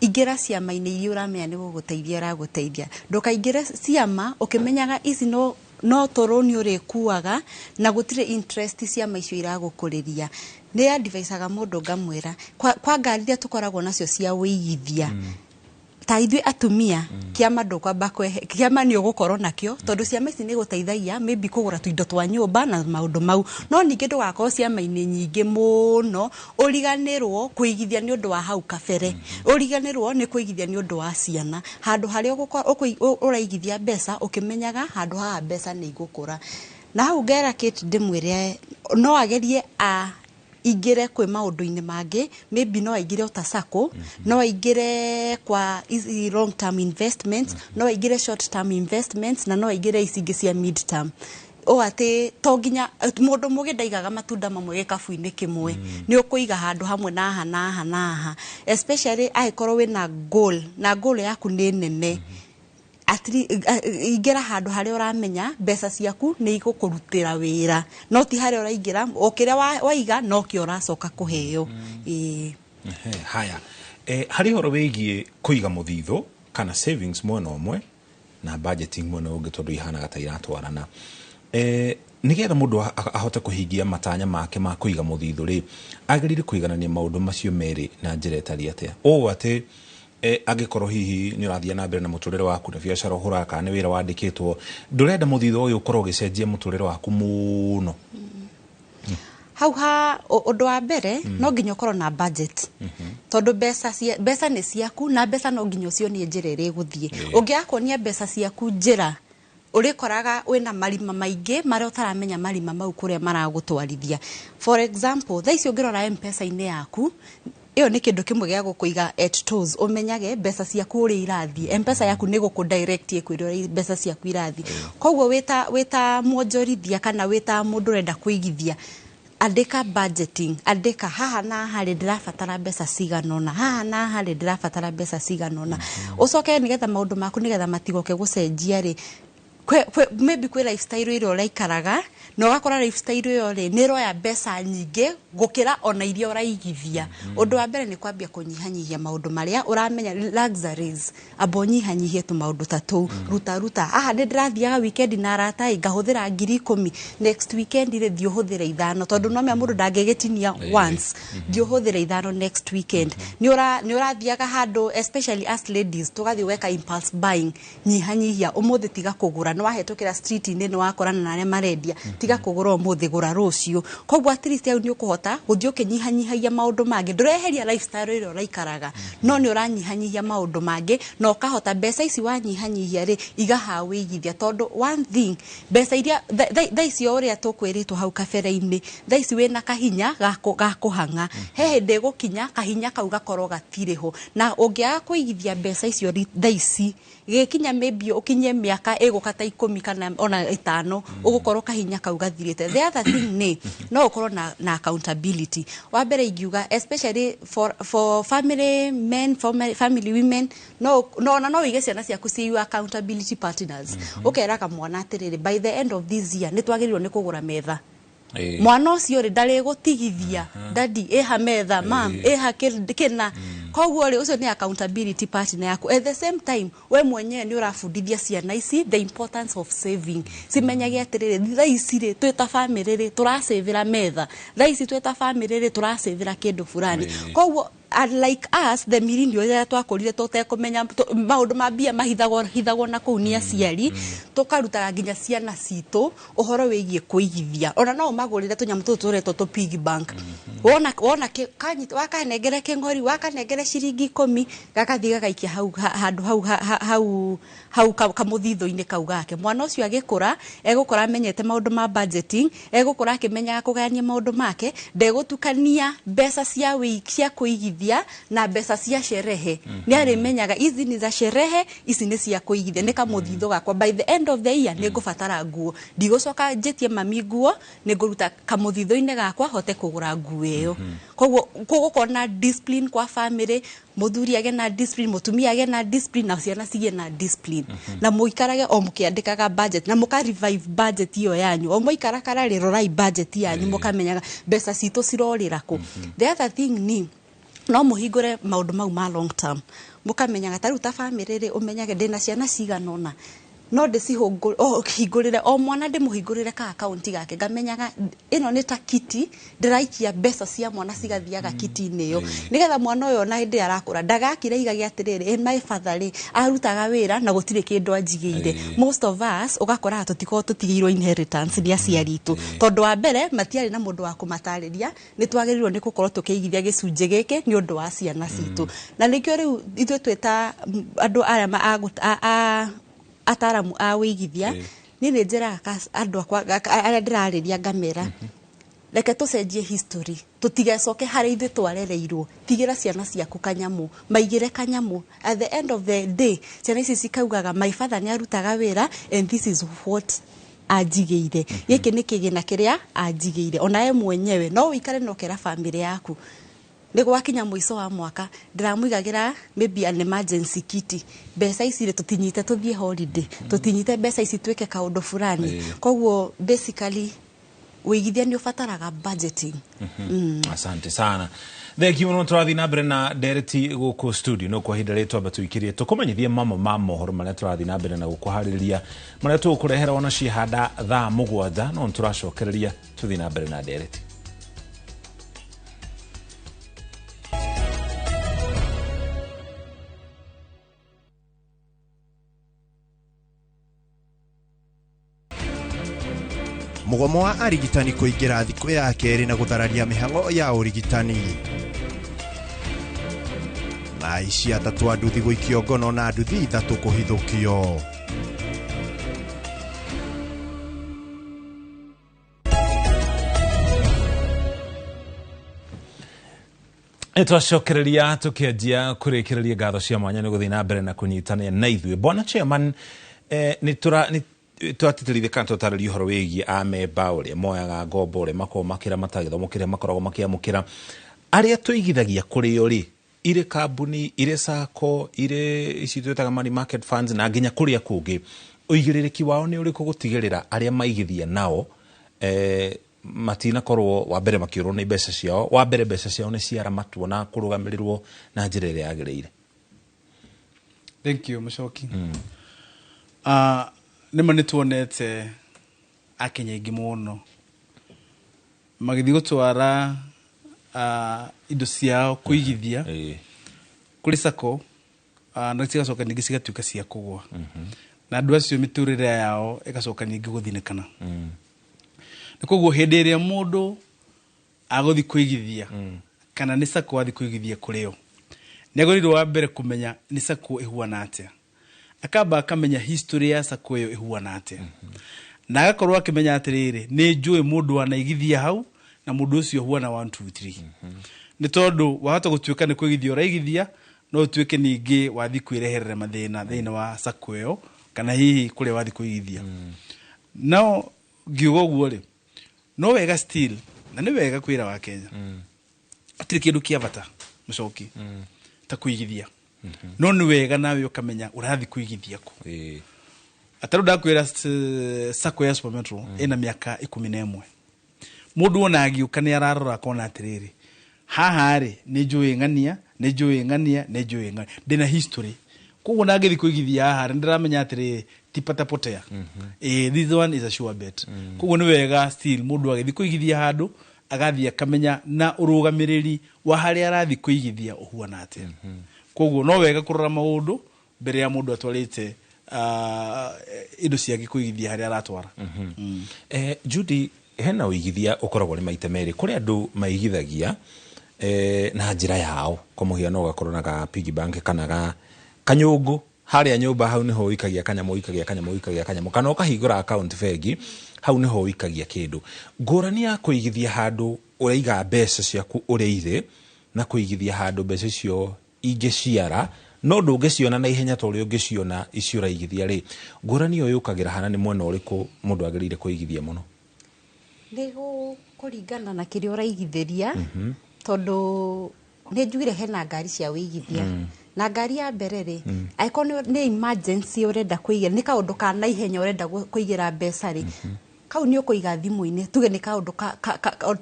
ingĩra ciama-inĩ iria ũramenya nĩ gũgũteithia ĩragũteithia. Ndũkaingĩre ciama ũkĩmenyaga ici no tũrũni ũrĩkuaga na gũtirĩ interest ciama icio iragũkũrĩria. Nĩ advisaga mũndũ ngamwĩra kwa ngari iria tũkoragwo nacio cia wĩigithia, ta ithuĩ atumia, kĩama ndũkwamba kwehe, kĩama nĩ ũgũkorwo nakĩo, tondũ ciama ici nĩ gũteithagia maybe kũgũra tũindo twa nyũmba na maũndũ mau. No ningĩ ndũgakorwo ciama-inĩ nyingĩ mũno ũriganĩrwo kũigithia nĩ ũndũ wa hau kabere, ũriganĩrwo nĩ kũigithia nĩ ũndũ wa ciana. Handũ harĩa ũraigithia mbeca ũkĩmenyaga handũ haha mbeca nĩ igũkũra. Na hau ngera Kate ndĩmwĩre no agerie a ingĩre kwĩ maũndũ-inĩ mangĩ. Maybe no aingĩre ota SACCO, no aingĩre kwa ici long term investments, no aingĩre short term investments, na no aingĩre ici ingĩ cia mid term, o atĩ to nginya mũndũ mũgĩ ndaigaga matunda mamwe gĩkabu-inĩ kĩmwe. Nĩ ũkũiga handũ hamwe na haha na haha na haha, especially angĩkorwo wĩna goal na goal yaku nĩ nene. Ingĩra handũ harĩa ũramenya mbeca ciaku nĩ igũkũrutĩra wĩra, no ti harĩa ũraingĩra o kĩrĩa waiga no kĩo ũracoka kũheo. Ĩĩ. Haya, harĩ ũhoro wĩgiĩ kũiga mũthithũ kana savings mwena ũmwe na budgeting mwena ũngĩ, tondũ ihanaga ta iratwarana, nĩgetha mũndũ ahote kũhingia matanya make ma kũiga mũthithũ rĩ, agĩrĩire kũiganania maũndũ macio merĩ na njĩra ĩtariĩ atĩa, ũũ atĩ angĩkorwo hihi nĩ ũrathiĩ na mbere na mũtũrĩre waku na biacara ũhũraga kana nĩ wĩra wandĩkĩtwo, ndũrenda mũthithũ ũyũ ũkorwo ũgĩcenjia mũtũrĩre waku mũno? Hau ha ũndũ wa mbere, no nginya ũkorwo na budget, tondũ mbeca nĩ ciaku na mbeca no nginya ũcionie njĩra ĩrĩa ĩgũthiĩ. Ũngĩaga kuonia mbeca ciaku njĩra, ũrĩkoraga wĩna marima maingĩ marĩa ũtaramenya marima mau kũrĩa maragũtwarithia. For example, thaa ici ũngĩrora M-Pesa-inĩ yaku, ĩyo nĩ kĩndũ kĩmwe gĩa gũkũiga at toes, ũmenyage mbeca ciaku ũrĩa irathiĩ. M-Pesa yaku nĩ gũkũ direct ĩkwĩre ũrĩa mbeca ciaku irathiĩ. Koguo wĩta mwonjorithia kana wĩta mũndũ ũrenda kũigithia, andĩka budgeting, andĩka haha na haha rĩ, ndĩrabatara mbeca cigana ũna, haha na haha rĩ, ndĩrabatara mbeca cigana ũna. Ũcoke nĩgetha maũndũ maku nĩgetha matigoke gũcenjia rĩ, maybe kwĩ lifestyle ĩrĩa ũraikaraga na ũgakora lifestyle ĩyo rĩ, nĩ ĩroya mbeca nyingĩ gũkĩra ona iria ũraigithia. Ũndũ wa mbere nĩ kwambia kũnyihanyihia maũndũ marĩa ũramenya luxuries. Amba ũnyihanyihie tũmaũndũ ta tũu. Ruta ruta haha, nĩ ndĩrathiaga weekend na arata ĩ, ngahũthĩra 10,000. Next weekend rĩ, thiĩ ũhũthĩre 5, tondũ no menya mũndũ ndangĩgĩtinia once. Thiĩ ũhũthĩre 5 next weekend. Nĩ ũrathiaga handũ, especially us ladies, tũgathiĩ ũgeka impulse buying. Nyihanyihia. Ũmũthĩ tiga kũgũra. Nĩ wahĩtũkĩra street-inĩ, nĩ wakorana na arĩa marendia, tiga kũgũra ũmũthĩ, gũra rũciũ. Koguo at least hau nĩ ũkũhota gũthiĩ ũkĩnyihanyihagia maũndũ mangĩ. Ndũreheria lifestyle ĩrĩa ũraikaraga, no nĩ ũranyihanyihia maũndũ mangĩ na ũkahota mbeca ici wanyihanyihia rĩ, igaha wĩigithia. Tondũ one thing, mbeca iria thaa ici, o ũrĩa tũkwĩrĩtwo hau kabere-inĩ, thaa ici wĩna kahinya ga kũhang'a, he hĩndĩ ĩgũkinya kahinya kau gakorwo gatirĩ ho, na ũngĩaga kũigithia mbeca icio thaa ici, gĩkinya maybe ũkinye mĩaka ĩgũka ta 10 kana ona 5, ũgũkorwo kahinya. kau gathirĩte. The other thing nĩ no ũkorwo na accountability. Wa mbere ingiuga, especially for family men, for family women, no ona no wĩige ciana ciaku ci your accountability partners. Ũkeraga mwana atĩrĩrĩ, by the end of this year nĩ twagĩrĩirwo nĩ kũgũra metha. Mwana ũcio rĩ, ndarĩgũtigithia, "Daddy, ĩha metha, mam, ĩha kĩna." Koguo rĩ, ũcio nĩ accountability partner yaku. At the same time, we mwenyewe nĩ ũrabundithia ciana ici the importance of saving, cimenyage atĩrĩrĩ, thaa ici rĩ, twĩ ta family rĩ, tũracĩvĩra metha, thaa ici twĩ ta family rĩ, tũracĩvĩra kĩndũ fulani. Koguo unlike us, the millennial, rĩrĩa twakũrire tũtekũmenya maũndũ ma mbia mahithagwo hithagwo na kũu nĩ aciari, tũkarutaga nginya ciana citũ ũhoro wĩgiĩ kũigithia. Ona no ũmagũrĩre tũnyamũ tũtũ tũretwo tũ piggy bank. Wona kanyita, wakanengere kĩng'ori, wakanengere ciringi 10, gagathiĩ gagaikia hau handũ hau hau kamũthithũ-inĩ kau gake. Mwana ũcio agĩkũra egũkũra amenyete maũndũ ma budgeting, egũkũra akĩmenyaga kũgayania maũndũ make, ndegũtukania mbeca cia kũigithia na mbeca cia sherehe. Nĩ arĩmenyaga ici nĩ za sherehe, ici nĩ cia kũigithia, nĩ kamũthithũ gakwa, by the end of the year nĩ ngũbatara nguo, ndigũcoka njĩtie mami nguo, nĩ ngũruta kamũthithũ-inĩ gakwa hote kũgũra nguo ĩyo. Koguo gũgũkorwo na discipline kwa family, mũthuri agĩe na discipline, mũtumia agĩe na discipline, na ciana cigĩe na discipline, na mũikarage o mũkĩandĩkaga budget na mũka revive budget ĩyo yanyu. O mũikarakara rĩ, rorai budget yanyu, mũkamenyaga mbeca citũ cirorĩra kũ. The other thing ni no mũhingũre maũndũ mau ma long term, mũkamenyaga ta rĩu ta family rĩ, ũmenyage ndĩna ciana cigana ũna, no ndĩcihingũrĩre, o mwana ndĩmũhingũrĩre ka akaunti gake, ngamenyaga ĩno nĩ ta kitty, ndĩraikia mbeca cia mwana cigathiaga kitty-inĩ ĩyo, nĩgetha mwana ũyũ ona hĩndĩ ĩrĩa arakũra ndagakire igage atĩrĩrĩ, "Ĩ my father rĩ, arutaga wĩra na gũtirĩ kĩndũ anjigĩire." Most of us ũgakoraga tũtikoragwo tũtigĩirwo inheritance nĩ aciari itũ, tondũ wa mbere matiarĩ na mũndũ wa kũmatarĩria nĩ twagĩrĩirwo nĩ gũkorwo tũkĩigithia gĩcunjĩ gĩkĩ nĩ ũndũ wa ciana citũ. Na nĩkĩo rĩu ithuĩ twĩ ta andũ arĩa ataramu a wĩigithia, niĩ nĩ njĩraga andũ akwa arĩa ndĩrarĩria, ngamera reke tũcenjie history, tũtigacoke harĩa ithuĩ twarereirwo. Tigĩra ciana ciaku kanyamũ, maigĩre kanyamũ. At the end of the day ciana ici cikaugaga, "My father nĩ arutaga wĩra and this is what anjigĩire, gĩkĩ nĩ kĩgĩna kĩrĩa anjigĩire." Ona we mwenyewe no ũikare na ũkera bamĩrĩ yaku, nĩ gwakinya mũico wa mwaka ndĩramũigagĩra maybe an emergency kitty, mbeca ici rĩ, tũtinyite tũthiĩ holiday, tũtinyite mbeca ici twĩke kaũndũ fulani. Koguo basically wĩigithia nĩ ũbataraga budgeting. Asante sana, thengiũ mũno. Tũrathiĩ na mbere na ndereti gũkũ studio, no kwa ihinda rĩrĩ twamba tũikĩrie tũkũmenyithie mamwe ma mohoro marĩa tũrathiĩ na mbere na gũkũharĩrĩria, marĩa tũgũkũrehera ona ciehanda thaa 7, no nĩtũracokereria tũthiĩ na mbere na ndereti. Mũgomo wa arigitani kũingĩra thikũ ya kerĩ na gũthararia mĩhang'o ya ũrigitani, na aici 3 a nduthi gũikio ngono na nduthi 3 kũhithũkio. Nĩ twacokereria tũkĩanjia kũrĩkĩrĩria. Ngatho cia mwanya nĩ gũthiĩ na mbere na kũnyitanĩra na ithuĩ. Bwana chairman, nĩ tũra nĩ twatĩtĩrithia kana twatarĩria ũhoro wĩgiĩ amemba, ũrĩa moyaga ngombo, ũrĩa makoragwo makĩramata gĩthomo kĩrĩa makoragwo makĩamũkĩra, arĩa tũigithagia kũrĩo rĩ, irĩ kambuni, irĩ sacco, irĩ ici twĩtaga money market funds, na nginya kũrĩa kũngĩ, ũigĩrĩrĩki wao nĩ ũrĩkũ gũtigĩrĩra arĩa maigithia nao matinakorwo wa mbere makĩũrwo nĩ mbeca ciao, wa mbere mbeca ciao nĩ ciaramatwo na kũrũgamĩrĩrwo na njĩra ĩrĩa yagĩrĩire? Thank you, Mũcoki. Nĩma nĩ tuonete Akenya aingĩ mũno magĩthiĩ gũtwara indo ciao kũigithia kũrĩ sacco, na cigacoka ningĩ cigatuĩka cia kũgũa, na andũ acio mĩtũrĩre yao ĩgacoka ningĩ gũthinĩkana. Nĩ koguo hĩndĩ ĩrĩa mũndũ agũthiĩ kũigithia, kana nĩ sacco athiĩ kũigithia kũrĩ yo, nĩ agĩrĩirwo wa mbere kũmenya nĩ sacco ĩhuana atĩa, akamba akamenya history ya sacco ĩyo ĩhuana atĩa, na agakorwo akĩmenya atĩrĩrĩ, nĩ njũĩ mũndũ wanaigithia hau na mũndũ ũcio huana 1 2 3. Nĩ tondũ wahota gũtuĩka nĩ kũigithia ũraigithia, no ũtuĩke ningĩ wathiĩ kwĩreherera mathĩna thĩinĩ wa sacco ĩyo, kana hihi kũrĩa wathiĩ kũigithia. No Ngiuga ũguo rĩ, no wega still, na nĩ wega kwĩra wa Kenya hatirĩ kĩndũ kĩa bata mũcoki ta kũigithia, no nĩ wega nawe ũkamenya ũrathiĩ kũigithia kũ. Atarũ ndakwĩra, sacco ya Super Metro ĩna mĩaka 11. Mũndũ ona agĩũka nĩ ararora akona atĩrĩrĩ, haha rĩ, nĩ njũĩ ng'ania, nĩ njũĩ ng'ania, nĩ njũĩ ng'ania, ndĩna history. Koguo ndangĩthiĩ kũigithia haha rĩ, nĩndĩramenya atĩrĩrĩ, ti patapotea. This one is a sure bet. Koguo nĩ wega still mũndũ agĩthiĩ kũigithia handũ agathiĩ akamenya na ũrũgamĩrĩri wa harĩa arathiĩ kũigithia ũhuana atĩa. Koguo no wega kũrora maũndũ mbere ya mũndũ atwarĩte indo ciake kũigithia harĩa aratwara. Judy, hena ũigithia ũkoragwo nĩ maita merĩ. Kũrĩ andũ maigithagia na njĩra yao, kwa mũhiano ũgakorwo na ga piggy bank kana ga kanyũngũ harĩa nyũmba, hau nĩho ũikagia kanyamũ, ũikagia kanyamũ, ũikagia kanyamũ, kana ũkahingũra account bengi, hau nĩho ũikagia kĩndũ. Ngũrani ya kũigithia handũ ũraiga mbeca ciaku ũrĩa irĩ na kũigithia handũ mbeca icio ingĩciara no ndũngĩciona na ihenya ta ũrĩa ũngĩciona icio ũraigithia rĩ, ngũrani ĩyo yũkagĩra hana? Nĩ mwena ũrĩkũ mũndũ agĩrĩire kũigithia mũno? Nĩ gũkũringana na kĩrĩa ũraigithĩria, tondũ nĩ njugire hena ngari cia wĩigithia. Na ngari ya mbere rĩ, angĩkorwo nĩ emergency ũrenda kũigĩra, nĩ kaũndũ ka naihenya ũrenda kũigĩra mbeca rĩ, kau nĩ ũkũiga thimũ-inĩ, tuge nĩ kaũndũ ka,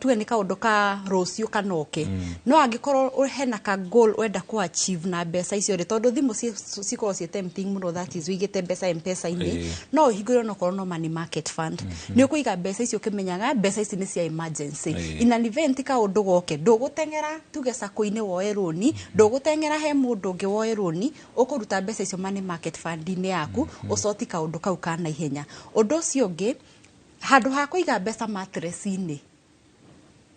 tuge nĩ kaũndũ ka rũciũ kanoke. No angĩkorwo hena ka goal ũrenda kũ achieve na mbeca icio rĩ, tondũ thimũ cikoragwo ciĩ tempting mũno, that is ũigĩte mbeca M-Pesa-inĩ, no ũhingũre onokorwo no money market fund. Nĩ ũkũiga mbeca icio ũkĩmenyaga mbeca ici nĩ cia emergency. In an event kaũndũ goke, ndũgũteng'era tuge sacco-inĩ woe rũni, ndũgũteng'era he mũndũ ũngĩ woe rũni, ũkũruta mbeca icio money market fund-inĩ yaku, ũcoti kaũndũ kau ka naihenya. Ũndũ ũcio ũngĩ, handũ ha kũiga mbeca mattress-inĩ,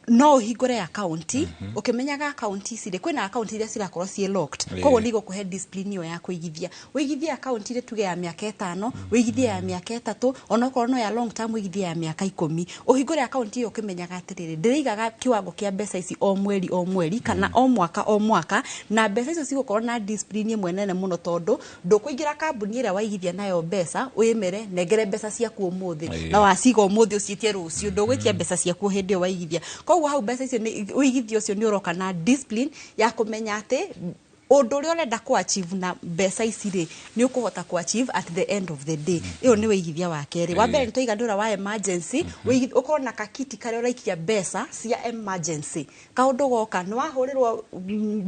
no ũhingũre akaunti ũkĩmenyaga akaunti ici rĩ, kwĩna akaunti iria cirakorwo ciĩ locked. Koguo nĩ igũkũhe discipline ĩyo ya kũigithia. Ũigithie akaunti rĩ, tuge ya mĩaka 5, ũigithie ya mĩaka 3, onokorwo no ya long term, ũigithie ya mĩaka 10. Ũhingũre akaunti ĩyo ũkĩmenyaga atĩrĩrĩ, ndĩrĩigaga kiwango kĩa mbeca ici o mweri o mweri kana o mwaka o mwaka, na mbeca icio cigũkorwo na discipline ĩmwe nene mũno, tondũ ndũkũingĩra kambuni ĩrĩa waigithia nayo mbeca wĩmere nengere mbeca ciaku ũmũthĩ, na waciga ũmũthĩ ũciĩtie rũciũ. Ndũgwĩtia mbeca ciaku hĩndĩ ĩyo waigithia. Koguo hau mbeca icio ũigithio ũcio nĩ ũroka na discipline ya kũmenya atĩ ũndũ ũrĩa ũrenda kũ achieve na mbeca ici rĩ, nĩ ũkũhota kũ achieve at the end of the day. Ĩyo nĩ wĩigithia wa kerĩ. Wa mbere nĩ twaiga nĩ ũrĩa wa emergency. Ũkorwo na kakiti karĩa ũraikia mbeca cia emergency, kaũndũ goka, nĩ wahũrĩrwo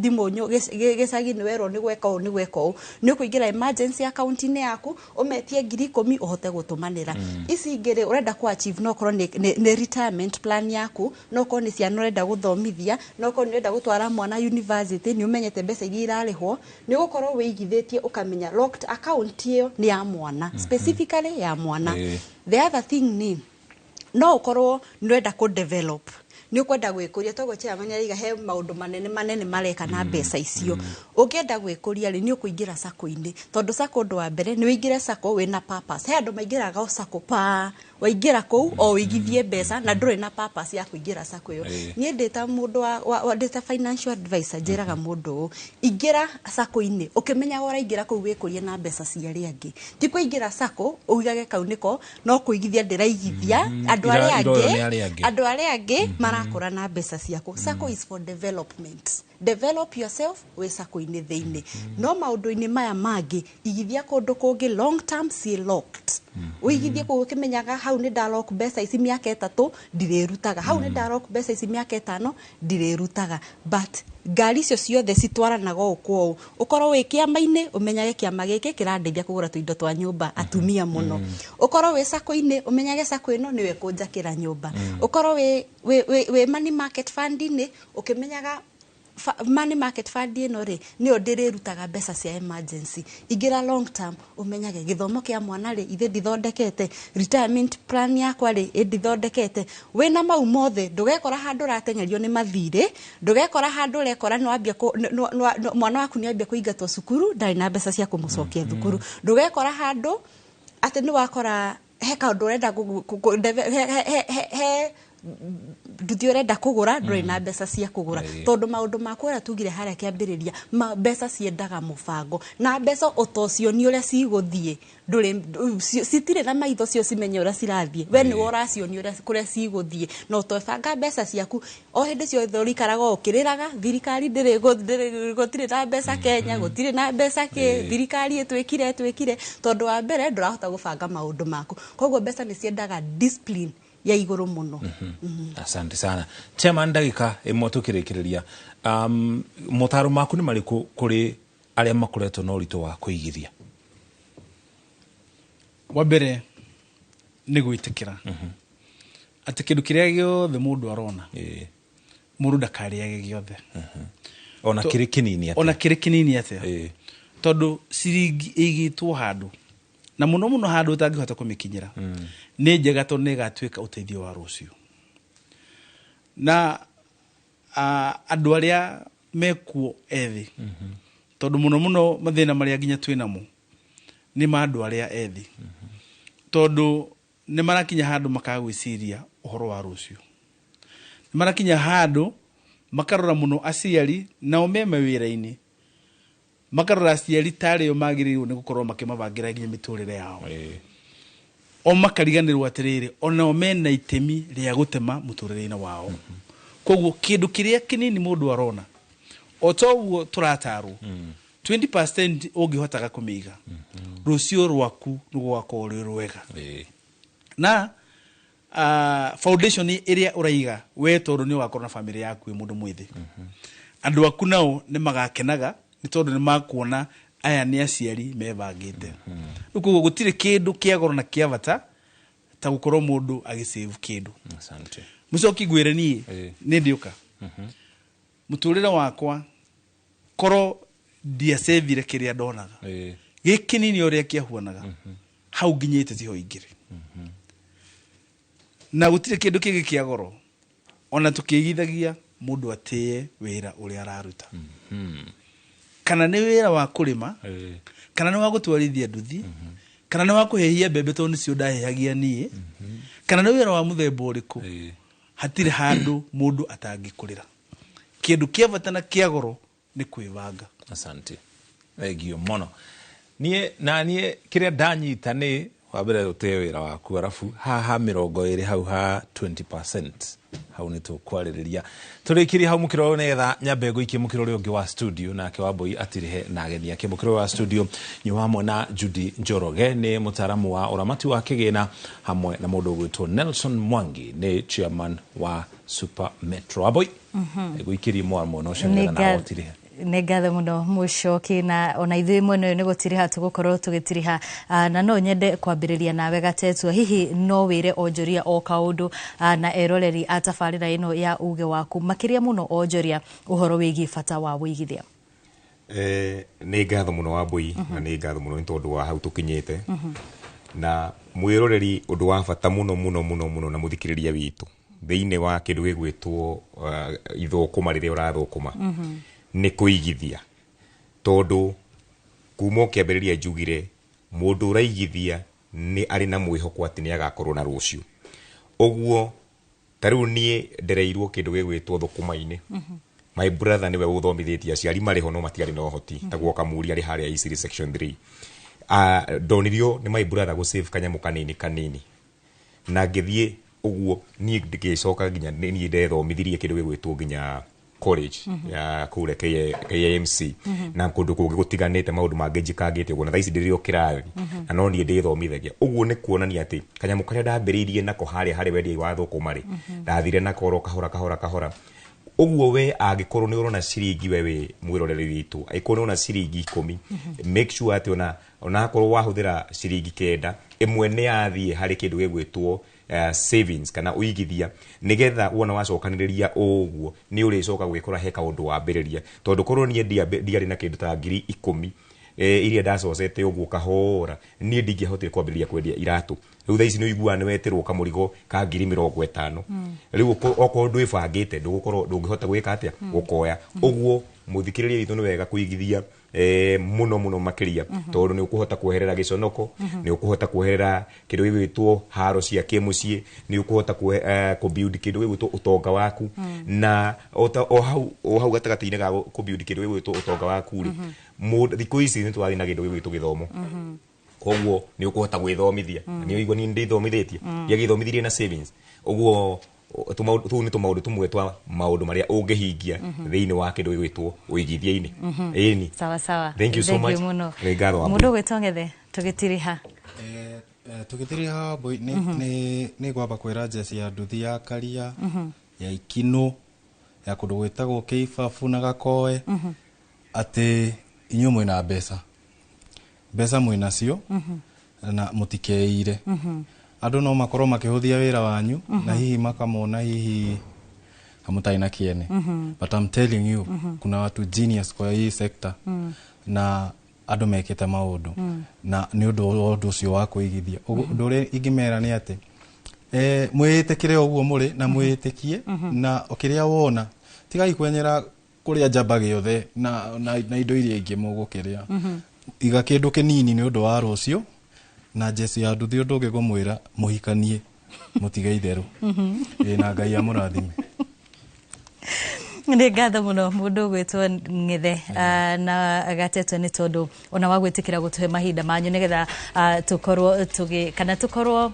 thimũ gĩcagi, nĩ werwo nĩ gweka ũũ, nĩ gweka ũũ, nĩ ũkũingĩra emergency account-inĩ yaku ũmetie 10,000 ũhote gũtũmanĩra. Ici ingĩ rĩ, ũrenda kũ achieve, no ũkorwo nĩ retirement plan yaku, no ũkorwo nĩ ciana ũrenda gũthomithia, no ũkorwo nĩ ũrenda gũtwara mwana university, nĩ ũmenyete mbeca iria irarĩhwo, nĩ ũgũkorwo wĩigithĩtie ũkamenya locked account ĩyo nĩ ya mwana, specifically ya mwana. The other thing nĩ no ũkorwo nĩ ũrenda kũ develop, nĩ ũkwenda gwĩkũria, toguo chairman araiga he maũndũ manene manene mareka na mbeca icio. Ũngĩenda gwĩkũria rĩ, nĩ ũkũingĩra sacco-inĩ, tondũ sacco, ũndũ wa mbere nĩ ũingĩre sacco wĩna purpose. He andũ maingĩraga o sacco, pa waingĩra kũu o ũigithie mbeca na ndũrĩ na purpose ya kũingĩra sacco ĩyo. Niĩ ndĩ ta mũndũ wa ndĩ ta financial advisor, njĩraga mũndũ ũũ, ingĩra sacco-inĩ ũkĩmenyaga ũraingĩra kũu wĩkũrie na mbeca cia arĩa angĩ, ti kũingĩra sacco ũigage kau nĩko no kũigithia ndĩraigithia andũ arĩa Iroywo angĩ. nĩ arĩa angĩ. Andũ arĩa angĩ marakũra na mbeca ciaku. Sacco is for development. Develop yourself wĩ sacco-inĩ thĩinĩ. No maũndũ-inĩ maya mangĩ, igithia kũndũ kũngĩ long term ciĩ locked. Ũigithie kũu ũkĩmenyaga hau nĩ ndalock mbeca ici mĩaka 3, ndirĩrutaga. Hau nĩ ndalock mbeca ici mĩaka 5, ndirĩrutaga. But ngari icio ciothe citwaranaga ũũ kwa ũũ. Ũkorwo wĩ kĩama-inĩ, ũmenyage kĩama gĩkĩ kĩrandeithia kũgũra tũindo twa nyũmba, atumia mũno. Ũkorwo wĩ sacco-inĩ, ũmenyage sacco ĩno nĩyo ĩkũnjakĩra nyũmba. Ũkorwo wĩ money market fund-inĩ, ũkĩmenyaga money market fund ĩno rĩ, nĩyo ndĩrĩrutaga mbeca cia emergency. Ingĩra long term, ũmenyage gĩthomo kĩa mwana rĩ, ithe ndithondekete, retirement plan yakwa rĩ, ĩndithondekete. Wĩna mau mothe, ndũgekora handũ ũrateng'erio nĩ mathirĩ, ndũgekora handũ ũrekora nĩwambia mwana waku nĩambia kũingatwo cukuru, ndarĩ na mbeca cia kũmũcokia thukuru. Ndũgekora handũ atĩ nĩ wakora he kaũndũ ũrenda he Nduthi ũrenda kũgũra ndũrĩ na mbeca cia kũgũra, tondũ maũndũ maku ũrĩa tugire harĩa kĩambĩrĩria, mbeca ciendaga mũbango, na mbeca ũtocionia ũrĩa cigũthiĩ, ndũrĩ citirĩ na maitho cio cimenye ũrĩa cirathiĩ, we nĩwe ũracionia ũrĩa kũrĩa cigũthiĩ. Na ũtebanga mbeca ciaku, o hĩndĩ ciothe ũrĩikaraga ũkĩrĩraga, thirikari ndĩrĩ gũtirĩ na mbeca Kenya, gũtirĩ na mbeca kĩ, thirikari ĩtwĩkire, tondũ wa mbere ndũrahota gũbanga maũndũ maku. Koguo mbeca nĩ ciendaga discipline ya igũrũ mũno. Asante sana chairman. Ndagĩka ĩmwe tũkĩrĩkĩrĩria, motaro maku nĩ marĩkũ kũrĩ arĩa makoretwo na ũritũ wa kũigithia? Wa mbere nĩ gwĩtĩkĩra atĩ kĩndũ kĩrĩa gĩothe mũndũ arona, mũndũ ndakarĩage gĩothe. Ona kĩrĩ kĩnini atĩa? Ona kĩrĩ kĩnini atĩa, tondũ ciringi ĩigĩtwo handũ, na mũno mũno handũ ũtangĩhota kũmĩkinyĩra, nĩ njega, tondũ nĩ ĩgatuĩka ũteithio wa rũciũ. Na andũ arĩa mekuo ethĩ, tondũ mũno mũno mathĩna marĩa nginya twĩ namo nĩ ma andũ arĩa ethĩ, tondũ nĩ marakinya handũ makaga gwĩciria ũhoro wa rũciũ, nĩ marakinya handũ makarora mũno aciari, nao me mawĩra-inĩ, makarora aciari tarĩo magĩrĩirwo nĩ gũkorwo makĩmabangĩra nginya mĩtũrĩre yao, o makariganĩrwo atĩrĩrĩ, onao mena itemi rĩa gũtema mũtũrĩre-inĩ wao. Koguo kĩndũ kĩrĩa kĩnini mũndũ arona, o toguo tũratarwo, 20% ũngĩhotaga kũmĩiga, rũciũ rwaku nĩ gũgakorwo rwĩ rwega. Na foundation ĩrĩa ũraiga we, tondũ nĩ ũgakorwo na famĩlĩ yaku wĩ mũndũ mwĩthĩ, andũ aku nao nĩ magakenaga, nĩ tondũ nĩ makuona aya nĩ aciari mebangĩte. Rĩu koguo gũtirĩ kĩndũ kĩa goro na kĩa bata ta gũkorwo mũndũ agĩsave kĩndũ. Asante. Mũcoki, ngwĩre niĩ nĩ ndĩũka mũtũrĩre wakwa, korwo ndiacevire kĩrĩa ndonaga gĩ kĩnini ũrĩa kĩahuanaga, hau nginyĩte tiho ingĩrĩ. Na gũtirĩ kĩndũ kĩngĩ kĩa goro ona tũkĩigithagia mũndũ atĩe wĩra ũrĩa araruta, kana nĩ wĩra wa kũrĩma, kana nĩ wa gũtwarithia nduthi, kana nĩ wa kũhĩhia mbembe, tondũ nĩcio ndahĩhagia niĩ, kana nĩ wĩra wa mũthemba ũrĩkũ, hatirĩ handũ mũndũ atangĩkũrĩra. Kĩndũ kĩa bata na kĩa goro nĩ kwĩbanga. Asante, thengio mũno. Niĩ na niĩ kĩrĩa ndanyita nĩ wa mbere, ũtĩe wĩra waku, arabu haha 20 hau ha 20% hau nĩ tũkwarĩrĩria. Tũrĩkĩrie hau mũkĩro ũyũ, nĩgetha nyambe ngũikie mũkĩro ũrĩa ũngĩ wa studio, nake Wambui atirihe na ageni ake. Mũkĩro ũyũ wa studio nĩ hamwe na Judy Njoroge, nĩ mũtaaramu wa ũramati wa kĩgĩna, hamwe na mũndũ ũgwĩtwo Nelson Mwangi, nĩ chairman wa Super Metro. Wambui, ngũikĩrie mwena ũcio nĩgetha nawe ũtirihe. Nĩ ngatho mũno Mũcoki, na ona ithuĩ mwena ũyũ nĩ gũtiriha tũgũkorwo tũgĩtiriha. Na no nyende kwambĩrĩria nawe Gatetua, hihi no wĩre onjoria o kaũndũ na eroreri a tabarĩra ĩno ya uge waku, makĩria mũno onjoria, ũhoro wĩgiĩ bata wa wĩigithia? Nĩ ngatho mũno Wambui, na nĩ ngatho mũno nĩ tondũ wa hau tũkinyĩte. Na mwĩroreri, ũndũ wa bata mũno mũno mũno mũno na mũthikĩrĩria witũ thĩinĩ wa kĩndũ gĩgwĩtwo ithũkũma, rĩrĩa ũrathũkũma, nĩ kũigithia, tondũ kuma o kĩambĩrĩria njugire mũndũ ũraigithia nĩ arĩ na mwĩhoko atĩ nĩ agakorwo na rũciũ. Ũguo ta rĩu niĩ ndereirwo kĩndũ gĩgwĩtwo thũkũma-inĩ. My brother nĩwe ũthomithĩtie, aciari marĩ ho no matiarĩ na ũhoti, taguo Kamuri arĩ harĩa Eastleigh section 3. Ndonirio nĩ my brother gũ save kanyamũ kanini kanini, na ngĩthiĩ ũguo niĩ ngĩcoka nginya niĩ ndethomithirie kĩndũ gĩgwĩtwo nginya college ya kũrĩa KAMC na kũndũ kũngĩ gũtiganĩte, maũndũ mangĩ njikangĩte ũguo, na thaa ici ndĩrĩ o kĩrathi na no niĩ ndĩthomithagia. Ũguo nĩ kuonania atĩ kanyamũ karĩa ndambĩrĩirie nako harĩa harĩ wendia wa thũkũma rĩ, ndathire nako oro kahora kahora kahora. Ũguo we angĩkorwo nĩ ũrona ciringi, we wĩ mwĩroreri witũ, angĩkorwo nĩ ũrona ciringi 10, make sure atĩ ona onakorwo wahũthĩra ciringi 9, ĩmwe nĩ yathiĩ harĩ kĩndũ gĩgwĩtwo savings kana ũigithia, nĩgetha wona wacokanĩrĩria ũguo nĩ ũrĩcoka gwĩkora he kaũndũ wambĩrĩria. Tondũ korwo niĩ ndiarĩ na kĩndũ ta 10,000 iria ndacocete ũguo kahora, niĩ ndingĩahotire kwambĩrĩria kwendia iratũ. Rĩu thaa ici nĩ ũiguaga nĩ wetĩrwo kamũrigo ka 50,000. Rĩu okorwo ndwĩbangĩte, ndũgũkorwo ndũngĩhota gwĩka atĩa, gũkoya. Ũguo mũthikĩrĩria witũ, nĩ wega kũigithia. Muno muno makiria, tondu ni ukuhota kuoherera giconoko, ni ukuhota kuoherera kindu gigwitwo haro cia kimucii, ni ukuhota ku build kindu gigwitwo utonga waku. Na o hau gatagati-inĩ ga ku build kindu gigwitwo utonga waku ri, thikũ ici nĩ tũrathiĩ na kĩndũ gĩgwĩtwo gĩthomo. Koguo nĩ ũkũhota gwĩthomithia. Nĩ ũigua niĩ ndĩthomithĩtie, ndiagĩthomithirie na savings. Ũguo tũu nĩ tũmaũndũ tũmwe twa maũndũ marĩa ũngĩhingia thĩinĩ wa kĩndũ gĩgwĩtwo ũigithia-inĩ. Ĩni. Sawa sawa. Thank you so much. Muno. Nĩ ngatho, Wambui. Mũndũ ũgwĩtwo Ngethe, tũgĩtiriha. Tũgĩtiriha, Wambui, nĩ ngwamba kwĩra njeci ya nduthi ya Karia, ya Ikinũ, ya kũndũ gwĩtagwo Kĩibabu na Gakoe, atĩ inyuĩ mwĩna mbeca, mbeca mwĩnacio, na mũtikeire. Andũ no makorwo makĩhũthia wĩra wanyu, na hihi makamona hihi hamutarĩ na kĩene, but I'm telling you, kuna watu genius kwa hii sector, na andũ mekĩte maũndũ na nĩ ũndũ wa ũndũ ũcio wa kũigithia. Ũguo ũndũ ũrĩa ingĩmera nĩ atĩ mwĩĩtĩkĩre ũguo mũrĩ na mwĩĩtĩkie, na kĩrĩa wona tigai kwenyera kũrĩa njamba gĩothe na indo iria ingĩ mũgũkĩrĩa. Iga kĩndũ kĩnini nĩ ũndũ wa rũciũ. Na njeci ya nduthi, ũndũ ũngĩ ngũmwĩra, mũhikanie, mũtige itherũ. Ĩ, na Ngai amũrathime. Nĩ ngatho mũno, mũndũ ũgwĩtwo Ng'ethe na Gatetwe, nĩ tondũ ona wa gwĩtĩkĩra gũtũhe mahinda manyu nĩgetha tũkorwo tũgĩ kana tũkorwo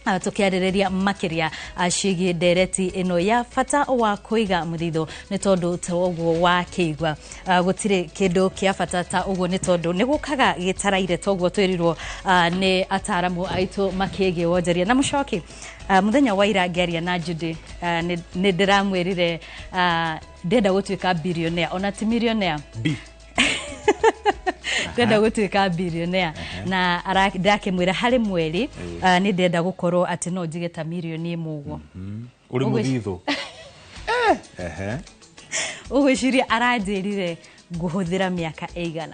tũkĩarĩrĩria makĩria ciĩgiĩ ndereti ĩno ya bata wa kũiga mũthithũ, nĩ tondũ ta ũguo wakĩigua, gũtirĩ kĩndũ kĩa bata ta ũguo, nĩ tondũ nĩ gũkaga gĩtaraire toguo twĩrirwo nĩ ataramu aitũ makĩgiĩ wonjoria na mũcoki. Mũthenya wa ira ngĩaria na Judy, nĩ ndĩramwĩrire ndĩrenda gũtuĩka billionaire, ona ti millionaire. B. Ndĩrenda gũtuĩka billionaire, na ndakĩmwĩra harĩ mweri nĩ ndĩrenda gũkorwo atĩ no njige ta mirioni 1 ũguo. Ũrĩ mũthithũ. Ehe. Ũgwĩciria aranjĩrire ngũhũthĩra mĩaka ĩigana?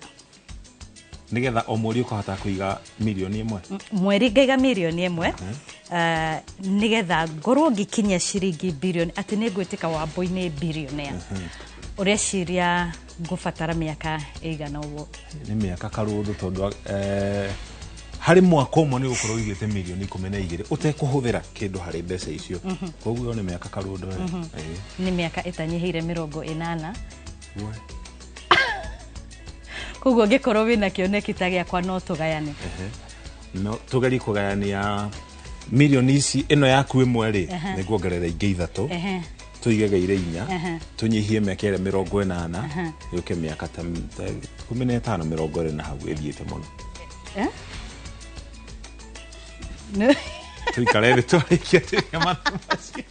Nĩgetha o mweri ũkahota kũiga mirioni 1. Mweri ngaiga mirioni 1, nĩgetha ngorwo ngĩkinyia ciringi birioni, atĩ nĩ ngwĩtĩka Wambui-nĩ billionaire. Ũreciria ngũbatara mĩaka ĩigana ũguo? Nĩ mĩaka karũndũ, tondũ harĩ mwaka ũmwe nĩ ũgũkorwo ũigĩte mirioni 12 ũtekũhũthĩra kĩndũ harĩ mbeca icio. Koguo ĩyo nĩ mĩaka karũndũ. Nĩ mĩaka ĩtanyihĩire 80. We. Koguo ngĩkorwo wĩna kĩoneki ta gĩakwa, no tũgayane. Ehe. No tũgerie kũgayania mirioni ici, ĩno yaku ĩmwe rĩ, nĩ nguongerera ingĩ ithatũ, tũigegeire inya, tũnyihie mĩaka ĩrĩa 80, yũke mĩaka ta 15, 20 na hau ĩthiĩte mũno. Eh? Tũikare thĩ twarĩkia tũige mathaa macio.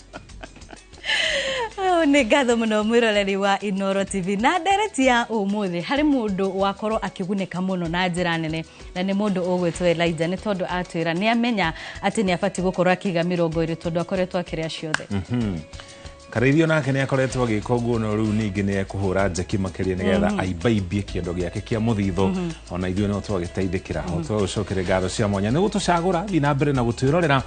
Oh, nĩ ngatho mũno mwĩroreri wa Inoro TV na ndereti ya ũmũthĩ. Harĩ mũndũ wakorwo akĩgunĩka mũno na njĩra nene, na nĩ mũndũ ũgwĩtwo Elijah, nĩ tondũ atwĩra nĩ amenya atĩ nĩ abatiĩ gũkorwo akĩiga 20, tondũ akoretwo akĩrĩa ciothe. Karĩithio nake nĩ akoretwo agĩka ũguo, no rĩu ningĩ nĩ ekũhũra njeki makĩria nĩgetha aimbaimbie kĩondo gĩake kĩa mũthithũ. Ona ithuĩ no twagĩteithĩkĩra ho. Twagũcokeria ngatho cia mwanya nĩ gũtũcagũra. Thiĩ na mbere na gũtwĩrorera.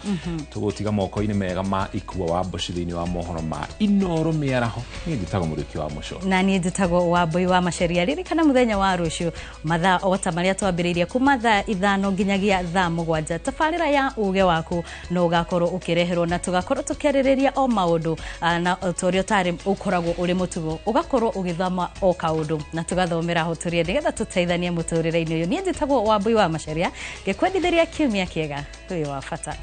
Tũgũtiga moko-inĩ mega ma Ikua wa Mboci thĩinĩ wa mohoro ma Inoro mĩaraho. Niĩ njĩtagwo Mũrĩki wa Mũco. Na niĩ njĩtagwo Wambui wa Maceria. Ririkana mũthenya wa rũciũ mathaa o ta marĩa twambĩrĩirie, kuma thaa 5 nginyagia thaa 7, tabarĩra ya uge waku no ũgakorwo ũkĩreherwo, na tũgakorwo tũkĩarĩrĩria o maũndũ na ta ũrĩa ũtarĩ ũkoragwo ũrĩ mũtugo, ũgakorwo ũgĩthoma o kaũndũ na tũgathomera ho tũrĩe nĩgetha tũteithanie mũtũrĩre-inĩ ũyũ. Niĩ njĩtagwo Wambui wa Maceria, ngĩkwendithĩria kiumia kĩega. Wĩ wa bata.